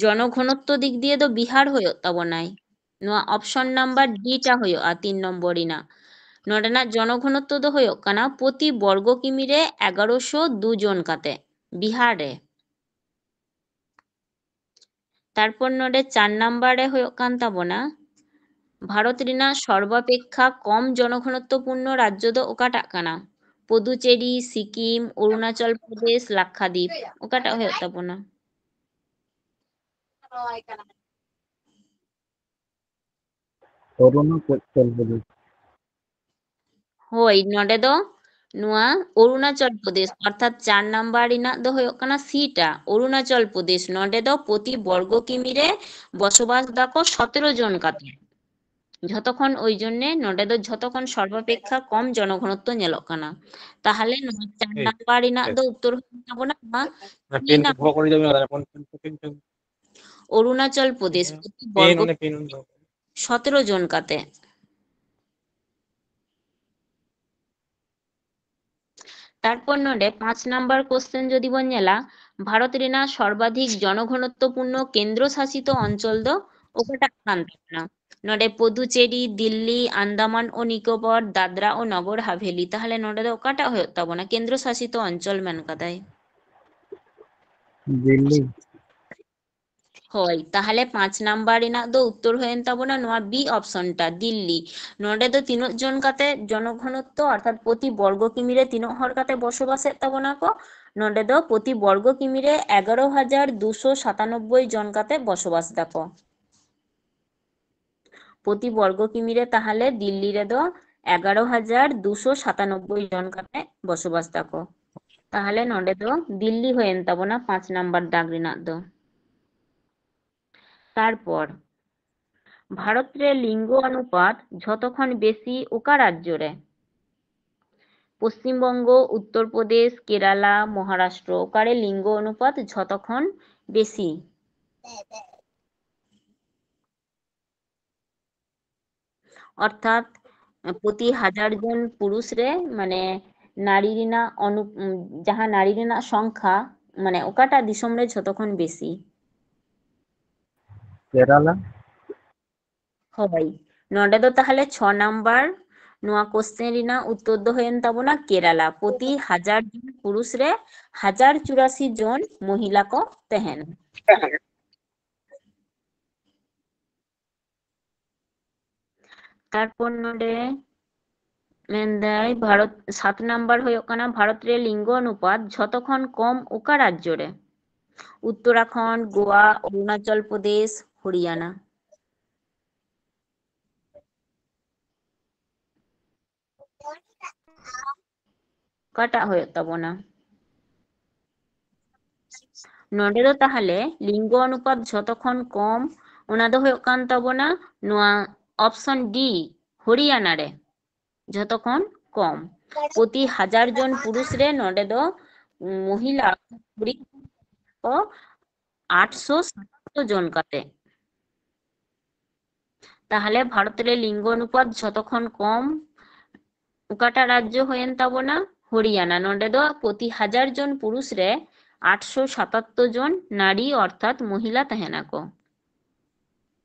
ᱡᱚᱱᱚᱜᱷᱚᱱᱚᱛᱛᱚ ᱫᱤᱠ ᱫᱤᱭᱮ ᱫᱚ ᱵᱤᱦᱟᱨ ᱦᱩᱭᱩᱜ ᱛᱟᱵᱚᱱᱟᱭ᱾ ᱱᱚᱣᱟ option number D ᱴᱟ ᱦᱩᱭᱩᱜᱼᱟ ᱛᱤᱱ ᱱᱚᱢᱵᱚᱨ ᱨᱮᱱᱟᱜ᱾ ᱱᱚᱰᱮᱱᱟᱜ ᱡᱚᱱᱚᱜᱷᱚᱱᱚᱛᱛᱚ ᱫᱚ ᱦᱩᱭᱩᱜ ᱠᱟᱱᱟ ᱯᱨᱚᱛᱤ ᱵᱚᱨᱜᱚ ᱠᱤᱢᱤ ᱨᱮ ᱮᱜᱟᱨᱚᱥᱚ ᱫᱩ ᱡᱚᱱ ᱠᱟᱛᱮ ᱵᱤᱦᱟᱨ ᱨᱮ᱾ ᱛᱟᱨᱯᱚᱨ ᱱᱚᱰᱮ ᱪᱟᱨ ᱱᱟᱢᱵᱟᱨ ᱨᱮ ᱦᱩᱭᱩᱜ ᱠᱟᱱ ᱛᱟᱵᱚᱱᱟ, ᱵᱷᱟᱨᱚᱛ ᱨᱮᱱᱟᱜ ᱥᱚᱨᱵᱟᱯᱮᱠᱠᱷᱟ ᱠᱚᱢ ᱡᱚᱱᱚᱜᱷᱚᱱᱚᱛᱛᱚ ᱯᱩᱨᱱᱚ ᱨᱟᱡᱽᱡᱚ ᱫᱚ ᱚᱠᱟᱴᱟᱜ ᱠᱟᱱᱟ? ᱯᱩᱫᱩᱪᱮᱨᱤ, ᱥᱤᱠᱤᱢ, ᱚᱨᱩᱱᱟᱪᱚᱞ ᱯᱨᱚᱫᱮᱥ, ᱞᱟᱠᱠᱷᱟᱫᱤᱯ, ᱚᱠᱟᱴᱟᱜ ᱦᱩᱭᱩᱜ ᱛᱟᱵᱚᱱᱟ? ᱚᱨᱩᱱᱟᱪᱚᱞ ᱯᱨᱚᱫᱮᱥ᱾ ᱦᱳᱭ, ᱱᱚᱰᱮ ᱫᱚ ᱱᱚᱣᱟ ᱚᱨᱩᱱᱟᱪᱚᱞ ᱯᱨᱚᱫᱮᱥ, ᱚᱨᱛᱷᱟᱛ ᱪᱟᱨ ᱱᱟᱢᱵᱟᱨ ᱨᱮᱱᱟᱜ ᱫᱚ ᱦᱩᱭᱩᱜ ᱠᱟᱱᱟ C ᱴᱟ, ᱚᱨᱩᱱᱟᱪᱚᱞ ᱯᱨᱚᱫᱮᱥ᱾ ᱱᱚᱰᱮ ᱫᱚ ᱯᱨᱚᱛᱤ ᱵᱚᱨᱜᱚ ᱠᱤᱢᱤ ᱨᱮ ᱵᱚᱥᱚᱵᱟᱥ ᱫᱟᱠᱚ ᱥᱚᱛᱮᱨᱚ ᱡᱚᱱ ᱠᱟᱛᱮ᱾ ᱡᱷᱚᱛᱚ ᱠᱷᱚᱱ, ᱳᱭ ᱡᱚᱱᱱᱮ ᱱᱚᱰᱮ ᱫᱚ ᱡᱷᱚᱛᱚ ᱠᱷᱚᱱ ᱥᱚᱨᱵᱟᱯᱮᱠᱠᱷᱟ ᱠᱚᱢ ᱡᱚᱱᱚᱜᱷᱚᱱᱚᱛᱛᱚ ᱧᱮᱞᱚᱜ ᱠᱟᱱᱟ᱾ ᱛᱟᱦᱚᱞᱮ ᱱᱚᱣᱟ ᱪᱟᱨ ᱱᱟᱢᱵᱟᱨ ᱨᱮᱱᱟᱜ ᱫᱚ ᱩᱛᱛᱚᱨ ᱦᱩᱭᱩᱜ ᱛᱟᱵᱚᱱᱟ ᱱᱚᱣᱟ ᱚᱨᱩᱱᱟᱪᱚᱞ ᱯᱨᱚᱫᱮᱥ ᱯᱨᱚᱛᱤ ᱵᱚᱨᱜᱚ ᱥᱚᱛᱮᱨᱚ ᱡᱚᱱ ᱠᱟᱛᱮ᱾ ᱛᱟᱨᱯᱚᱨ ᱱᱚᱰᱮ ᱯᱟᱸᱪ ᱱᱟᱢᱵᱟᱨ question ᱡᱩᱫᱤ ᱵᱚᱱ ᱧᱮᱞᱟ, ᱵᱷᱟᱨᱚᱛ ᱨᱮᱱᱟᱜ ᱥᱚᱨᱵᱟᱫᱷᱤᱠ ᱡᱚᱱᱚᱜᱷᱚᱱᱚᱛᱛᱚᱯᱩᱨᱱᱚ ᱠᱮᱱᱫᱨᱚ ᱥᱟᱥᱤᱛᱚ ᱚᱧᱪᱚᱞ ᱫᱚ ᱚᱠᱟᱴᱟᱜ ᱠᱟᱱ ᱛᱟᱵᱚᱱᱟ? ᱱᱚᱰᱮ ᱯᱩᱫᱩᱪᱮᱨᱤ, ᱫᱤᱞᱞᱤ, ᱟᱱᱫᱟᱢᱟᱱ ᱳ ᱱᱤᱠᱳᱵᱚᱨ, ᱫᱟᱫᱨᱟ ᱳ ᱱᱚᱜᱚᱨ ᱦᱟᱵᱷᱮᱞᱤ᱾ ᱛᱟᱦᱚᱞᱮ ᱱᱚᱰᱮ ᱫᱚ ᱚᱠᱟᱴᱟᱜ ᱦᱩᱭᱩᱜ ᱛᱟᱵᱚᱱᱟ? ᱠᱮᱱᱫᱨᱚ ᱥᱟᱥᱤᱛᱚ ᱚᱧᱪᱚᱞ ᱢᱮᱱ ᱠᱟᱫᱟᱭ᱾ ᱫᱤᱞᱞᱤ᱾ ᱦᱳᱭ, ᱛᱟᱦᱚᱞᱮ ᱯᱟᱸᱪ ᱱᱟᱢᱵᱟᱨ ᱨᱮᱱᱟᱜ ᱫᱚ ᱩᱛᱛᱚᱨ ᱦᱩᱭᱮᱱ ᱛᱟᱵᱚᱱᱟ ᱱᱚᱣᱟ B option ᱴᱟ, ᱫᱤᱞᱞᱤ᱾ ᱱᱚᱰᱮ ᱫᱚ ᱛᱤᱱᱟᱹᱜ ᱡᱚᱱ ᱠᱟᱛᱮ ᱡᱚᱱᱚᱜᱷᱚᱱᱚᱛᱛᱚ, ᱚᱨᱛᱷᱟᱛ ᱯᱨᱚᱛᱤ ᱵᱚᱨᱜᱚ ᱠᱤᱢᱤ ᱨᱮ ᱛᱤᱱᱟᱹᱜ ᱦᱚᱲ ᱠᱟᱛᱮ ᱵᱚᱥᱚᱵᱟᱥᱮᱫ ᱛᱟᱵᱚᱱᱟ ᱠᱚ? ᱱᱚᱰᱮ ᱫᱚ ᱯᱨᱚᱛᱤ ᱵᱚᱨᱜᱚ ᱠᱤᱢᱤ ᱨᱮ ᱮᱜᱟᱨᱚ ᱦᱟᱡᱟᱨ ᱫᱩᱥᱚ ᱥᱟᱛᱟᱱᱚᱵᱵᱳᱭ ᱡᱚᱱ ᱠᱟᱛᱮ ᱵᱚᱥᱚᱵᱟᱥ ᱫᱟᱠᱚ᱾ ᱯᱨᱚᱛᱤ ᱵᱚᱨᱜᱚ ᱠᱤᱢᱤ ᱨᱮ ᱛᱟᱦᱚᱞᱮ ᱫᱤᱞᱞᱤ ᱨᱮᱫᱚ ᱮᱜᱟᱨᱚ ᱦᱟᱡᱟᱨ ᱫᱩᱥᱚ ᱥᱟᱛᱟᱱᱚᱵᱵᱳᱭ ᱡᱚᱱ ᱠᱟᱛᱮ ᱵᱚᱥᱚᱵᱟᱥ ᱫᱟᱠᱚ᱾ ᱛᱟᱦᱚᱞᱮ ᱱᱚᱰᱮ ᱫᱚ ᱫᱤᱞᱞᱤ ᱦᱩᱭᱮᱱ ᱛᱟᱵᱚᱱᱟ ᱯᱟᱸᱪ ᱱᱟᱢᱵᱟᱨ ᱫᱟᱜᱽ ᱨᱮᱱᱟᱜ ᱫᱚ᱾ ᱛᱟᱨᱯᱚᱨ ᱵᱷᱟᱨᱚᱛ ᱨᱮ ᱞᱤᱝᱜᱚ ᱚᱱᱩᱯᱟᱛ ᱡᱷᱚᱛᱚ ᱠᱷᱚᱱ ᱵᱮᱥᱤ ᱚᱠᱟ ᱨᱟᱡᱽᱡᱚ ᱨᱮ? ᱯᱚᱥᱪᱤᱢ ᱵᱚᱝᱜᱚ, ᱩᱛᱛᱚᱨ ᱯᱨᱚᱫᱮᱥ, ᱠᱮᱨᱟᱞᱟ, ᱢᱚᱦᱟᱨᱟᱥᱴᱨᱚ, ᱚᱠᱟᱨᱮ ᱞᱤᱝᱜᱚ ᱚᱱᱩᱯᱟᱛ ᱡᱷᱚᱛᱚ ᱠᱷᱚᱱ ᱵᱮᱥᱤ? ᱚᱨᱛᱷᱟᱛ ᱯᱨᱚᱛᱤ ᱦᱟᱡᱟᱨ ᱡᱚᱱ ᱯᱩᱨᱩᱥ ᱨᱮ ᱢᱟᱱᱮ ᱱᱟᱨᱤ ᱨᱮᱱᱟᱜ ᱚᱱᱩ ᱡᱟᱦᱟᱸ ᱱᱟᱨᱤ ᱨᱮᱱᱟᱜ ᱥᱚᱝᱠᱷᱟ ᱢᱟᱱᱮ ᱚᱠᱟᱴᱟᱜ ᱫᱤᱥᱚᱢ ᱨᱮ ᱡᱷᱚᱛᱚ ᱠᱷᱚᱱ ᱵᱮᱥᱤ? ᱠᱮᱨᱟᱞᱟ᱾ ᱦᱳᱭ, ᱱᱚᱰᱮ ᱫᱚ ᱛᱟᱦᱚᱞᱮ ᱪᱷᱚ ᱱᱟᱢᱵᱟᱨ ᱱᱚᱣᱟ ᱠᱚᱥᱪᱮᱱ ᱨᱮᱱᱟᱜ ᱩᱛᱛᱚᱨ ᱫᱚ ᱦᱩᱭᱮᱱ ᱛᱟᱵᱚᱱᱟ ᱠᱮᱨᱟᱞᱟ᱾ ᱯᱨᱚᱛᱤ ᱦᱟᱡᱟᱨ ᱡᱚᱱ ᱯᱩᱨᱩᱥ ᱨᱮ ᱦᱟᱡᱟᱨ ᱪᱩᱨᱟᱥᱤ ᱡᱚᱱ ᱢᱚᱦᱤᱞᱟ ᱠᱚ ᱛᱟᱦᱮᱱᱟ᱾ ᱛᱟᱨᱯᱚᱨ ᱱᱚᱰᱮ ᱢᱮᱱᱫᱟᱭ ᱵᱷᱟᱨᱚᱛ, ᱥᱟᱛ ᱱᱟᱢᱵᱟᱨ ᱦᱩᱭᱩᱜ ᱠᱟᱱᱟ ᱵᱷᱟᱨᱚᱛ ᱨᱮ ᱞᱤᱝᱜᱚ ᱚᱱᱩᱯᱟᱛ ᱡᱷᱚᱛᱚ ᱠᱷᱚᱱ ᱠᱚᱢ ᱚᱠᱟ ᱨᱟᱡᱽᱡᱚ ᱨᱮ? ᱩᱛᱛᱚᱨᱟᱠᱷᱚᱸᱰ, ᱜᱳᱣᱟ, ᱚᱨᱩᱱᱟᱪᱚᱞ ᱯᱨᱚᱫᱮᱥ, ᱦᱚᱨᱤᱭᱟᱱᱟ᱾ ᱚᱠᱟᱴᱟᱜ ᱦᱩᱭᱩᱜ ᱛᱟᱵᱚᱱᱟ? ᱱᱚᱰᱮ ᱫᱚ ᱛᱟᱦᱚᱞᱮ ᱞᱤᱝᱜᱚ ᱚᱱᱩᱯᱟᱛ ᱡᱷᱚᱛᱚ ᱠᱷᱚᱱ ᱠᱚᱢ, ᱚᱱᱟ ᱫᱚ ᱦᱩᱭᱩᱜ ᱠᱟᱱ ᱛᱟᱵᱚᱱᱟ ᱱᱚᱣᱟ option D, ᱦᱚᱨᱤᱭᱟᱱᱟ ᱨᱮ ᱡᱷᱚᱛᱚ ᱠᱷᱚᱱ ᱠᱚᱢ᱾ ᱯᱨᱚᱛᱤ ᱦᱟᱡᱟᱨ ᱡᱚᱱ ᱯᱩᱨᱩᱥ ᱨᱮ ᱱᱚᱰᱮ ᱫᱚ ᱢᱚᱦᱤᱞᱟ ᱠᱩᱲᱤ ᱠᱚ ᱟᱴᱥᱚ ᱥᱟᱛᱟᱛᱛᱚᱨ ᱡᱚᱱ ᱠᱟᱛᱮ᱾ ᱛᱟᱦᱚᱞᱮ ᱵᱷᱟᱨᱚᱛ ᱨᱮ ᱞᱤᱝᱜᱚ ᱚᱱᱩᱯᱟᱛ ᱡᱷᱚᱛᱚ ᱠᱷᱚᱱ ᱠᱚᱢ ᱚᱠᱟᱴᱟᱜ ᱨᱟᱡᱽᱡᱚ ᱦᱩᱭᱮᱱ ᱛᱟᱵᱚᱱᱟ? ᱦᱚᱨᱤᱭᱟᱱᱟ᱾ ᱱᱚᱰᱮ ᱫᱚ ᱯᱨᱚᱛᱤ ᱦᱟᱡᱟᱨ ᱡᱚᱱ ᱯᱩᱨᱩᱥ ᱨᱮ ᱟᱴᱥᱚ ᱥᱟᱛᱟᱛᱛᱳᱨ ᱡᱚᱱ ᱱᱟᱨᱤ ᱚᱨᱛᱷᱟᱛ ᱢᱚᱦᱤᱞᱟ ᱛᱟᱦᱮᱱᱟᱠᱚ᱾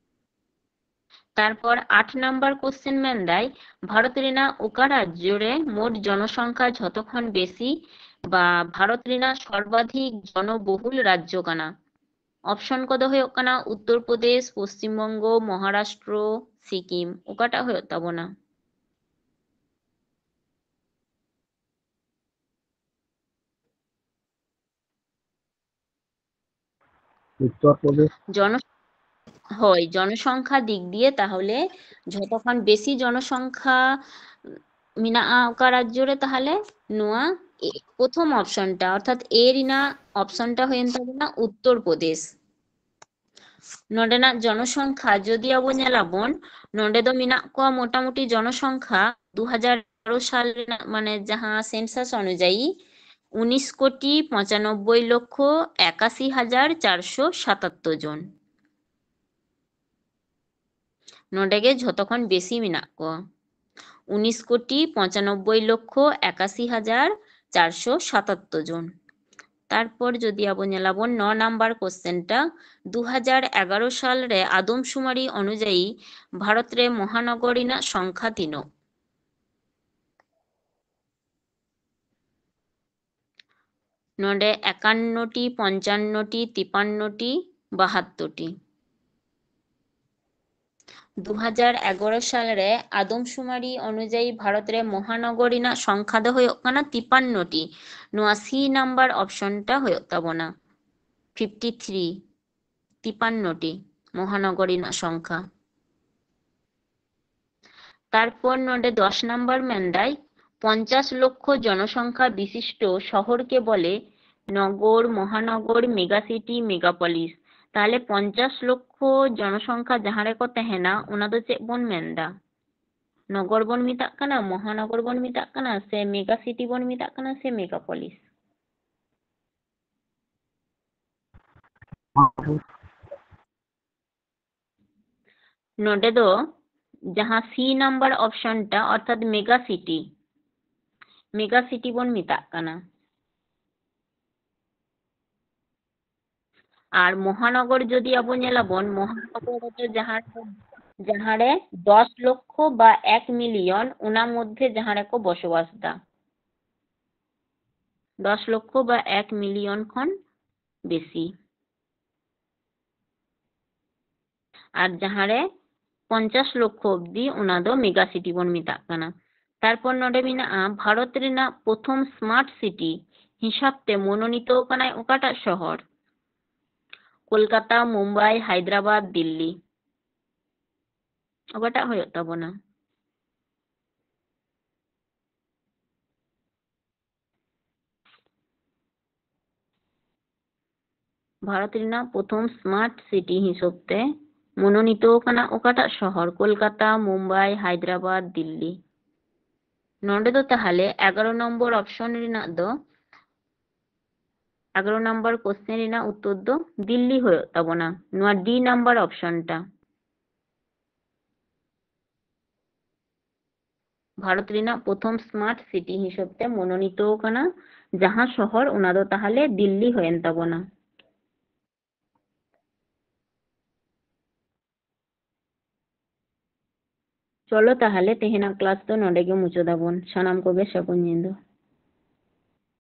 ᱛᱟᱨᱯᱚᱨ ᱟᱴ ᱱᱟᱢᱵᱟᱨ ᱠᱚᱥᱪᱮᱱ ᱢᱮᱱᱫᱟᱭ, ᱵᱷᱟᱨᱚᱛ ᱨᱮᱱᱟᱜ ᱚᱠᱟ ᱨᱟᱡᱽᱡᱚ ᱨᱮ ᱢᱳᱴ ᱡᱚᱱᱚᱥᱚᱝᱠᱷᱟ ᱡᱷᱚᱛᱚ ᱠᱷᱚᱱ ᱵᱮᱥᱤ ᱵᱟ ᱵᱷᱟᱨᱚᱛ ᱨᱮᱱᱟᱜ ᱥᱚᱨᱵᱟᱫᱷᱤᱠ ᱡᱚᱱᱚᱵᱚᱦᱩᱞ ᱨᱟᱡᱽᱡᱚ ᱠᱟᱱᱟ? ᱚᱯᱥᱚᱱ ᱠᱚᱫᱚ ᱦᱩᱭᱩᱜ ᱠᱟᱱᱟ ᱩᱛᱛᱚᱨ ᱯᱨᱚᱫᱮᱥ, ᱯᱚᱥᱪᱤᱢ ᱵᱚᱝᱜᱚ, ᱢᱚᱦᱟᱨᱟᱥᱴᱨᱚ, ᱥᱤᱠᱤᱢ᱾ ᱚᱠᱟᱴᱟᱜ ᱦᱩᱭᱩᱜ ᱛᱟᱵᱚᱱᱟ? ᱩᱛᱛᱚᱨ ᱯᱨᱚᱫᱮᱥ᱾ ᱡᱚᱱᱚ-, ᱦᱳᱭ, ᱡᱚᱱᱚᱥᱚᱝᱠᱷᱟ ᱫᱤᱠ ᱫᱤᱭᱮ ᱛᱟᱦᱚᱞᱮ ᱡᱷᱚᱛᱚ ᱠᱷᱚᱱ ᱵᱮᱥᱤ ᱡᱚᱱᱚᱥᱚᱝᱠᱷᱟ ᱢᱮᱱᱟᱜᱼᱟ ᱚᱠᱟ ᱨᱟᱡᱽᱡᱚ ᱨᱮ? ᱛᱟᱦᱚᱞᱮ ᱱᱚᱣᱟ ᱮ, ᱯᱨᱚᱛᱷᱚᱢ ᱚᱯᱥᱚᱱᱴᱟ, ᱚᱨᱛᱷᱟᱛ ᱮ ᱨᱮᱱᱟᱜ ᱚᱯᱥᱚᱱᱴᱟ ᱦᱩᱭᱮᱱ ᱛᱟᱵᱚᱱᱟ ᱩᱛᱛᱚᱨ ᱯᱨᱚᱫᱮᱥ᱾ ᱱᱚᱰᱮᱱᱟᱜ ᱡᱚᱱᱚᱥᱚᱝᱠᱷᱟ ᱡᱩᱫᱤ ᱟᱵᱚ ᱧᱮᱞᱟᱵᱚᱱ, ᱱᱚᱰᱮ ᱫᱚ ᱢᱮᱱᱟᱜ ᱠᱚᱣᱟ ᱢᱚᱴᱟᱢᱩᱴᱤ ᱡᱚᱱᱚᱥᱚᱝᱠᱷᱟ ᱫᱩ ᱦᱟᱡᱟᱨ ᱮᱜᱟᱨᱚ ᱥᱟᱞ ᱨᱮᱱᱟᱜ, ᱢᱟᱱᱮ, ᱡᱟᱦᱟᱸ census ᱚᱱᱩᱡᱟᱭᱤ ᱩᱱᱤᱥ ᱠᱳᱴᱤ ᱯᱚᱸᱪᱟᱱᱚᱵᱵᱳᱭ ᱞᱚᱠᱠᱷᱚ ᱮᱠᱟᱥᱤ ᱦᱟᱡᱟᱨ ᱪᱟᱨᱥᱚ ᱥᱟᱛᱟᱛᱛᱳᱨ ᱡᱚᱱ᱾ ᱱᱚᱰᱮ ᱜᱮ ᱡᱷᱚᱛᱚ ᱠᱷᱚᱱ ᱵᱮᱥᱤ ᱢᱮᱱᱟᱜ ᱠᱚᱣᱟ, ᱩᱱᱤᱥ ᱠᱳᱴᱤ ᱯᱚᱸᱪᱟᱱᱚᱵᱵᱳᱭ ᱞᱚᱠᱠᱷᱚ ᱮᱠᱟᱥᱤ ᱦᱟᱡᱟᱨ ᱪᱟᱨᱥᱚ ᱥᱟᱛᱟᱛᱛᱳᱨ ᱡᱚᱱ᱾ ᱛᱟᱨᱯᱚᱨ ᱡᱩᱫᱤ ᱟᱵᱚ ᱧᱮᱞᱟᱵᱚᱱ ᱱᱚ ᱱᱟᱢᱵᱟᱨ ᱠᱚᱥᱪᱮᱱᱴᱟ, ᱫᱩ ᱦᱟᱡᱟᱨ ᱮᱜᱟᱨᱚ ᱥᱟᱞ ᱨᱮ ᱟᱫᱚᱢᱥᱩᱢᱟᱨᱤ ᱚᱱᱩᱡᱟᱭᱤ ᱵᱷᱟᱨᱚᱛ ᱨᱮ ᱢᱚᱦᱟᱱᱚᱜᱚᱨ ᱨᱮᱱᱟᱜ ᱥᱚᱝᱠᱷᱟ ᱛᱤᱱᱟᱹᱜ? ᱱᱚᱰᱮ ᱮᱠᱟᱱᱱᱚ ᱴᱤ, ᱯᱚᱧᱪᱟᱱᱱᱚ ᱴᱤ, ᱛᱤᱯᱟᱱᱱᱚ ᱴᱤ, ᱵᱟᱦᱟᱛᱛᱳᱨ ᱴᱤ᱾ ᱫᱩ ᱦᱟᱡᱟᱨ ᱮᱜᱟᱨᱚ ᱥᱟᱞ ᱨᱮ ᱟᱫᱚᱢᱥᱩᱢᱟᱨᱤ ᱚᱱᱩᱡᱟᱭᱤ ᱵᱷᱟᱨᱚᱛ ᱨᱮ ᱢᱚᱦᱟᱱᱚᱜᱚᱨ ᱨᱮᱱᱟᱜ ᱥᱚᱝᱠᱷᱟ ᱫᱚ ᱦᱩᱭᱩᱜ ᱠᱟᱱᱟ ᱛᱤᱯᱟᱱᱱᱚ ᱴᱤ᱾ ᱱᱚᱣᱟ ᱥᱤ ᱱᱟᱢᱵᱟᱨ ᱚᱯᱥᱚᱱ ᱴᱟ ᱦᱩᱭᱩᱜ ᱛᱟᱵᱚᱱᱟ ᱯᱷᱤᱯᱴᱤ ᱛᱷᱨᱤ, ᱛᱤᱯᱟᱱᱱᱚ ᱴᱤ ᱢᱚᱦᱟᱱᱚᱜᱚᱨ ᱨᱮᱱᱟᱜ ᱥᱚᱝᱠᱷᱟ᱾ ᱛᱟᱨᱯᱚᱨ ᱱᱚᱰᱮ ᱫᱚᱥ ᱱᱟᱢᱵᱟᱨ ᱢᱮᱱᱫᱟᱭ, ᱯᱚᱧᱪᱟᱥ ᱞᱚᱠᱠᱷᱚ ᱡᱚᱱᱚᱥᱚᱝᱠᱷᱟ ᱵᱤᱥᱤᱥᱴᱚ ᱥᱚᱦᱚᱨ ᱠᱮ ᱵᱚᱞᱮ ᱱᱚᱜᱚᱨ, ᱢᱚᱦᱟᱱᱚᱜᱚᱨ, ᱢᱮᱜᱟ ᱥᱤᱴᱤ, ᱢᱮᱜᱟᱯᱚᱞᱤᱥ᱾ ᱛᱟᱦᱞᱮ ᱯᱚᱧᱪᱟᱥ ᱞᱚᱠᱠᱷᱚ ᱡᱚᱱᱚᱥᱚᱝᱠᱷᱟ ᱡᱟᱦᱟᱸ ᱨᱮᱠᱚ ᱛᱟᱦᱮᱱᱟ, ᱚᱱᱟ ᱫᱚ ᱪᱮᱫ ᱵᱚᱱ ᱢᱮᱱᱫᱟ? ᱱᱚᱜᱚᱨ ᱵᱚᱱ ᱢᱮᱛᱟᱜ ᱠᱟᱱᱟ, ᱢᱚᱦᱟᱱᱚᱜᱚᱨ ᱵᱚᱱ ᱢᱮᱛᱟᱜ ᱠᱟᱱᱟ, ᱥᱮ ᱢᱮᱜᱟ ᱥᱤᱴᱤ ᱵᱚᱱ ᱢᱮᱛᱟᱜ ᱠᱟᱱᱟ, ᱥᱮ ᱢᱮᱜᱟᱯᱚᱞᱤᱥ? ᱱᱚᱰᱮ ᱫᱚ ᱡᱟᱦᱟᱸ ᱥᱤ ᱱᱟᱢᱵᱟᱨ ᱚᱯᱥᱚᱱ ᱴᱟ, ᱚᱨᱛᱷᱟᱛ ᱢᱮᱜᱟ ᱥᱤᱴᱤ, ᱢᱮᱜᱟ ᱥᱤᱴᱤ ᱵᱚᱱ ᱢᱮᱛᱟᱜ ᱠᱟᱱᱟ᱾ ᱟᱨ ᱢᱚᱦᱟᱱᱚᱜᱚᱨ ᱡᱩᱫᱤ ᱟᱵᱚ ᱧᱮᱞᱟᱵᱚᱱ, ᱢᱚᱦᱟᱱᱚᱜᱚᱨ ᱨᱮᱫᱚ ᱡᱟᱦᱟᱸ ᱨᱮ, ᱡᱟᱦᱟᱸ ᱨᱮ ᱫᱚᱥ ᱞᱚᱠᱠᱷᱚ ᱵᱟ ᱮᱠ ᱢᱤᱞᱤᱭᱚᱱ, ᱚᱱᱟ ᱢᱚᱫᱽᱫᱷᱮ ᱡᱟᱦᱟᱸ ᱨᱮᱠᱚ ᱵᱚᱥᱚᱵᱟᱥ ᱮᱫᱟ, ᱫᱚᱥ ᱞᱚᱠᱠᱷᱚ ᱵᱟ ᱮᱠ ᱢᱤᱞᱤᱭᱚᱱ ᱠᱷᱚᱱ ᱵᱮᱥᱤ᱾ ᱟᱨ ᱡᱟᱦᱟᱸ ᱨᱮ ᱯᱚᱧᱪᱟᱥ ᱞᱚᱠᱠᱷᱚ ᱚᱵᱫᱤ, ᱚᱱᱟ ᱫᱚ ᱢᱮᱜᱟ ᱥᱤᱴᱤ ᱵᱚᱱ ᱢᱮᱛᱟᱜ ᱠᱟᱱᱟ᱾ ᱛᱟᱨᱯᱚᱨ ᱱᱚᱰᱮ ᱢᱮᱱᱟᱜᱼᱟ, ᱵᱷᱟᱨᱚᱛ ᱨᱮᱱᱟᱜ ᱯᱨᱚᱛᱷᱚᱢ ᱥᱢᱟᱨᱴ ᱥᱤᱴᱤ ᱦᱤᱥᱟᱹᱵ ᱛᱮ ᱢᱚᱱᱳᱱᱤᱛᱚ ᱠᱟᱱᱟᱭ ᱚᱠᱟᱴᱟᱜ ᱥᱚᱦᱚᱨ? ᱠᱳᱞᱠᱟᱛᱟ, ᱢᱩᱢᱵᱟᱭ, ᱦᱟᱭᱫᱨᱟᱵᱟᱫ, ᱫᱤᱞᱞᱤ᱾ ᱚᱠᱟᱴᱟᱜ ᱦᱩᱭᱩᱜ ᱛᱟᱵᱚᱱᱟ? ᱵᱷᱟᱨᱚᱛ ᱨᱮᱱᱟᱜ ᱯᱨᱚᱛᱷᱚᱢ ᱥᱢᱟᱨᱴ ᱥᱤᱴᱤ ᱦᱤᱥᱟᱹᱵ ᱛᱮ ᱢᱚᱱᱳᱱᱤᱛᱚ ᱠᱟᱱᱟ ᱚᱠᱟᱴᱟᱜ ᱥᱚᱦᱚᱨ? ᱠᱳᱞᱠᱟᱛᱟ, ᱢᱩᱢᱵᱟᱭ, ᱦᱟᱭᱫᱨᱟᱵᱟᱫ, ᱫᱤᱞᱞᱤ᱾ ᱱᱚᱰᱮ ᱫᱚ ᱛᱟᱦᱚᱞᱮ ᱮᱜᱟᱨᱚ ᱱᱚᱢᱵᱚᱨ ᱚᱯᱥᱚᱱ ᱨᱮᱱᱟᱜ ᱫᱚ, ᱮᱜᱟᱨᱚ ᱱᱚᱢᱵᱚᱨ ᱠᱚᱥᱪᱮᱱ ᱨᱮᱱᱟᱜ ᱩᱛᱛᱚᱨ ᱫᱚ ᱫᱤᱞᱞᱤ ᱦᱩᱭᱩᱜ ᱛᱟᱵᱚᱱᱟ, ᱱᱚᱣᱟ ᱰᱤ ᱱᱟᱢᱵᱟᱨ ᱚᱯᱥᱚᱱ ᱴᱟ᱾ ᱵᱷᱟᱨᱚᱛ ᱨᱮᱱᱟᱜ ᱯᱨᱚᱛᱷᱚᱢ ᱥᱢᱟᱨᱴ ᱥᱤᱴᱤ ᱦᱤᱥᱟᱹᱵ ᱛᱮ ᱢᱚᱱᱳᱱᱤᱛᱚ ᱠᱟᱱᱟ ᱡᱟᱦᱟᱸ ᱥᱚᱦᱚᱨ, ᱚᱱᱟ ᱫᱚ ᱛᱟᱦᱚᱞᱮ ᱫᱤᱞᱞᱤ ᱦᱩᱭᱮᱱ ᱛᱟᱵᱚᱱᱟ᱾ ᱪᱚᱞᱚ ᱛᱟᱦᱚᱞᱮ ᱛᱮᱦᱮᱧᱟᱜ ᱠᱞᱟᱥ ᱫᱚ ᱱᱚᱰᱮ ᱜᱮ ᱢᱩᱪᱟᱹᱫᱟᱵᱚᱱ᱾ ᱥᱟᱱᱟᱢ ᱠᱚᱜᱮ ᱥᱟᱹᱜᱩᱱ ᱧᱤᱫᱟᱹ᱾